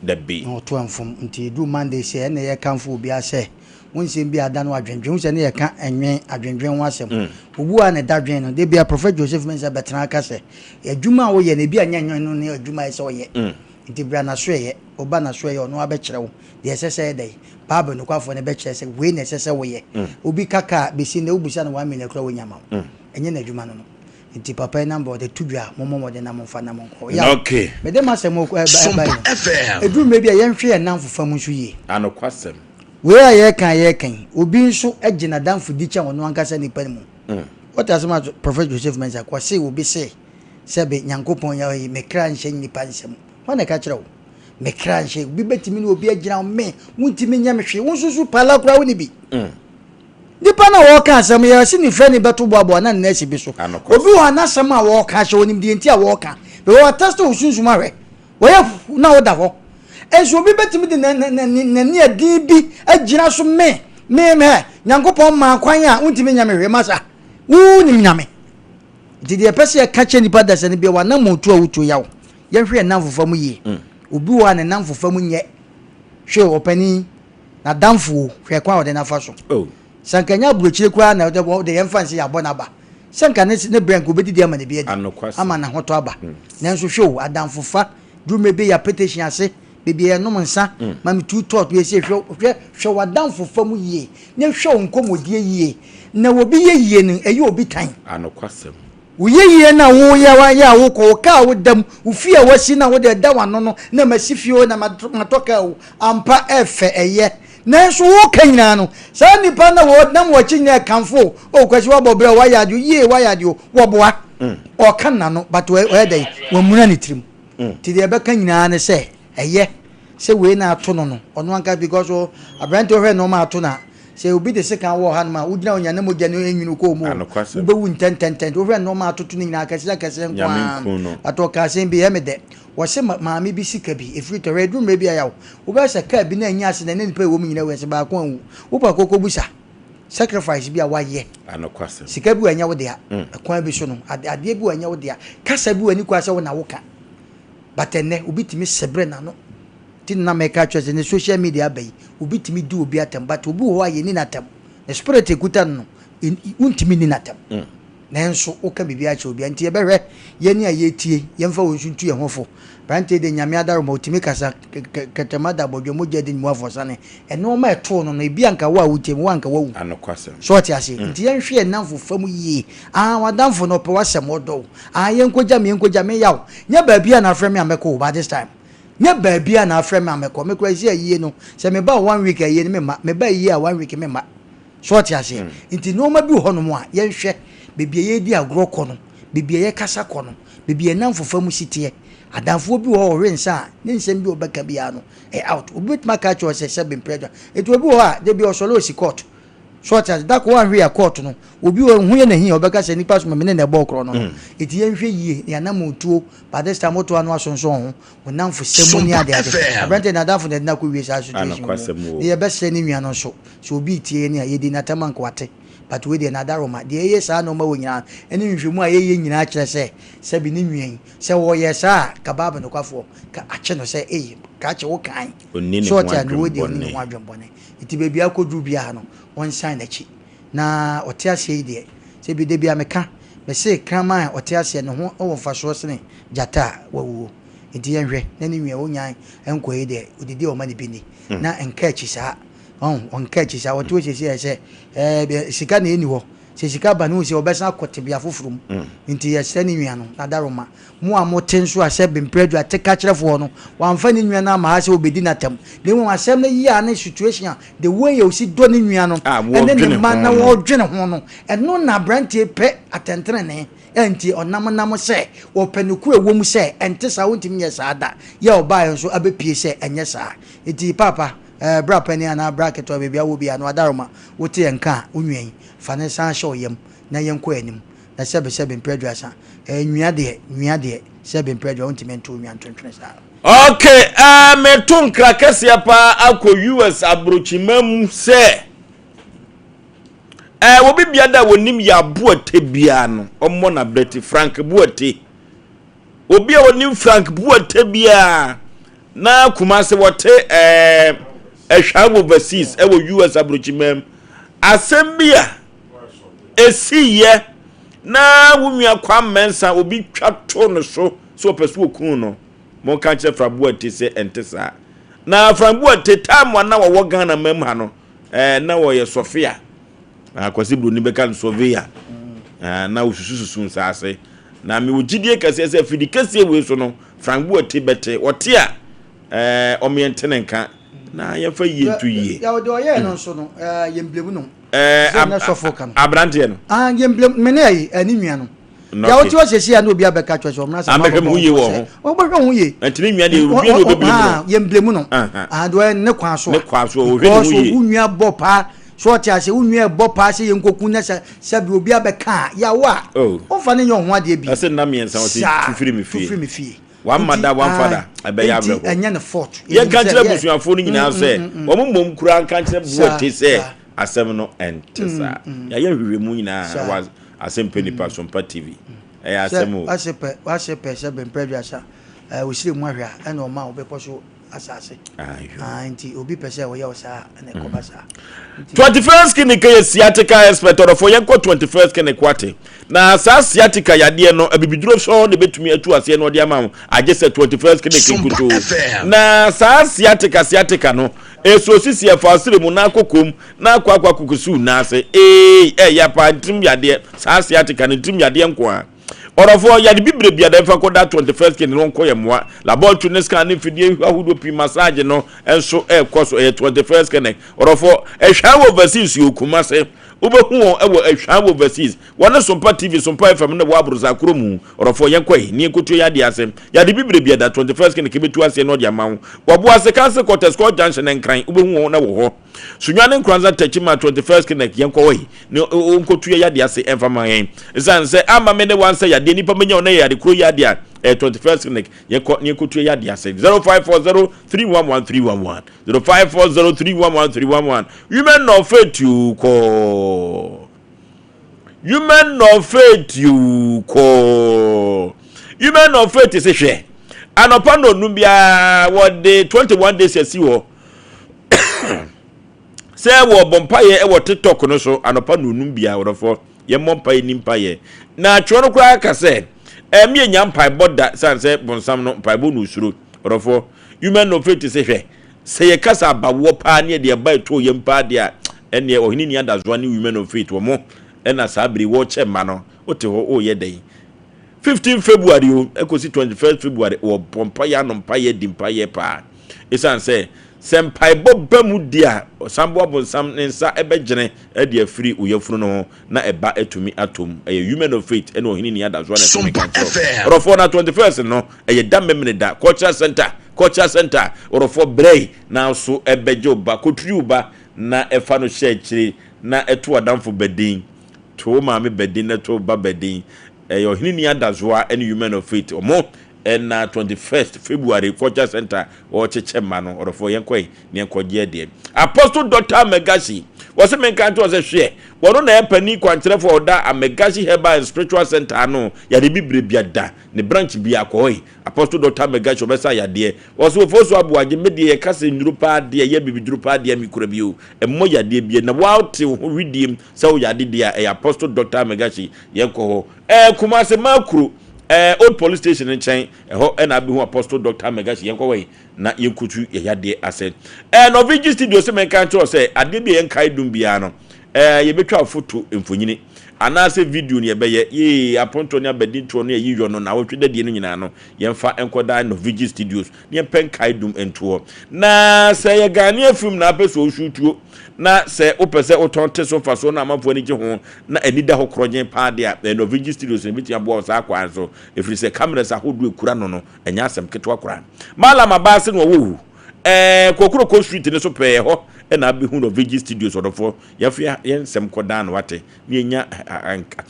Dabi. Na ɔto amfom. Nti ɛduru Monday sɛ ɛna yɛkamfo obiara sɛ wo nsɛm bi ada no adwendwen. Wo sɛ ne yɛka ɛnwen, adwendwen ho asɛm. Mm. Obu a ne da dwen no, da bia Prophet Joseph Mensah bɛtena aka sɛ adwuma a woyɛ no ebi anyɛ nwen no ne adwuma a ɛsɛ ɔyɛ. Mm. Nti bra n'asoɛeɛ, woba n'asoɛeɛ a ɔno ara bɛkyerɛ wo deɛ ɛsɛ sɛ ɛyɛ dɛn. Bible nokwafoɔ no bɛkyerɛ sɛ wei na ɛsɛ sɛ woyɛ. Obi ka kaa bɛsi nnɛ wobisa no one million koraa ɔnnya ma wo. Ɛnyɛ n'adwuma no no. Nti papa yi number ɔde to dwa a, mommɔ mmɔden na momfa na monkɔ. Yaw, Okay. mede m'asɛm ɛ Sompa bae no, FM. ɛduru mmerɛ bi a yɛnhwɛ yɛn nnamfofa mu nso yie. Anokwasɛm. Wei a yɛreka a yɛreka yi, obi nso gye n'adamfo di kyɛn ɔno ankasa nipa no mu. Wote asɛm a Prophet Joseph Mensah ka? Ɔse obi se, Sɛbe Nyankopɔn yɛ ɔyi, me kra nhyɛ nnipa nsam. Hwan na ɛka kyerɛ wo? Me kra nhyɛ. Obi bɛtumi ne obi agyina me, wontumi nyɛ me hwee. Wo nso so pala koraa wo ne bi. Mm. Nipa na wɔka asɛm yɛ ɔsi ne fɛ ne bɛto boaboa na ne nɛɛsi bi so. Obi wɔ n'asɛm a wɔka hyɛ onim deɛ nti a wɔka. Bɛwɔ atɛsite wo sunsum ahwɛ. Wɔyɛ hu na woda hɔ. Nso obi bɛtumi de n'ani ɛden bi agyina so me me mɛ Nyankopɔn maa kwan a wontumi nyɛ me hwee masa. Wo nim Nyame. Nti deɛ ɛpɛ sɛ yɛka kyerɛ nipa dasani bia w'anammɔntuo a wotuo yaw. Yɛnhwɛ yɛn nnamfofa mu yie. Obi wɔ hɔ a ne nnamfofa mu nyɛ. Hwɛ ɔpanin, n'adamfo o, hwɛ kwan a ɔde no afa so. Sɛ anka ɛnyɛ aburokyire koraa na ɔde yɛmfa no sɛ yɛabɔ no aba. Sɛ anka ne ne berɛ anka ɔbɛdidi ama ne bi adi, ama n'ahotɔ aba. Nanso hwɛ o, adamfofa, duru mmerɛ bi yɛ apetition ase, baabi a yɛnom nsa, ma me tu tɔt, yɛ sei, hwɛ, hwɛ, hwɛ w'adamfofa mu yie, na hwɛ wo nkɔmmɔdie yie. Na obi yɛ yie no, ɛyɛ obi tan. Anokwasɛm. Wo yɛyie no a woyɛ wayɛ a wokɔ wo kaa a woda mu, wo fie a wasi no a wode ɛda w'ano no na masi fie o na matɔ kaa o, ampa ɛfɛ ɛyɛ. Nanso woka nyinaa no, saa nnipa no a wɔnam w'akyi nyinaa ɛkamfo wo, oh Kwasi woabɔ bra o, woayɛ adeɛ o, yie woayɛ adeɛ o, wɔboa. Ɔka n'ano but ɔyɛ dɛn? Wamuna ne tirim. Nti deɛ ɛbɛka nyinaa ne sɛ ɛyɛ sɛ wei na ato no no, ɔno ankasa because aberante ɔhwɛ nneɛma ato no a, Sɛ obi de sekan wɔ hanom a, wogyina hɔ nyinaa na mogya no nwini kɔ mu o, wobɛwu ntɛntɛntɛn. Nti wohwɛ nnoɔma a atoto no nyinaa, akɛseɛ akɛseɛ nko ara. But ɔka asɛm bi, ɛyɛ me dɛ. Wɔse maame bi sika bi, ɛfiri tɔ. Hwɛ, ɛduru mmerɛ bi a, yaw. Wobɛhwɛ sɛ kaa bi na annya accident na nnipa a ɛwɔ mu nyinaa awu, ɛsɛ baako anwu. Wopɛ a kɔkɔbusa. Sacrifice bi a woayɛ. Sika bi wɔ a ɛnyɛ wo dea. Ɛkwan bi so no, adeɛ bi wɔ a ɛnyɛ wo dea. Kasa bi wɔ a ɛnni kwan sɛ wo na woka. But ɛnnɛ, obi tumi sebrɛ n'ano. Nti na na meka kyerɛ sɛ ne social media aba yi obi tumi di obi atɛm but obi wɔ hɔ a yɛnni n'atɛm ne spirit ekuta no no wontumi nni n'atɛm mm. nanso woka biribi akyerɛ obi nti yɛbɛhwɛ yɛne a yɛtie yɛmfa wɔn nso ntu yɛn ho fo aberanteɛ de nyame adaroma otumi kasa kɛtɛma da abɔdwa mogya di ne mu afɔsane ɛnoɔma ɛtoo no no ebi anka wo a wotie mu wo anka wawu so ɔte ase mm. nti yɛnhwɛ yɛn namfo fa mu yie ah wadamfo no ɔpɛ wasɛm ɔdɔ wo ah yɛnkɔgya me yɛnkɔgya me yaw nyɛ baabi a na afrɛ me a mɛkɔ wo by this time Nyɛ baabi a na afrɛ me a mɛkɔ. Me koraa sisi ayie no, sɛ meba a one week ayie no memma. Meba ayie a one week memma. So ɔte aseɛ? Nti nnoɔma bi wɔ hɔnom a yɛnhwɛ baabi a yɛredi agorɔ kɔ no, baabi a yɛkasa kɔ no, baabi a yɛn nnamfofa mu si teɛ. Adamfoɔ bi wɔ hɔ a ɔwe nsa a, ne nsɛm bi a ɔbɛka biara no, ɛyɛ out. Obi bɛtumi aka akyerɛ wo sɛ sɛbe mprɛ aduasa. Nti obi wɔ hɔ a, da bi ɔsɔre ɔsi court. So ɔte ase? Da koro wanhwɛ yɛ court no, obi wɔ ho yɛ n'ahi a ɔbɛka sɛ nipa soma me ne na ɛbɔɔ korɔ no no. Nti yɛnhwɛ yie na yɛn anammɔntuo By this time woto ano asonsɔn ho, wo nnamfo sɛ mu ne Sompa ade ade. FM. Aberante n'adamfo na ɛde no akɔwie saa situation yi mu. Anokwasɛm Na o. yɛbɛsrɛ ne nua no nso, sɛ obi retie yɛn a, yɛdi no atɛm anka wate. But wei deɛ n'adaroma, deɛ ɛyɛ saa nnoɔma wei nyinaa no, ɛne nhwehwɛmu a yɛyɛ nyinaa kyerɛ sɛ, sɛbi ne nua yi, sɛ ɔyɛɛ saa a, ka Bible nokwafoɔ, ka akye no sɛ, ei, krakye wo kan. Ɔnni ne So ho ɔte a, na wei deɛ ɔnni ne adwembɔne. ho adwembɔne. Nti baabi a akɔduru biara no, ɔnsan n'akyi. Na ɔte aseɛ yi deɛ, sɛ bi da bi a meka, mese kraman a ɔte aseɛ ne ho wɔ mfasoɔ sene gyata a wawuo. Nti yɛnhwɛ na ne nua ɔnyan nkɔ yi deɛ, ɔdidi a ɔma ne bi nni. Na nka akyi saa. Ɔho, ɔnka akyi saa. Ɔte hɔ seesei ayɛ sɛ, ɛɛ, sika na ɛnni hɔ. Sɛ sika ba no, wohu sɛ ɔbɛsan akɔ tebea foforɔ mu. Nti yɛsrɛ ne nua no, Nadaroma, Mo a mote nso a sɛ mprɛdu a teka kyerɛfoɔ no, wamfa ne nua no amma ha sɛ ɔbɛdi no atɛm, na mmom asɛm no yea ne situation a the way a ɔsi dɔ ne nua no A ne ne wɔdwene mma ho na no. wɔdwene ho no, ɛno na aberanteɛ pɛ atɛntenenee, ɛnti ɔnam nam sɛ ɔpɛ nokorɛ wɔ mu sɛ ɛnte saa, ɔntumi nyɛ saa da, yɛ a ɔbaeɛ nso abɛpue sɛ ɛnyɛ saa. Nti paapa, eh, bra panin anaa bra ketewa baabi a wowɔ biara no adaworoma, wote yɛn nka a, wo nua yi, fa ne nsa hyɛ wo yam na yɛnkɔ anim. Na sɛbe sɛbe mprɛ aduasa eh, nwia deɛ, nwia deɛ, sɛbe mprɛ aduasa, wontumi nto nwia nto ntwene saa. Ok, eh, meto nkra kɛseɛ paa akɔ US abrokyima mu sɛ eh, obi biada a wɔnim yɛ aboate biara no ɔmmɔ n'abrɛti Frank Boate obi a wɔnim Frank Boate biara na Kumase wɔte eh, ɛhwa overseas ɛwɔ US abrokyima mu asɛm bi a Esiiɛ na wo nua Kwam Mensah obi twa to no so sɛ ɔpɛ so ɔku no. Monka nkyerɛ Fra Boate sɛ ɛnte saa. Na Fra Boate time a na wɔwɔ Ghana mam ha no, eh, na wɔyɛ sɔfea. Ah, Kwasi Broni bɛka no surveyor. Ah, na wɔsusususu nsaase. Na mewɔ gyidie kɛseɛ sɛ afidi kɛseɛ wei so no, Frank Boate bɛte. Ɔte a, eh, ɔmeɛ nte ne nka. Na yɛmfa yie nto yie. Deɛ ɔyɛɛ no nso no, eh, yɛmblemu no. Ɛɛ Sɛ na sɔfo ka no. aberanteɛ no. Ah, yɛn blame me ne ayi ɛne nua no. Deɛ wote hɔ sɛsi a na obi abɛka kyerɛ sɛ ɔmena sɛ Amɛhwɛ me ho yie wɔ ho. Ɔbɛhwɛ ho yie. Nti ne nua deɛ obi na ɔbɛblame no. Yɛn blame no. Deɛ ɔyɛ ne kwan so a. Ne kwan so a ɔhwɛ ne ho yie. Because wo nua bɔ paa so ɔte ase wo nua ɛbɔ paa sɛ yɛn nkoku na sɛ sɛbi obi abɛka a yawo a. Ɔnfa ne nyɛ ɔho adeɛ bi. Ɛsɛ nna mmiɛnsa ɔsi tu firi me fie. Tu firi me fie. One mother, one father. Ɛbɛyɛ awerɛhoɔ. Nti ɛnyɛ ne fault. Yɛnka nkyerɛ abusuafoɔ no nyinaa sɛ wɔn mmom koraa nka nkyerɛ Boate sɛ asɛm no ɛnte saa. Yɛayɛ nhwehwɛmu nyinaa wɔ Asɛmpɛ Nipa Sompa TV. Ɛyɛ asɛm o. Wase pɛ, wase pɛ sɛ bɛmpɛ aduasa, osire mu ahwɛ a, ɛna ɔma wo bepɔ so asase. Nti obi pɛ sɛ ɔyɛ wo saa a, ɛna ɛkɔba saa. 21st Clinic yɛ sciatica expert ɔdɔfoɔ yɛnkɔ 21st Clinic wate na saa sciatica yadeɛ no abibiduro sɔɔ na ɛbɛtumi atu aseɛ na ɔde ama wo agye sɛ 21st Clinic nkutoo na saa sciatica sciatica no ɛso sisi ɛfa asere mu na akɔkɔm na akɔ akɔ akɔkɔsiw nan ase ee ɛyɛ paa ntirim yadeɛ saa sciatica no ntirim yadeɛ nko a Ɔdɔfoɔ, yɛde bibire bia dɛ mfa nkɔda 21st Clinic no nkɔ yɛ mmoa. Laboratory ne scan ne mfidie ahodoɔ pii massage no nso ɛrekɔ so. Ɛyɛ 21st Clinic. Ɔdɔfoɔ, Ɛhwan wɔ Overseas o, Kumase. Wobɛhu wɔn wɔ Ɛhwan wɔ Overseas. Wɔne Sompa TV, Sompa FM no na ɛwɔ Aborosa kuro mu. Ɔdɔfoɔ, yɛnkɔ yi, ne yɛnkɔtua yɛn adeɛ ase. Yɛde bibire bia da 21st Clinic bɛtu aseɛ na ɔde ama wo. Wɔboase Council Quarters, Court Junction, Nkran. Wobɛhu wɔn wɔ hɔ. Sunyani Nkoranza Techiman 21st Clinic yɛnkɔ hɔ yi ne ɔnkɔtu yɛ yadeɛ ase ɛmfa ma yɛn ɛsiane sɛ ama me ne wansɛ yadeɛ nipa menya ɔnɛ yɛ yade kuro yi adeɛ a ɛyɛ 21st Clinic yɛnkɔ ne yɛnkɔtu yɛ yadeɛ ase 0540 311 311 0540 311 311 Women of Faith kɔɔ Women of Faith kɔɔ Women of Faith sɛ hwɛ anɔpa nnɔnum biara wɔde 21 days asi hɔ sɛ wɔbɔ mpaeɛ wɔ tiktok no so anɔpa nnɔnum biara wɔdɔfoɔ yɛmmɔ mpaeɛ ni mpaeɛ na atwerɛ no koraa ka sɛ ɛmi enya mpaebɔ da san sɛ bonsam no mpaebɔ na osuro wɔdɔfoɔ women of faith sɛ hwɛ sɛ yɛka sɛ abawoɔ paa ne yɛde ɛba ɛtoo yɛm paa deɛ a ɛneɛ ɔhene ni adazoa ne women of faith wɔn ɛna saa bere wɔkyɛ mma no wote hɔ woyɛ dɛn 15 February o ɛkɔsi 21 February wɔbɔ mpaeɛ ano mpaeɛ di mpaeɛ paa ɛsiane sɛ sɛ mpaebɔ ba mu di a ɔsambo abonsam ne nsa ɛbɛgyene ɛde afiri wo yafunu no ho na ɛba atumi atom ɛyɛ women of faith ɛne ɔhene ni adasoa na ɛsɛ meka nkyerɛ ɔdɔfoɔ na 21st no ɛyɛ da memene da cultural center cultural center ɔdɔfoɔ brɛ na so ɛbɛgye wo ba kɔturi wo ba na ɛfa no hyɛ akyire na ɛto adamfo badin To wo maame badin na to wo ba badin. Ɛyɛ Ɔhene Ni Adazoa ne Women of Faith ɔmo ɛna 21st February Culture Center wɔkyekyɛ mma no. Ɔdɔfoɔ yɛnkɔ yi na yɛnkɔ gye ɛdeɛ. Apostle Doctor Amegashi wɔse menka nto sɛ hwɛ wɔno na ɛyɛ panin kwankyerɛfoɔ a ɔda Amegashi Herbal and Spiritual Center ano yare bibire bia da ne branch biako hɔ yi. Apostle Doctor Amegashi ɔbɛsa yadeɛ. Wɔse Ofosu Aboagye me deɛ yɛka sɛ nnuro paa deɛ ɛyɛ bibiduro paa deɛ mekura bi o ɛmmɔ yadeɛ bia na woate wo ho wediem Sɛ woyɛ ade deɛ a, ɛyɛ Apostle Doctor Amegashi, yɛnkɔ hɔ. Ɛɛ Kumasi Makuro, ɛɛ Old Police Station nkyɛn, ɛhɔ ɛna abɛhu Apostle Doctor Amegashi, yɛnkɔ hɔ yi na yɛnkɔtu yɛ yadeɛ ase. Ɛɛ Norvigi Studio sɛ menka nkyerɛ wo sɛ adeɛ bi a yɛnkae dum biara no, ɛɛ yɛbɛtwa foto mfonyini anaasɛ video no yɛbɛyɛ, yee apontoɔ ne abadintoɔ ne ayiyɔ no naawɔtwe dadie no nyinaa no, yɛmfa nkɔda Norvigi Studios na yɛmpɛ nkae dum ntoɔ. Na sɛ ɛyɛ Ghanaian film na apɛ sɛ ɔshuutuo, Na sɛ wopɛ sɛ wotɔn te so mfasoɔ na amanfoɔ ani gye ho na ani da hɔ korɔgyen paa deɛ a, ɛyɛ Norvigi Studios na ɛbɛtumi aboa wo saa kwan so, ɛfiri sɛ cameras ahodoɔ ɛkura no no, ɛnyɛ asɛm ketewa koraa. Mallam Abaase na ɔwɔ hu, ɛɛ Kokoroko Street no so pɛɛ, ɛhɔ na abɛhu Norvigi Studios ɔdɔfoɔ. Yɛmfa yɛn nsɛm kɔdan no wate, na yɛnya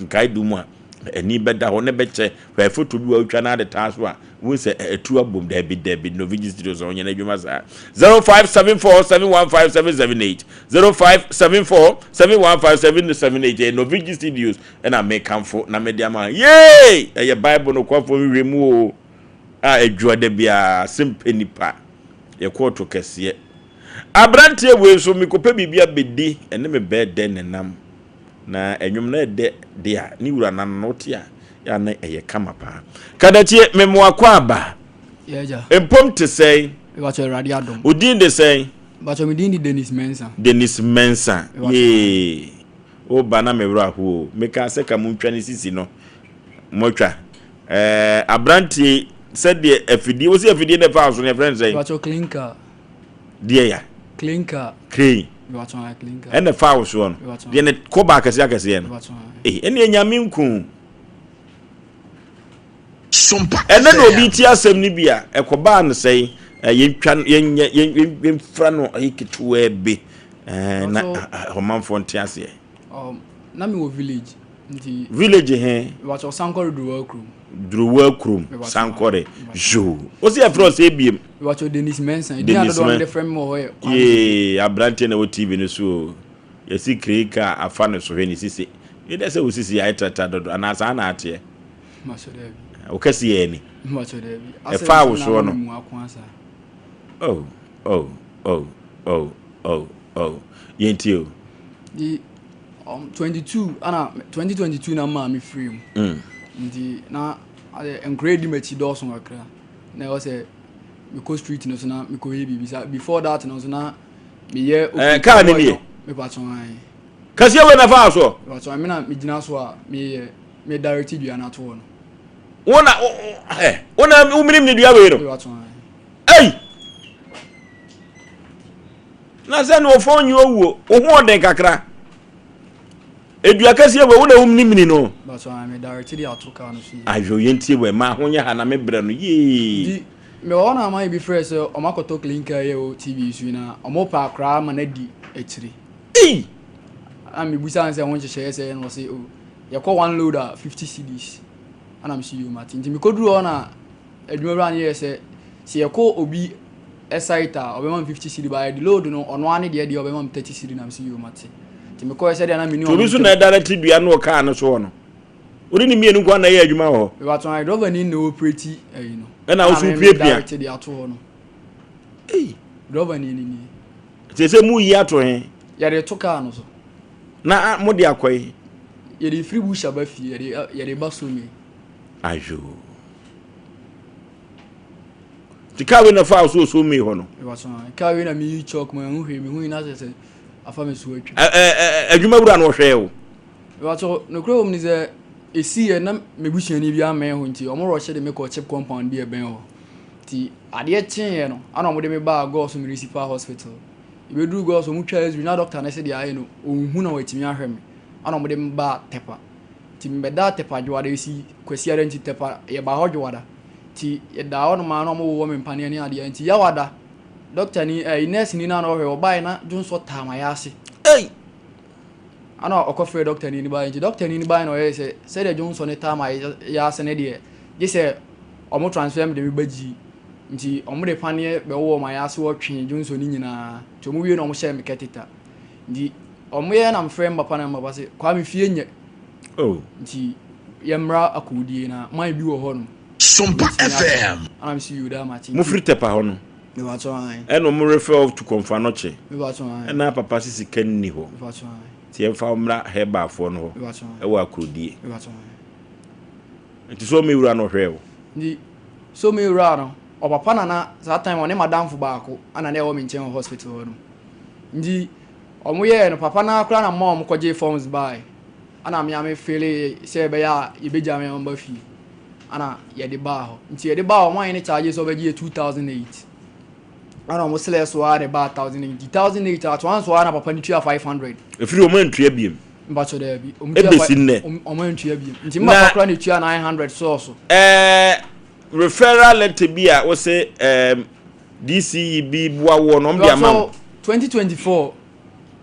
nkae dum a ani bɛda hɔ na ɛbɛkyɛ. Hwɛ foto bi wɔ wotwa na ade taa so a, wohu sɛ ɛtu abom. Dabi, dabi, Norvigi Studios ɔnyɛ n'adwuma saa. 0574 715 778 0574 715 778 ɛyɛ Norvigi Studios ɛna mekamfo na mede ama. Yee! Ɛyɛ Bible nokwafo nhwehwɛmu o a adwua da biara sɛ mpɛ nipa. Yɛ kɔɔto kɛseɛ. Aberanteɛ wei nso mekɔpɛ biribi abɛdi ɛne me bɛɛ dɛ nenam. Na ɛnwom no ɛdɛ de a, ne wura no ano no wote a, yɛ a na ɛyɛ kama paa. Kadakyie, memoa kɔ aba. Mpom te sɛn? Mebakyɛ Awurade adom. Wo din de sɛn? Mebakyɛ me din de Dennis Mensah. Dennis Mensah. Yee. Wo ba na me werɛ aho o. Mekaa sɛ ka montwa ne sisi no. Moatwa. Ɛɛ aberanteɛ sɛdeɛ afidie, wo sɛ afidie na ɛfaa so no yɛfrɛ no sɛn? Mebakyɛ clean car. Deɛ ya? Clinker. Crane. Ɛna fa wo soɔ no. Deɛ ne kɔba akɛseɛ akɛseɛ no. Ee, ɛne nyame nku. Ɛnɛ na obi ti asɛm no bi a, ɛkɔbaa no sɛn? Yɛntwa yɛnyɛ yɛmfra no ayi ketewaa bi na ɔmanfoɔ nte aseɛ. Um, na mewɔ village nti. Village he? Mebakyɛ Sankɔre Durowa kurom. Durowa kurom Sankɔre yoo. Wosi yɛfrɛ ɔsɛ ebiem. Mebakyɛ Dennis Mensah. Dennis Mensah. Dennis frɛ me wɔ hɔ yɛ. Yee aberanteɛ na ɛwɔ TV no so o. Yɛsi kirika afa no so hwɛ ne sisi. Yɛ dɛ sɛ wo sisi ayɛ tratra dodo anaa saa na ateɛ. Wo kɛse yɛ ani. Ɛfa wo soɔ no. Oh oh oh oh oh oh yɛntie o. Di um, 22 ana 2022 na maa me firi mu. Mm. Nti na nkora edi m'akyi dɔɔso kakra. Na ɛwɔ sɛ mekɔ street no so na mekɔyɛ biribi sa before that no so na meyɛ eh, kaa ne nie. Mepatɔn ae. Kɛseɛ wei na faa soɔ. Mepatɔn me na megyina so a meyɛ me direct dua no ato hɔ no. Wo na ɛ wo na wo minim ne dua wei no. Mepatɔn ae. Ei! Na sɛ ne wɔfɔn nyi owuo, wo ho ɔden kakra. Edua kɛseɛ wei wo na wo minimini no. Mepatɔn ae me direct de ato kaa no so yie. Ahwɛ yɛn tie wɔ ɛma ho nyɛ ha na me brɛ no yie. Nti mewɔ hɔ na aman bi frɛ sɛ ɔmo akɔtɔ clean car yi a ɛwɔ TV so yi na ɔmo pɛ akora ama no adi akyire. Ei! Na mebusa no sɛ ho nhyehyɛeɛ sɛ na ɔse o yɛkɔ one load a 50 cedis ana mese yo mate nti mekɔduru hɔ na adwuma wura no yɛɛ sɛ sɛ yɛkɔ obi site a ɔbɛma me 50 cedi ba yɛde load no ɔno ara ne deɛ deɛ ɔbɛma me 30 cedi na mese yo mate nti mekɔɛ sɛdeɛ na mene ɔno nso na ɛda te dua no ɔkaa no soɔ no wode ne mmienu nko na ɛyɛ adwuma wɔ hɔ mebatɔn ayɛ driver ni na ɔpreti ayi no ɛna wo so piapia te de ato hɔ no ei driver ni ni ni Seesei moreyi ato he? Yɛde to kaa no so. Na mode akɔ he? Yɛde firi bush aba fie, yɛde yɛde ba Somee. Ayoo. Nti kaa wei na faa so wɔ Somee hɔ no? Kaa wei na meyi chalk ma ɛho hwee, mehu yi na kyerɛ sɛ afa me so atwa. Adwuma wura no ɔhwɛɛ wo? Mebatɔ, nokorɛ wɔ mu ne sɛ ɛsiiɛ na me busuani bi ammɛn hɔ nti ɔmo rɔhye de me kɔɔ chip compound bi a ɛbɛn hɔ. Nti adeɛ kyeeɛ no ana wɔde me baa Gɔso Municipal Hospital. Yɛbɛduruu Gɔso wɔtwaa x-ray na doctor no se deɛ ayɛ no ɔnhu na watumi ahwɛ me. Ana wɔde me baa Tɛpa. Nti mebɛdaa Tɛpa Dwoada ɛsi Kwasiada nti Tɛpa yɛbaa hɔ Dwoada. Nti yɛdaa hɔ nom ara na wɔwowɔ me mpaneɛ ne adeɛ nti Yawada doctor ni ɛyi nurse ni no a na ɔhwɛ ɔbaeɛ na dwonsɔ taa m'ayaase. Ei! Ana ɔkɔfrɛɛ doctor ni no baeɛ nti doctor ni no baeɛ na ɔyɛɛ sɛ sɛdeɛ dwonsɔ no taa m'ayaase no deɛ gye sɛ ɔmo transfer me de me ba G nti ɔmo de paneɛ bɛwowɔ m'ayaase hɔ twee dwonsɔ no nyinaa nti ɔmo wie na ɔmo hyɛɛ me kɛteta nti ɔmo yɛ na mefrɛ me papa na me papa se Kwame fie nyɛ oh. nti yɛmmra akɔdie na man bi wɔ hɔ nom Sompa FM. Ana me si yoda mate. Mo firi Tɛpa hɔ no. Ɛna ɔmo refer off to Kɔmfoanɔkye. Ɛna papa se sika nni hɔ. Nti yɛmfa wo mmra Herbalfoɔ no hɔ ɛwɔ Akurodie. Nti so me wura no ɔhwɛɛ wo? Nti so me wura no ɔpapa na na saa time ɔne madamfo baako ana na ɛwɔ me nkyɛn wɔ hospital hɔ no. Nti ɔmo yɛɛ no papa no ara koraa na mma ɔmo kɔgyee forms baae. Ana me a me feelee sɛ ɛbɛyɛ a yɛbɛgya me ama maba fie. Ana yɛde baa hɔ. Nti yɛde baa hɔ ɔmo ayɛ ne charges sɛ ɔbɛgye yɛ 2008. Ana ɔmo selɛ so ara na ɛbaa 1008. Nti 1008 at once ara na papa no tua 500. Ɛfiri ɔmo antua biom. Mpatsɔ daabi. Ɔmo tua Ebesi nnɛ. Ɔmo antua biom. Nti me papa koraa na etua 900 sɔɔ so. Ɛɛ referral letter bi a wose ɛɛm DCE bi boa woɔ no ɔmo de ama wo. Mpatsɔ 2024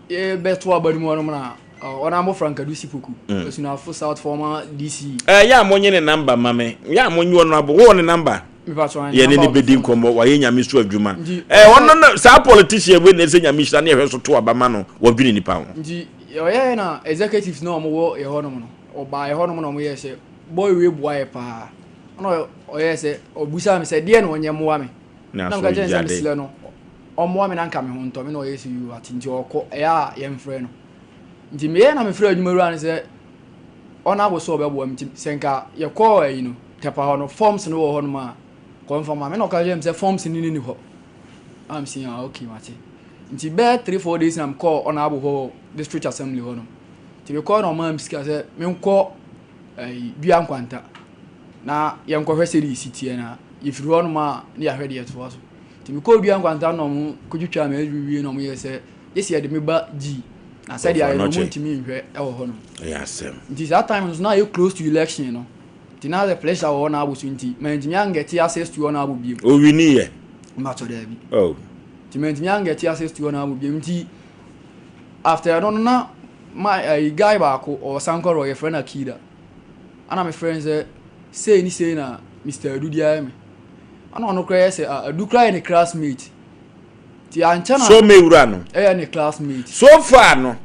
yɛbɛto aba no mu hɔnom na Honourable Frank Adusi Poku, Asunafo South former DCE. Ɛɛ yɛ a monye ne number ma me. Yɛ a monye Honourable, wowɔ ne number? Yɛ ne ne bɛdi nkɔmmɔ, wayɛ nyame so adwuma. Ɛɛ ɔno no saa politician wei na ɛsɛ nyame hyira ne yɛhwɛ so to aba ma no, wɔdwene nipa ho. Nti ɔyɛɛ na executives na ɔmo wɔ yɛ hɔnom no, ɔbaa yɛ hɔnom na ɔmo yɛɛ sɛ boy wei boa yɛ paa. Ɛna ɔyɛɛ sɛ ɔbusaa me sɛ deɛ na ɔnyɛ mmoa me. Na Na meka kyerɛ no sɛ mesrɛ no ɔmmoa me na nka me ho ntɔ me na ɔyɛɛ sɛ yoo ate nti ɔkɔ ɛyɛ a yɛmfrɛ no. Nti meyɛɛ na mefrɛɛ adwuma wura no sɛ ɔnabo sɛ ɔbɛboa me nti sɛ nka yɛkɔɔ ayi no Tɛpa hɔ no forms no wɔ hɔ nom a kɔmfa ma me na ɔka kyerɛ me sɛ forms no nni hɔ. Na mese ah okay mate. Nti bɛyɛ 3 4 days na mekɔɔ ɔnabo hɔ wɔ district assembly hɔ nom. Nti mekɔɔ na ɔmaa me sika sɛ menkɔ ayi dua nkwanta na yɛnkɔhwɛ sɛdeɛ ɛsi teɛ na yɛfiri hɔ nom a ne yɛahwɛ deɛ ɛtoa so. Nti mekɔɔ dua nkwanta na ɔmo kɔtwitwaa me adwiri wie na ɔmo yɛɛ sɛ gye sɛ yɛde me ba G na sɛdeɛ ayɛ no ɔmo ntumi nhwɛ ɛwɔ hɔ nom. Ɛyɛ asɛm. Nti saa time no so na ayɛ close to election no. Nti na the pressure wɔ Honourable so nti mantumi angɛte access to Honourable biom. Owini yɛ? Mpakyɛ daabi. Oh. Nti mantumi angɛte access to Honourable biom nti after ɛno no na my uh, guy baako ɔwɔ Sankɔrɔ yɛfrɛ no Akida. Ana mefrɛ no sɛ sei ne sei na Mr. Adu de ayɛ me. Ana ɔno koraa yɛ sɛ ah, Adu koraa yɛ ne classmate. Nti ankyɛ na. So me wura no. Ɛyɛ ne classmate. So far no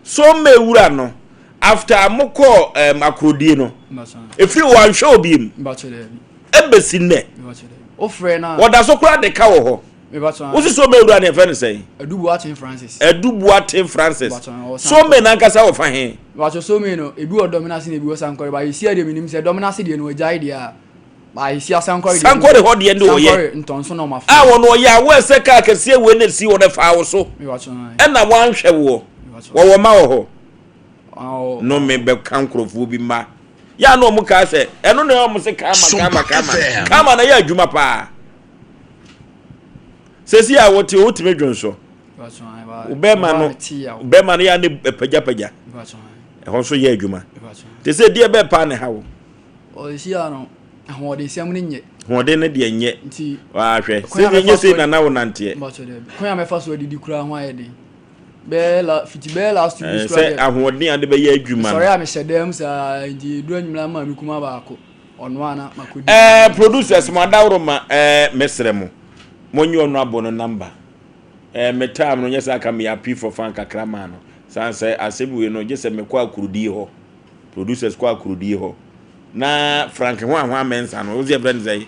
So me wura no after mo kɔɔ um, akorodie no ɛfiri wɔ anhwɛ obi mu ɛbɛsi nnɛ wɔda so koraa de ka wɔ hɔ wosi so me wura no yɛfrɛ no sɛn? Adu Francis. Adu Boateng Francis. So me nankasa wɔ fa he? Bàtò so me no ebi wɔ Dɔmena ase na ebi wɔ Sankore ba esi ɛdeɛ menim sɛ Dɔmena ase deɛ no wɔgyae deɛ a Ayisia sankɔre deɛ. Sankɔre hɔ deɛ ne ɔyɛ. Sankɔre ntɔnso na ɔma fo. A wɔn ɔyɛ a wɔsɛ kaa kɛseɛ wei na esi hɔ na ɛfaa wo so. Ɛna wɔanhwɛ woɔ. Wɔwɔ mma wɔ hɔ. Nnome bɛka nkurɔfoɔ bi mma. Yɛ a na wɔn kaa sɛ ɛno na wɔn se kaama kaama kaama. Kaama na yɛ adwuma paa. Sɛsi a wɔte wotumi dwonsɔ. Bɛrima no bɛrima no yɛ a ne pagyapagya. Ɛhɔ nso yɛ adwuma. Te sɛ deɛ bɛɛ paa na ɛha wo. Ɔsi ano ahoɔdensɛm no nyɛ. Ahoɔden no deɛ nyɛ. Nti. Wahwɛ. Sɛ nyɛ sei na na wo nanteɛ. Mbɔtɔ dɛ. Kwan a mɛfa so adidi koraa ho ayɛ den. Bɛyɛ la fiti bɛyɛ last 2 weeks koraa. Sɛ ahoɔden a de bɛyɛ adwuma. Sɔre a mehyɛ dan mu saa nti edu anwummerɛ ama me kuma baako. Ɔno a na makɔdi. Ɛɛ producers mo adaworo ma ɛɛ mesrɛ mo. Mo nye ɔno abɔ no number. Ɛɛ me time no nyɛ sɛ aka me api for fan kakra maa no. San sɛ asɛm wei no gye sɛ mekɔ akurudie hɔ. Producers kɔ akorodie hɔ na Frank ho ahoa mɛnsa no wosi ɛfrɛ no sɛ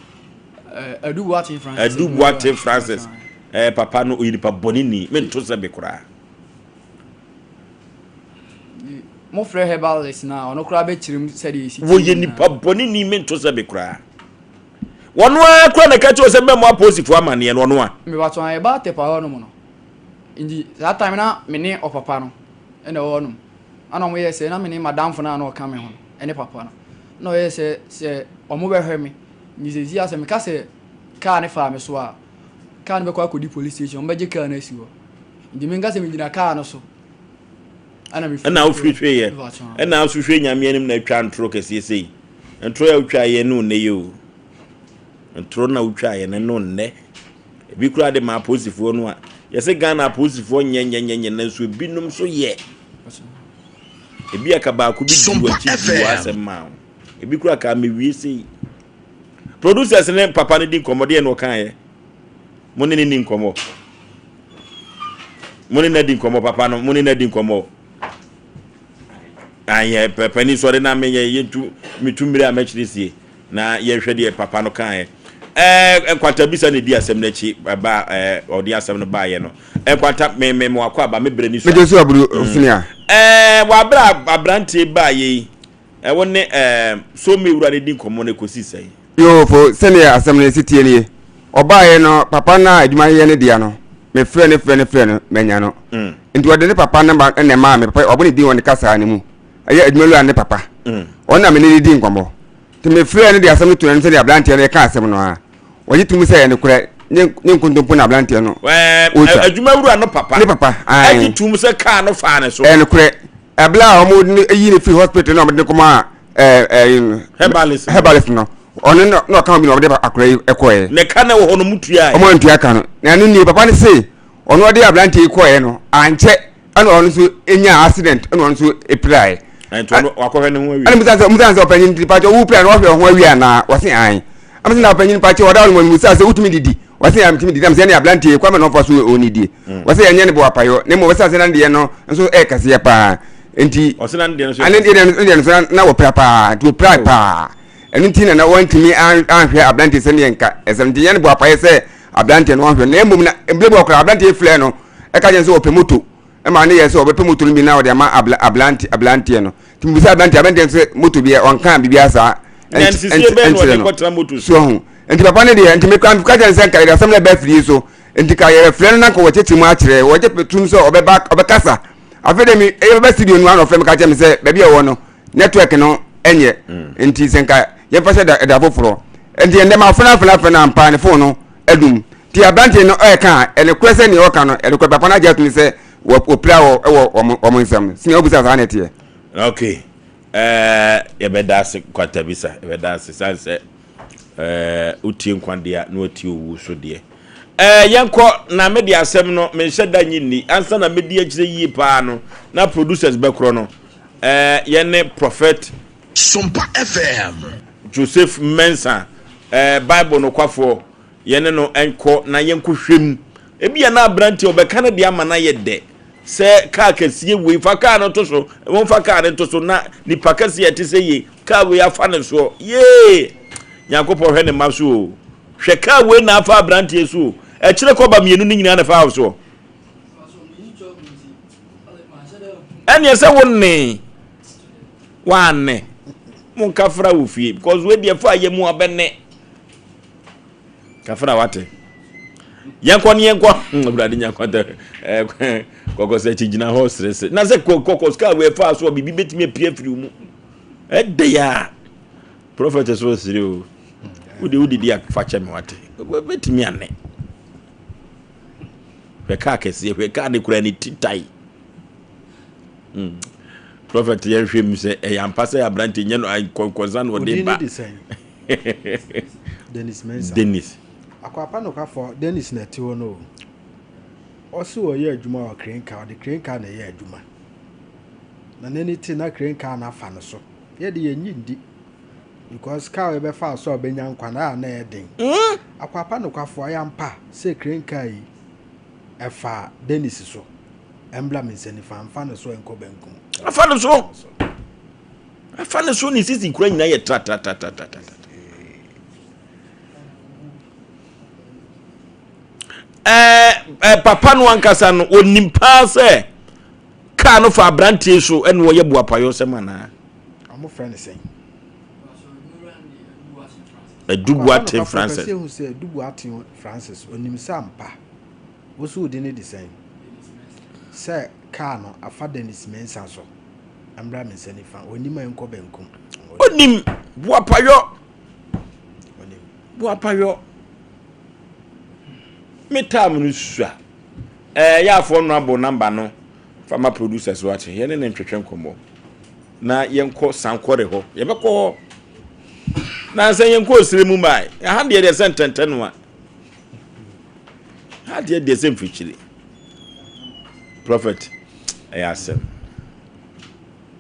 Adu Boateng Francis. Adu Boateng Francis. Eh, papa no ɔyɛ nipa bɔne ni mento sɛ be koraa. Mo frɛ herbalist na ɔno koraa bɛkyerɛ mu sɛdeɛ ɛsi. Wɔyɛ nipa bɔne ni mento sɛ be koraa. Wɔno ara koraa na ɛka kyerɛ sɛ mɛmo apolisifoɔ amanneɛ no ɔno a. Mebatɔn a ɛba Atepa hɔ nom no. Nti saa time na me ne ɔpapa no ɛna ɛwɔ hɔ nom. Ɛna ɔmo yɛɛ sɛ na me ne madamfo no a na ɔka me ho no ɛne papa no. Ɛna ɔyɛɛ sɛ sɛ ɔmo bɛhwɛ me. Nti seesei a sɛ meka sɛ kaa no faa me so a, kaa no bɛkɔ akɔdi police station, ɔmo bɛgye kaa no asi hɔ. Nti menka sɛ megyina kaa no so ɛna mefiri Ɛna wofiri hweeɛ. Ɛna nso hwɛ Nyame anim na atwa ntoro kɛseɛ sei. Ntoro a wotwaeɛ ne nnɛ yi o. Ntoro na wotwaeɛ no ne nnɛ. Ebi koraa de ma apolisifoɔ no a, yɛsɛ Ghana apolisifoɔ nyɛ nyɛ nyɛ nyɛ nanso ebinom nso yɛ. Ebi aka baako bi di w'akyi di w'asɛm maa wo. Ebi koraa ka mewie sei. Producers ne papa no di nkɔmmɔ deɛ na ɔkaeɛ. Mo ne ne ni nkɔmmɔ. Mo ne na di nkɔmmɔ papa no mo ne na di nkɔmmɔ. Anyɛ panin sɔre na menyɛ yɛntu metu mmiri a mɛkyerɛ sie. Na yɛnhwɛ deɛ papa no kaeɛ. Ɛɛ Nkwanta bisa na ɛdi asɛm no akyi ba ɛɛ ɔde asɛm no baeɛ no. Nkwanta me me mo akɔ aba me brɛ ni sua. Megye so aburu mm. senia. Ɛɛ wɔ abere a aberanteɛ baeɛ yi ɛwɔ ne ɛɛ so me wura no di nkɔmmɔ no ɛkɔsi sɛn? Yoo fo sɛdeɛ asɛm no si tie nie. Ɔbaeɛ no papa no a adwuma yɛ ne dea no mefrɛ no frɛ no frɛ no manya no. Mm. Nti ɔde ne papa namba na ɛmaa me papa ɔbɔ ne din wɔ ne kasaa no mu. Ɛyɛ adwuma wura ne papa. Mm. Ɔno na me ne no di nkɔmmɔ. Nti mefrɛɛ no de asɛm no too n'anim sɛdeɛ aberanteɛ no reka asɛm no ara. Ɔgye tom sɛ ɛyɛ nokorɛ, nye nye nkontompo na aberanteɛ no ɔretwa. Adwuma wura no papa. Ne papa, ae. Ɛgye tom sɛ kaa no faa ne so. Ɛyɛ nokorɛ. Ɛberɛ a wɔde no yi no firi hospital na wɔde no kɔmaa ɛɛ ɛɛ Herbalist. Herbalist no, ɔno na na ɔka ho bi na wɔde akwadaa yi kɔeɛ. Ne ka na ɛwɔ hɔ no wɔn tuaeɛ. Wɔn antua ka no. Na ɛno nie, papa no se ɔno ɔde aberanteɛ yi kɔeɛ no, ankyɛ ɛna ɔno nso nyaa accident ɛna ɔno nso pirae. Ɛnti ɔno wakɔhwɛ ne ho awie. Ɛna musa sɛ musa sɛ ɔpanyin nti pakyɛ wo pira no wahwɛ ho awie anaa wɔse ae. Ɛna sɛ na ɔpanyin pakyɛ ɔda ɔno musa sɛ wotumi didi wɔse ae metumi didi ɛna sɛ ɛne aberanteɛ kwame na ɔfa so ɔnidie mm. wɔse ɛnyɛ ne bo apayɔ na mmom wɔse sɛ na deɛ no nso ɛyɛ kɛseɛ paa nti ɔse na deɛ no nso ɛne deɛ no nso na wɔpira paa nti wɔpira oh. paa ɛno nti na na wɔntumi anhwɛ aberanteɛ sɛdeɛ nka ɛsɛ nti yɛne bo apayɛ sɛ aberanteɛ no wanhwɛ na mmom na mmerɛ bi ɔkora aberanteɛ frɛ no ɛka kyɛn sɛ ɔpɛ moto ɛma ne yɛ sɛ ɔbɛpɛ moto no bi na ɔde ama aberante aberanteɛ no nti mbisa aberanteɛ aberanteɛ nso moto bi ɔnka biribi asa nkyerɛ no so ho nti papa no deɛ nti mekura meka kyɛn sɛ nka yɛde asɛm no ɛbɛ afidie so nti ka yɛfrɛ no na nka wɔkyekyere mu akyerɛ wɔgye tum sɛ ɔbɛba ɔbɛkasa afei de mi ɛyɛ bɛba studio no ano ɔfrɛ mi ka kyerɛ mi sɛ baabi a ɔwɔ no network no ɛnyɛ mm. nti sɛ nka yɛmfa hyɛ da ɛda foforɔ nti ɛndɛ ma afena afena afena ampa ne phone no adum nti aberanteɛ no ɛɛka a ɛnokorɛ sɛ nea ɔka no ɛnokorɛ papa no agye atom sɛ wɔpira wɔ ɛwɔ wɔn wɔn nsam sini ɔbusa saa na ɛteɛ. Okay. Ɛɛ yɛbɛda ase Kwatabisa, yɛbɛda ase sane sɛ ɛɛ wotie nkwa deɛ a na watie owu so deɛ. Ɛɛ yɛnkɔ na mede asɛm no menhyɛ da nye nni ansa na medi akyire yie paa no na producers bɛkorɔ no ɛɛ yɛne Prophet Sompa FM. Joseph Mensah ɛɛ Bible nokwafoɔ Yɛne no nkɔ na yɛnkɔhwɛ mu. Ebia na aberanteɛ ɔbɛka no deɛ ama no ayɛ dɛ sɛ kaa kɛseɛ wei fa kaa no to so, wɔmfa kaa no nto so na nipa kɛseɛ ɛte sɛ yei kaa wei afa ne soɔ. Yee! Nyankopɔn hwɛ ne mma so o. Hwɛ kaa wei na afa aberanteɛ so o. Ɛkyerɛ kɔba mmienu no nyinaa na ɛfa wo soɔ. Ɛneɛ sɛ wo ne woanne monka fra wɔ fie because wei deɛ fa yɛ mu abɛne. Kafra wate. Yɛnkɔ ne yɛnkɔ. Hmm, Awurade nyankɔtɛ. Eh, kɔkɔ sɛ akyi gyina hɔ seresere. Na sɛ kɔkɔ sika wɔ ɛfa so a biribi bɛtumi apue afiri mu. Ɛdɛ ya. Prophet so sere o. Wode wodidi afa kyɛ me wate. Bɛtumi ane. Hwɛ kaa kɛseɛ, hwɛ kaa ne kura ne ti tae. Hmm. Prophet yɛnhwɛ mu sɛ ɛyɛ ampa sɛ aberante nyɛ no nkɔnkɔnsa na ɔde ba. Dennis Mensah. Dennis. Akwapa nokwafo Dennis na ɛte hɔ no o. Ɔse ɔyɛ adwuma wɔ crane car, ɔde crane car na ɛyɛ adwuma. Na n'ani te na crane car no afa no so. Yɛ de yɛnyi ndi. Because car yɛbɛfa so a ɔbɛnya nkwa no a na ɛyɛ den. Mm. Akwapa nokwafo ayɛ ampa sɛ crane car yi ɛfa Dennis so. Ɛmbla me nsa nifa, mfa no so ɛnkɔ benkum. Afa no so. Afa ne so ne sisi kura nyinaa yɛ tratratratratra. Ɛɛ ɛɛ papa no ankasa no onim paa sɛ kaa no fa aberanteɛ so ɛna ɔyɛ buapayɔ sɛm anaa. Wɔn frɛ ne sɛn? Adubuaten Francis. Pɛsɛ ehu sɛ Adubuaten Francis onim sɛ ampa wosi wo de ne de sɛn sɛ kaa no afa Dennis Mensah so. Ɛmmra me nsa nifa. Onim a ɛnkɔ benkum. Onim boapayɔ. Onim boapayɔ. Me time no sua. Ɛɛ yɛ afoɔ no abɔ namba no fa ma producer so ate. Yɛne ne ntwetwe nkɔmmɔ. Na yɛnkɔ sankɔre hɔ. Yɛbɛkɔ hɔ. Na sɛ yɛnkɔ osire mu mae. Ɛha deɛ deɛ sɛ ntɛntɛ no a. Ha deɛ deɛ sɛ mfikyire. Prophet, ɛyɛ asɛm.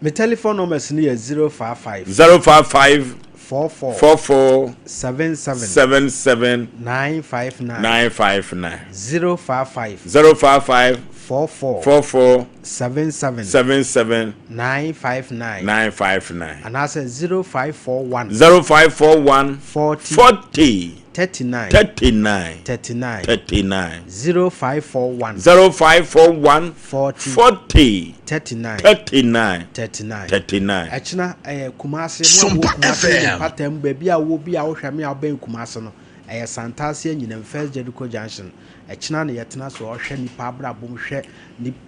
Me telephone numbers no yɛ 055. 055. 44. 44. 77. 77. 959. 959. 055. 055. 44. 44. 77. 77. 959. 959. Anaasɛ 0541. 0541. 40. 40. 39. 39. 39. 39. 0541. 0541. 40. 40. 39. 39. 39. 39. Ɛkyena ɛyɛ Kumasi. Mo a wɔ Kumasi ne mpata mu baabi a wɔ bi a wohwɛ me a wobɛn Kumasi no ɛyɛ Santase Anyinam First Jericho Junction. Ɛkyena na yɛtena so ɔhwɛ nipa abrabɔ mu hwɛ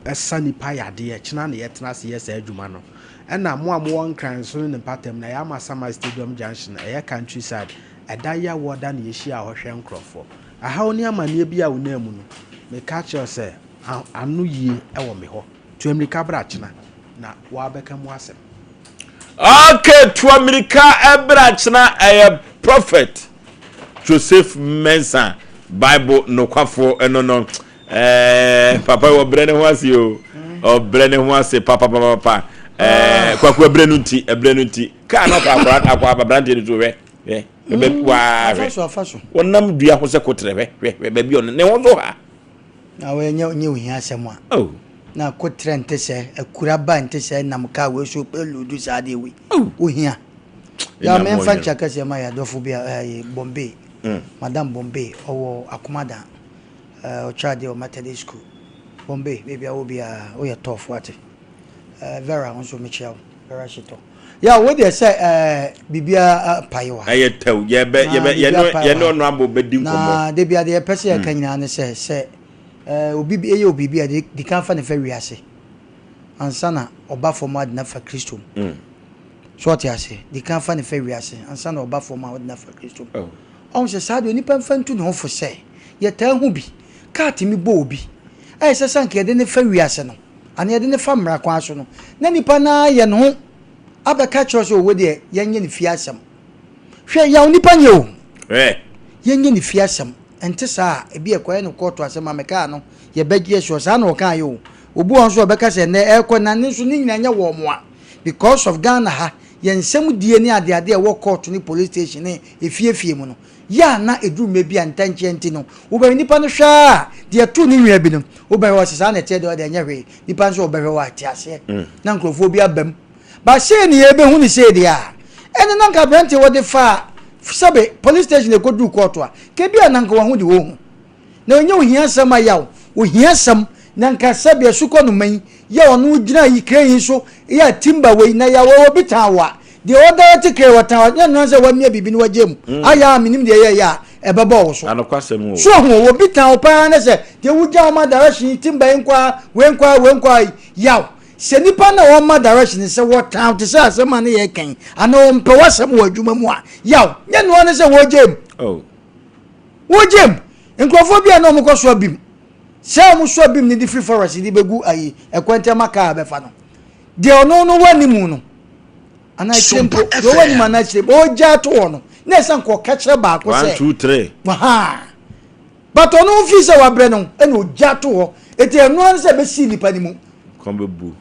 ɛsa nipa yadeɛ. Ɛkyena na yɛtena ase yɛ saa adwuma no. Ɛna mo a mowɔ Nkran nso ne ne mpata mu no ɛyɛ Amasaman Stadium Junction ɛyɛ Countryside. Ɛda yi a wɔda na yɛhyia hɔ hwɛ nkorɔfoɔ. Ahaw ne amaneɛ bi a wonam mu no, meka kyerɛ wo sɛ, ano yie wɔ me hɔ. Tu ammirika bra kyena, na woabɛka mu asɛm. Okay, tu ammirika bra kyena. Ɛyɛ Prophet Joseph Mensah, Bible nokwafoɔ ɛno no. Ɛɛ papa ɔbrɛ ne ho ase o, ɔbrɛ ne ho ase papapapa. Ɛɛ kwaku ɛbrɛ no nti, ɛbrɛ no nti. Kaa no akɔ akɔra akɔ aberanteɛ no so hwɛ hwɛ bɛ mm, waa hwɛ. Wɔnam dua ho sɛ kotrɛ hwɛ hwɛ hwɛ baabi ɔno ne ho so ha. Na wɔnyɛ nyɛ ohia asɛm a. Oh. Na kotrɛ nte sɛ akura ba nte sɛ nam kaa wei so ludu saa adeɛ wei. Oh. Ohia. Ya mɛmfa nkyɛ kɛseɛ ma yɛ adɔfo bi a ɛyɛ Bombay. Mm. Madam Bombay ɔwɔ Akomadan. Ɔkyerɛ adeɛ wɔ Methodist school. Bombay baabi a wɔ biara woyɛ tɔɔfo ate. Vera wo nso mekyia wo. Vera Shitɔ. Ya wo deɛ sɛ ɛɛ biribiara apae wɔ ha. Ɛyɛ tɛw yɛbɛ yɛbɛ yɛne yɛne ɔno abɔ bɛdi nkɔmɔ. Na de bia deɛ yɛpɛ sɛ yɛka nyinaa ne sɛ sɛ ɛɛ obi bi ɛyɛ obi bi a de di kan fa ne fa wiase ansa na ɔba fam ade na fa Kristo mu. So ɔte ase di kan fa ne fa wiase ansa na ɔba fam a ɔde na fa Kristo mu. Ɔho sɛ saa deɛ onipa mfa ntu ne ho fo sɛ yɛtaa hu bi kaa tumi bɔ obi a ɛsɛ sɛ anka yɛde ne fa wiase no anaa yɛde no fa mmara kwan so no, na nipa no ara yɛ ne ho. Abɛka kyerɛ sɛ ɔwɔ deɛ yɛnyɛ ne fie asɛm. Hwɛ yaw nipa nyɛ o. Yɛnyɛ ne fie asɛm. Ɛnte saa a, ebi ɛkɔyɛ no kɔɔto asɛm a mekaa no yɛbɛgye soɔ. Saa na ɔkaeɛ o. Obi wɔ hɔ nso a ɔbɛka sɛ ɛnnɛ ɛrekɔ na ne nso ne nyinaa nyɛ wɔn a because of Ghana ha yɛn nsɛm die ne adeade a ɛwɔ court ne police station ne efie fie mu no yɛ a na ɛduru mmerɛ bi a ntɛnkyea nti no wobɛhwɛ nipa no hwɛ a deɛ ɛtoo ne nua bi no wobɛhwɛ ɔsɛ saa na ɛteɛ deɛ ɔde ɛnyɛ hwee nipa nso ɔbɛhwɛ wɔ ate aseɛ mm. na nkurɔfoɔ bi aba mu ba sei ne yɛbɛhu ne sei deɛ a ɛne na nka aberanteɛ wɔde fa sɛbe police station ɛkɔduru kɔɔto a kɛbi a na nka wɔn ho de wɔhu Na ɔnyɛ ohia asɛm a yaw, ohia asɛm, na nka sɛbea sukɔ no man yi a ɔno gyina yi crane yi so yɛ a timber wei na yaw obi tan wo a deɛ ɔdirect crane ɔtan wo nyɛ noa sɛ wamia biribi na wagye mu mm. ayɛ a menim deɛ yɛyɛ a ɛbɛbɔ wo so anokwasɛm o so ho obi tan wo paa ne sɛ deɛ wogya wo ma direction yi timber yi nkɔ wei nkɔ wei nkɔ yi yaw sɛ nipa na wɔma direction sɛ wɔtan te sɛ asɛm a ne yɛ kɛn anaa ɔmpɛ w'asɛm wɔ adwuma mu a yaw nyɛ noa ne sɛ wɔgye mu oh. Wogyam! Nkurɔfoɔ bi a na wɔkɔ soa bim, sɛ wɔn soa bim no de firi forest de bɛgu ayi ɛkwantia ma kaa bɛfa no, deɛ ɔno no wɔ anim no, anaa akyire mpo, deɛ ɔwɔ anim anaa akyire mpo, ɔgya ato hɔ no, na ɛsɛ nka ɔka kyerɛ baako sɛ, one two three, wahaa, but ɔno fi sɛ wabrɛ no, ɛna ɔgya ato hɔ, eti ɛno ara sɛ ɛbɛsi nipa no mu, kɔn bɛbu,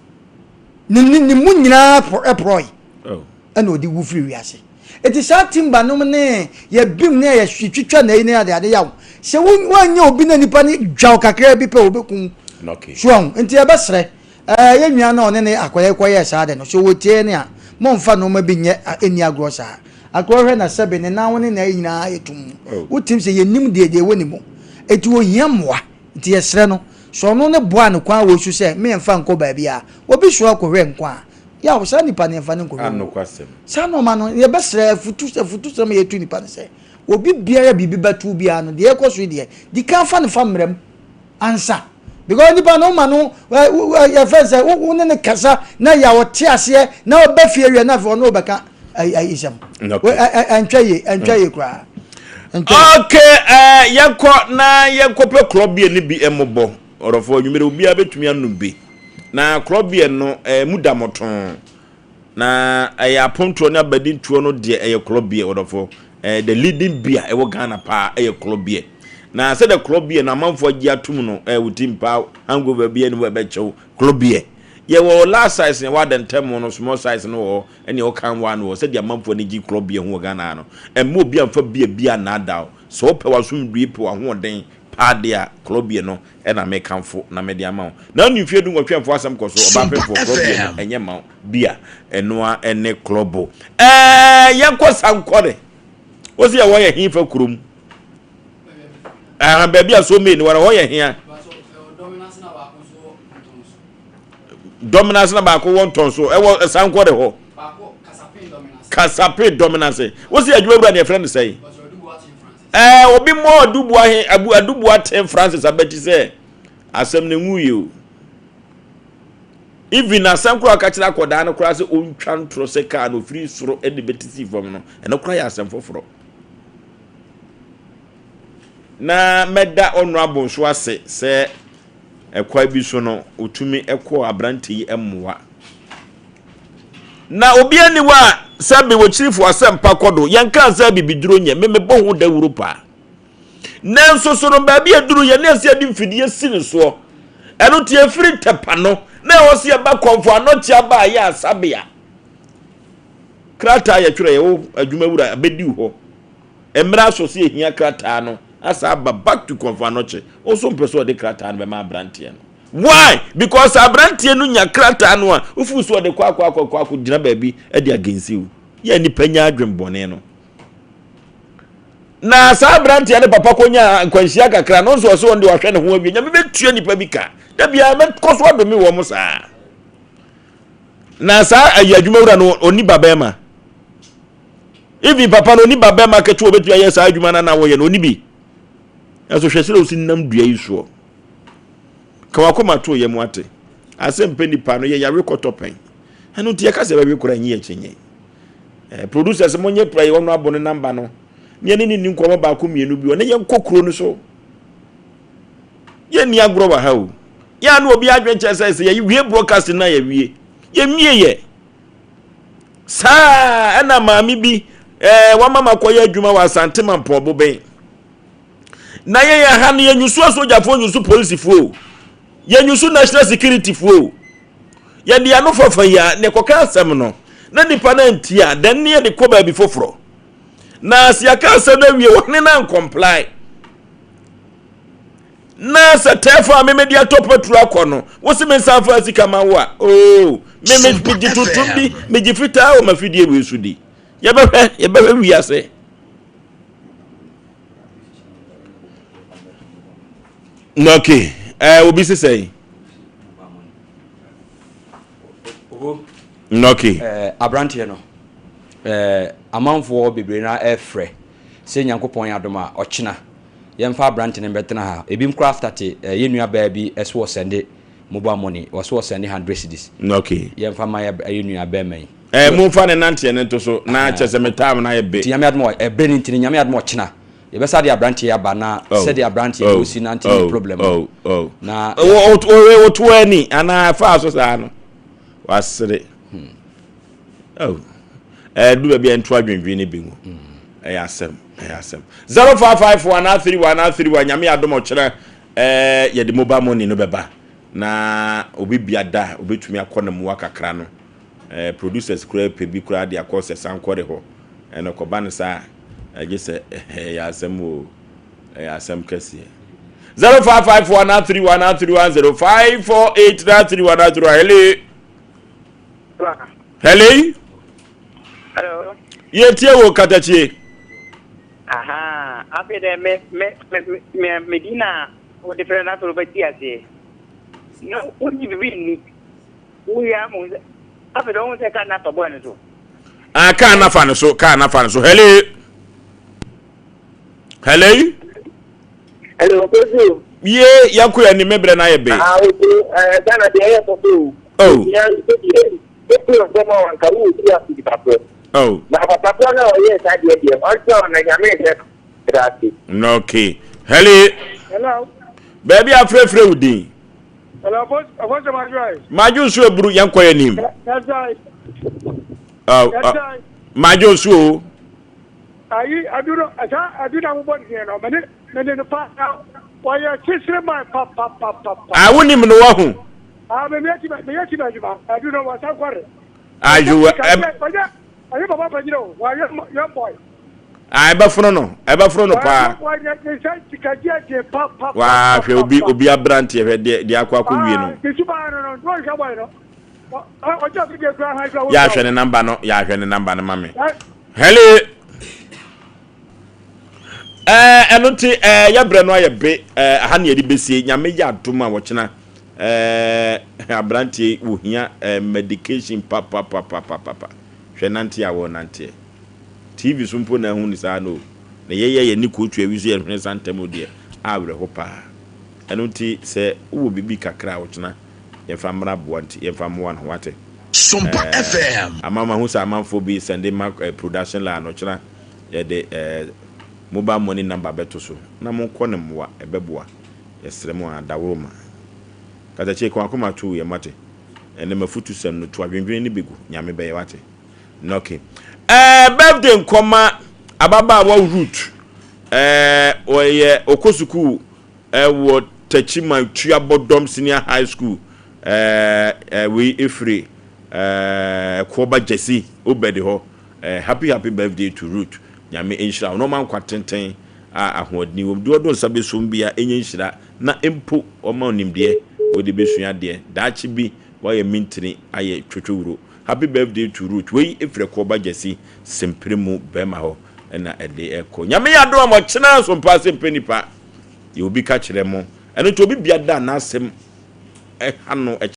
ne ne ne mu nyinaa porɔe, oh. ɛna ɔde wu firi wiase. Eti saa timba nom ne yɛ bim ne yɛ twitwa na yi ne ade ade yaw. Sɛ wo wanyɛ obi na nipa ne dwaw kakra bi pɛ obeku. So ahu nti yɛbɛsrɛ ɛɛ yɛ nua na ɔne ne akɔyɛ kɔyɛ saa de no sɛ wɔtie ne a momfa nneɛma bi nyɛ ɛnni agorɔ saa. Agorɔ hwɛ na sɛbe ne nan ho ne nan nyinaa yɛ tum. Oh. Wotim sɛ yɛnim deɛ deɛ ɛwɔ ne mu. Eti ohia mmoa nti yɛsrɛ no sɛ ɔno ne boa no kwan wɔ su sɛ meyɛmfa nkɔ baabi a obi soa kɔhwɛ nkwa a Yaw, saa nipa no yɛmfa no nkɔhwɛ wuo. Saa nnoɔma no, yɛbɛsrɛ afutu, afutusɛm a yɛtu nipa no sɛ, obi biara biribi bɛto biara no, deɛ ɛkɔ so yi deɛ, di kan fa no fa mmara mu ansa. Because nipa no woma no, yɛfɛ sɛ wo ne no kasa na yaw ɔte aseɛ na ɔba fie wie na afei ɔno ɔbɛka ayisɛm. Ɛntwa yie, ɛntwa yie koraa. Okay, yɛnkɔ na yɛnkɔpɛ korɔbea no bi mmobɔ. Ɔdɔfoɔ, anwummerɛ obiara bɛtumi anom bi. Na korɔbeɛ no, ɛmu da mɔtoo. Na ɛyɛ apontoɔ ne abadintoɔ no deɛ ɛyɛ korɔbeɛ, ɔdɔfoɔ. Ɛɛ the leading beer ɛwɔ Ghana paa ɛyɛ korɔbeɛ. Na sɛdeɛ korɔbeɛ no amanfoɔ agye atum no, ɛɛ wo ti mpa hangover bi ɛne hɔ ɛbɛkyɛw korɔbeɛ. Yɛwɔ large size na ɛwɔ adɛntɛm no, small size no wɔ hɔ, ɛne ɛwɔ kanwa no wɔ hɔ. Sɛdeɛ amanfoɔ ani gye korɔbeɛ ho wɔ Ghana ha no, ɛmma obi amfa beer bi annaadaa wo. Sɛ wopɛ w'asomdwoeɛ, pɛ w'ahoɔden paa deɛ a, korɔbeɛ no na mekamfo na mede ama wo. Na wonni mfeɛ dunwɔtwe mfa w'asɛm kɔ so, ɔbaa pemfoɔ, korɔbeɛ no, ɛnyɛ mma wo. Bi a, ɛno ara ne korɔbo. Ɛɛ, yɛnkɔ Sankɔre. Wo se ɛhɔ yɛ hefa kurom? Ɛha, baabi a Somei no wɔ no, ɛhɔ yɛ hea? Dɔmena ase na baako wɔ ntɔn so, ɛwɔ Sankɔre hɔ. Kasape Dɔmena ase. Wo se adwuma wura ne yɛfrɛ no sɛn? Ɛɛ obi mmɔ Aduboa he Abu Aduboa Ten Francis abati sɛ asɛm no nwu yie o. Even asɛm koraa ɔka kyerɛ akɔdaa no koraa sɛ ɔntwa ntorɔ sɛ kaa no ofiri soro de bɛte sii fam no, ɛno koraa yɛ asɛm foforɔ. Na mɛda Honourable nso ase sɛ ɛkwan bi so no ɔtumi kɔɔ aberante yi mmoa. Na obi ani hɔ a sɛ me wɔkyirifo asɛmpa kɔ do, yɛnkaa sɛ abibiduro nyɛ, me mebɔ ho dawuro paa. Nanso so no baabi aduru yɛne ɛsɛ yɛde mfidie si ne soɔ. Ɛno nti ɛfiri Tɛpa no na ɛwɔ sɛ yɛba Kɔmfo Anɔkye aba a yɛ asabea. Krataa yɛtwerɛ yɛwɔ adwuma wura abɛdi hɔ. Mmerɛ aso sɛ yɛhia krataa no asa aba back to Kɔmfo Anɔkye. Wo nso mpɛ sɛ ɔde krataa no bɛma aberanteɛ no. Why? Because aberanteɛ no nya krataa no a, wofu so ɔde kɔ akɔ akɔ akɔ akɔ gyina baabi de agensi wo. Yɛ nipa nya adwen bɔne no. Na saa aberanteɛ no papa kɔ nya nkwanhyia kakra no nso ɔsɛ ɔno de wahwɛ ne ho awie. Nyame bɛtua nipa bi ka. Da biara mɛkɔ so adome wɔn saa. Na saa ayi adwuma wura no ɔni ba bɛrima. Even papa no ɔni ba bɛrima ketewa obɛtumi ayɛ saa adwuma no na wɔyɛ no ɔni bi. Nanso hwɛ sɛ ɔsi nam dua yi soɔ. Ka w'akoma to yam ate. Asɛm pɛ nipa no yɛ yare kɔtɔ pɛn. Ɛno nti yɛka sɛ bɛwe koraa nyi akyinnye. Eh, producers mo nye pra yi ɔno abo ne namba no. Ne yɛne ne ni nkɔmɔ baako mmienu bi ɔne yɛnkɔ kuro no so. Yɛnni agorɔ wɔ ha o. Yɛa ne obi adwen kyerɛ sɛ sɛ yɛwie broadcast no na yɛwie. Yɛnwie yɛ. Saa ɛna maame bi ɛɛ wama ma kɔyɛ adwuma wɔ Asante Mampɔn Bobɛn. Na yɛn aha no yɛnyusu asogyafoɔ nyusu polisifoɔ o. Yɛnyusu national security foɔ o. Yɛde ano fafa yi a na ɛkɔka asɛm no na nipa no antie a dɛn ne yɛde kɔ baabi foforɔ. Na sɛ yɛka asɛm no awie wɔne no ancomply. Na sɛ tɛɛfo a meme de atɔ petrol akɔ no wo se me nsa fa sika ma wo a oo meme megye tuntum di megye fitaa wɔ m'afidie wei so di. Yɛbɛhwɛ yɛbɛhwɛ wiase. Okay, eh, obi sisɛ yi. Okay. Eh, aberanteɛ no, eh, amanfoɔ bebree na ɛfrɛ sɛ Nyankopɔn yɛ adom a ɔkyena yɛmfa aberante no mbɛtena ha. Ebi koraa starte eh, yɛn nua baa bi ɛso ɔsɛnde mobile money, ɔso ɔsɛnde 100 cedis. Okay. Yɛmfa ma yɛ nua bɛrima yi. Eh, momfa ne nanteɛ no nto so na kyɛ sɛ me time no ayɛ be. Nti Nyame adom a ɛberɛ no nti no Nyame adom a ɔkyena yɛbɛsa de aberanteɛ yi aba na oh, sɛdeɛ aberanteɛ no oh, ɔsi nante ne oh, problem no oh, na woto ani anaa ɛfaa so saa no wasere hmm. oh. ɛdu baabi a nto adwendwen no bi ngu hmm. ɛyɛ asɛm ɛyɛ asɛm 0554 anaa 31 anaa 31 Nyame adom ɔkyena ɛɛ yɛde mobile money no bɛba na obi biada obɛtumi akɔ ne mmoa kakra no Eh producers koraa pɛ bi koraa de akɔ sɛ sankɔre hɔ. Ɛno kɔba no saa a, ɛgye sɛ ɛyɛ asɛm o. Ɛyɛ asɛm kɛseɛ. 0554 931 931 0548 931 931 Hello. Hello. Hello. Yɛtie wo katakyie. Aha, afei dɛ me me me me me di na wɔde frɛ no afei wɔbɛti aseɛ. Na wonyi bibi nni. Woyɛ ama wo sɛ afei de ɔhu sɛ kaa no afa bɔɔ no so. Ah, kaa no afa no so, kaa no afa no so. Hello. Hello. Hello, Kofi. Ye, yɛnkɔ yɛn anim, me brɛ no ayɛ be. Ah, okay. Eh, Ghana deɛ ɛyɛ kɔkɔ o. Oh. Nya deɛ, ɛkú nsɛm a wanka wo obi afi nipa korɔ. Oh. Na papa korɔ na ɔyɛ saa deɛ deɛ, ɔnkyerɛ ɔna nyame nhwɛ no. Ase. Okay. Hello. Hello. Baabi afrɛfrɛ wo din. Hello, Apostle Madwo. Madwo nso eburu yɛn kɔ yɛn nim. Madwo nso o. Ayi adu no ɛsa adu na mobɔ ne deɛ no mene mene no pa wɔyɛ sisire man pa pa pa pa pa. A wonim no wahu. Ah me me ti me yɛ ti ma adwuma adu no wɔsan kɔre. Ayo ɛm. Ɔyɛ papa panyin o wɔyɛ young boy. Ah, ɛbɛfono no, ɛbɛfono no paa. Waa hwɛ obi obi aberanteɛ hwɛ deɛ deɛ akɔ akɔ wie no. Yɛ ahwɛ ne namba no, yɛ ahwɛ ne namba no ma me. Hello. Ɛɛ ɛno te ɛɛ yɛbrɛ no ayɛ be ɛɛ aha ne yɛde besie nyame yɛ adom a wɔkyena ɛɛ aberanteɛ wɔhia ɛɛ medication papapapapapa hwɛ nante a wɔnanteɛ. TV so mpo na ahu no saa no o. Na yɛyɛ yɛn ne kootu awi so yɛn hwene sa ntɛm o deɛ, awerɛho paa. Ɛno nti sɛ wowɔ biribi kakra a ɔkyena yɛmfa mmra boa nti yɛmfa mmoa no wate. Sompa Ɛɛ FM. ama mahu sɛ amanfoɔ bi sɛnde ma eh, production line no ɔkyena yɛde eh, mobile money number bɛto so na monkɔ no mmoa ɛbɛboa. Yɛsrɛ mo a daworo ma. Katakyie ka wakoma to yɛn mate. Ɛnɛ mafutusɛm no to adwendwene no bi gu Nyame bɛyɛ wate. Okay. Eh, birthday nkɔma ababaawa Ruth. Eh, ɔyɛ ɔkɔ sukuu ɛwɔ eh, Techiman Tuabɔdɔm Senior High School. Eh, eh, wei efiri eh, Ɛkoɔba Gyasi Obed hɔ. Eh, happy happy birthday to Ruth. Nyame nhyira wo na ɔma nkwa tenten a ahoɔden wɔ mu. Deɛ ɔdo nsa bɛsom bia ɛnyɛ nhyira na mpo ɔma nimdeɛ wɔde bɛsua adeɛ. Daakye bi wayɛ mintini ayɛ twotwowuro. Happy birthday to Ruth wei efiri ɛkɔɔ ba Gyasi sempere mu bɛɛma hɔ ɛna ɛde ɛkɔ Nyame yɛ adom a ɔkyena nso mpa ase mpɛ nipa yɛ obi ka kyerɛ mo ɛno nti obi bia da n'asɛm ɛha no.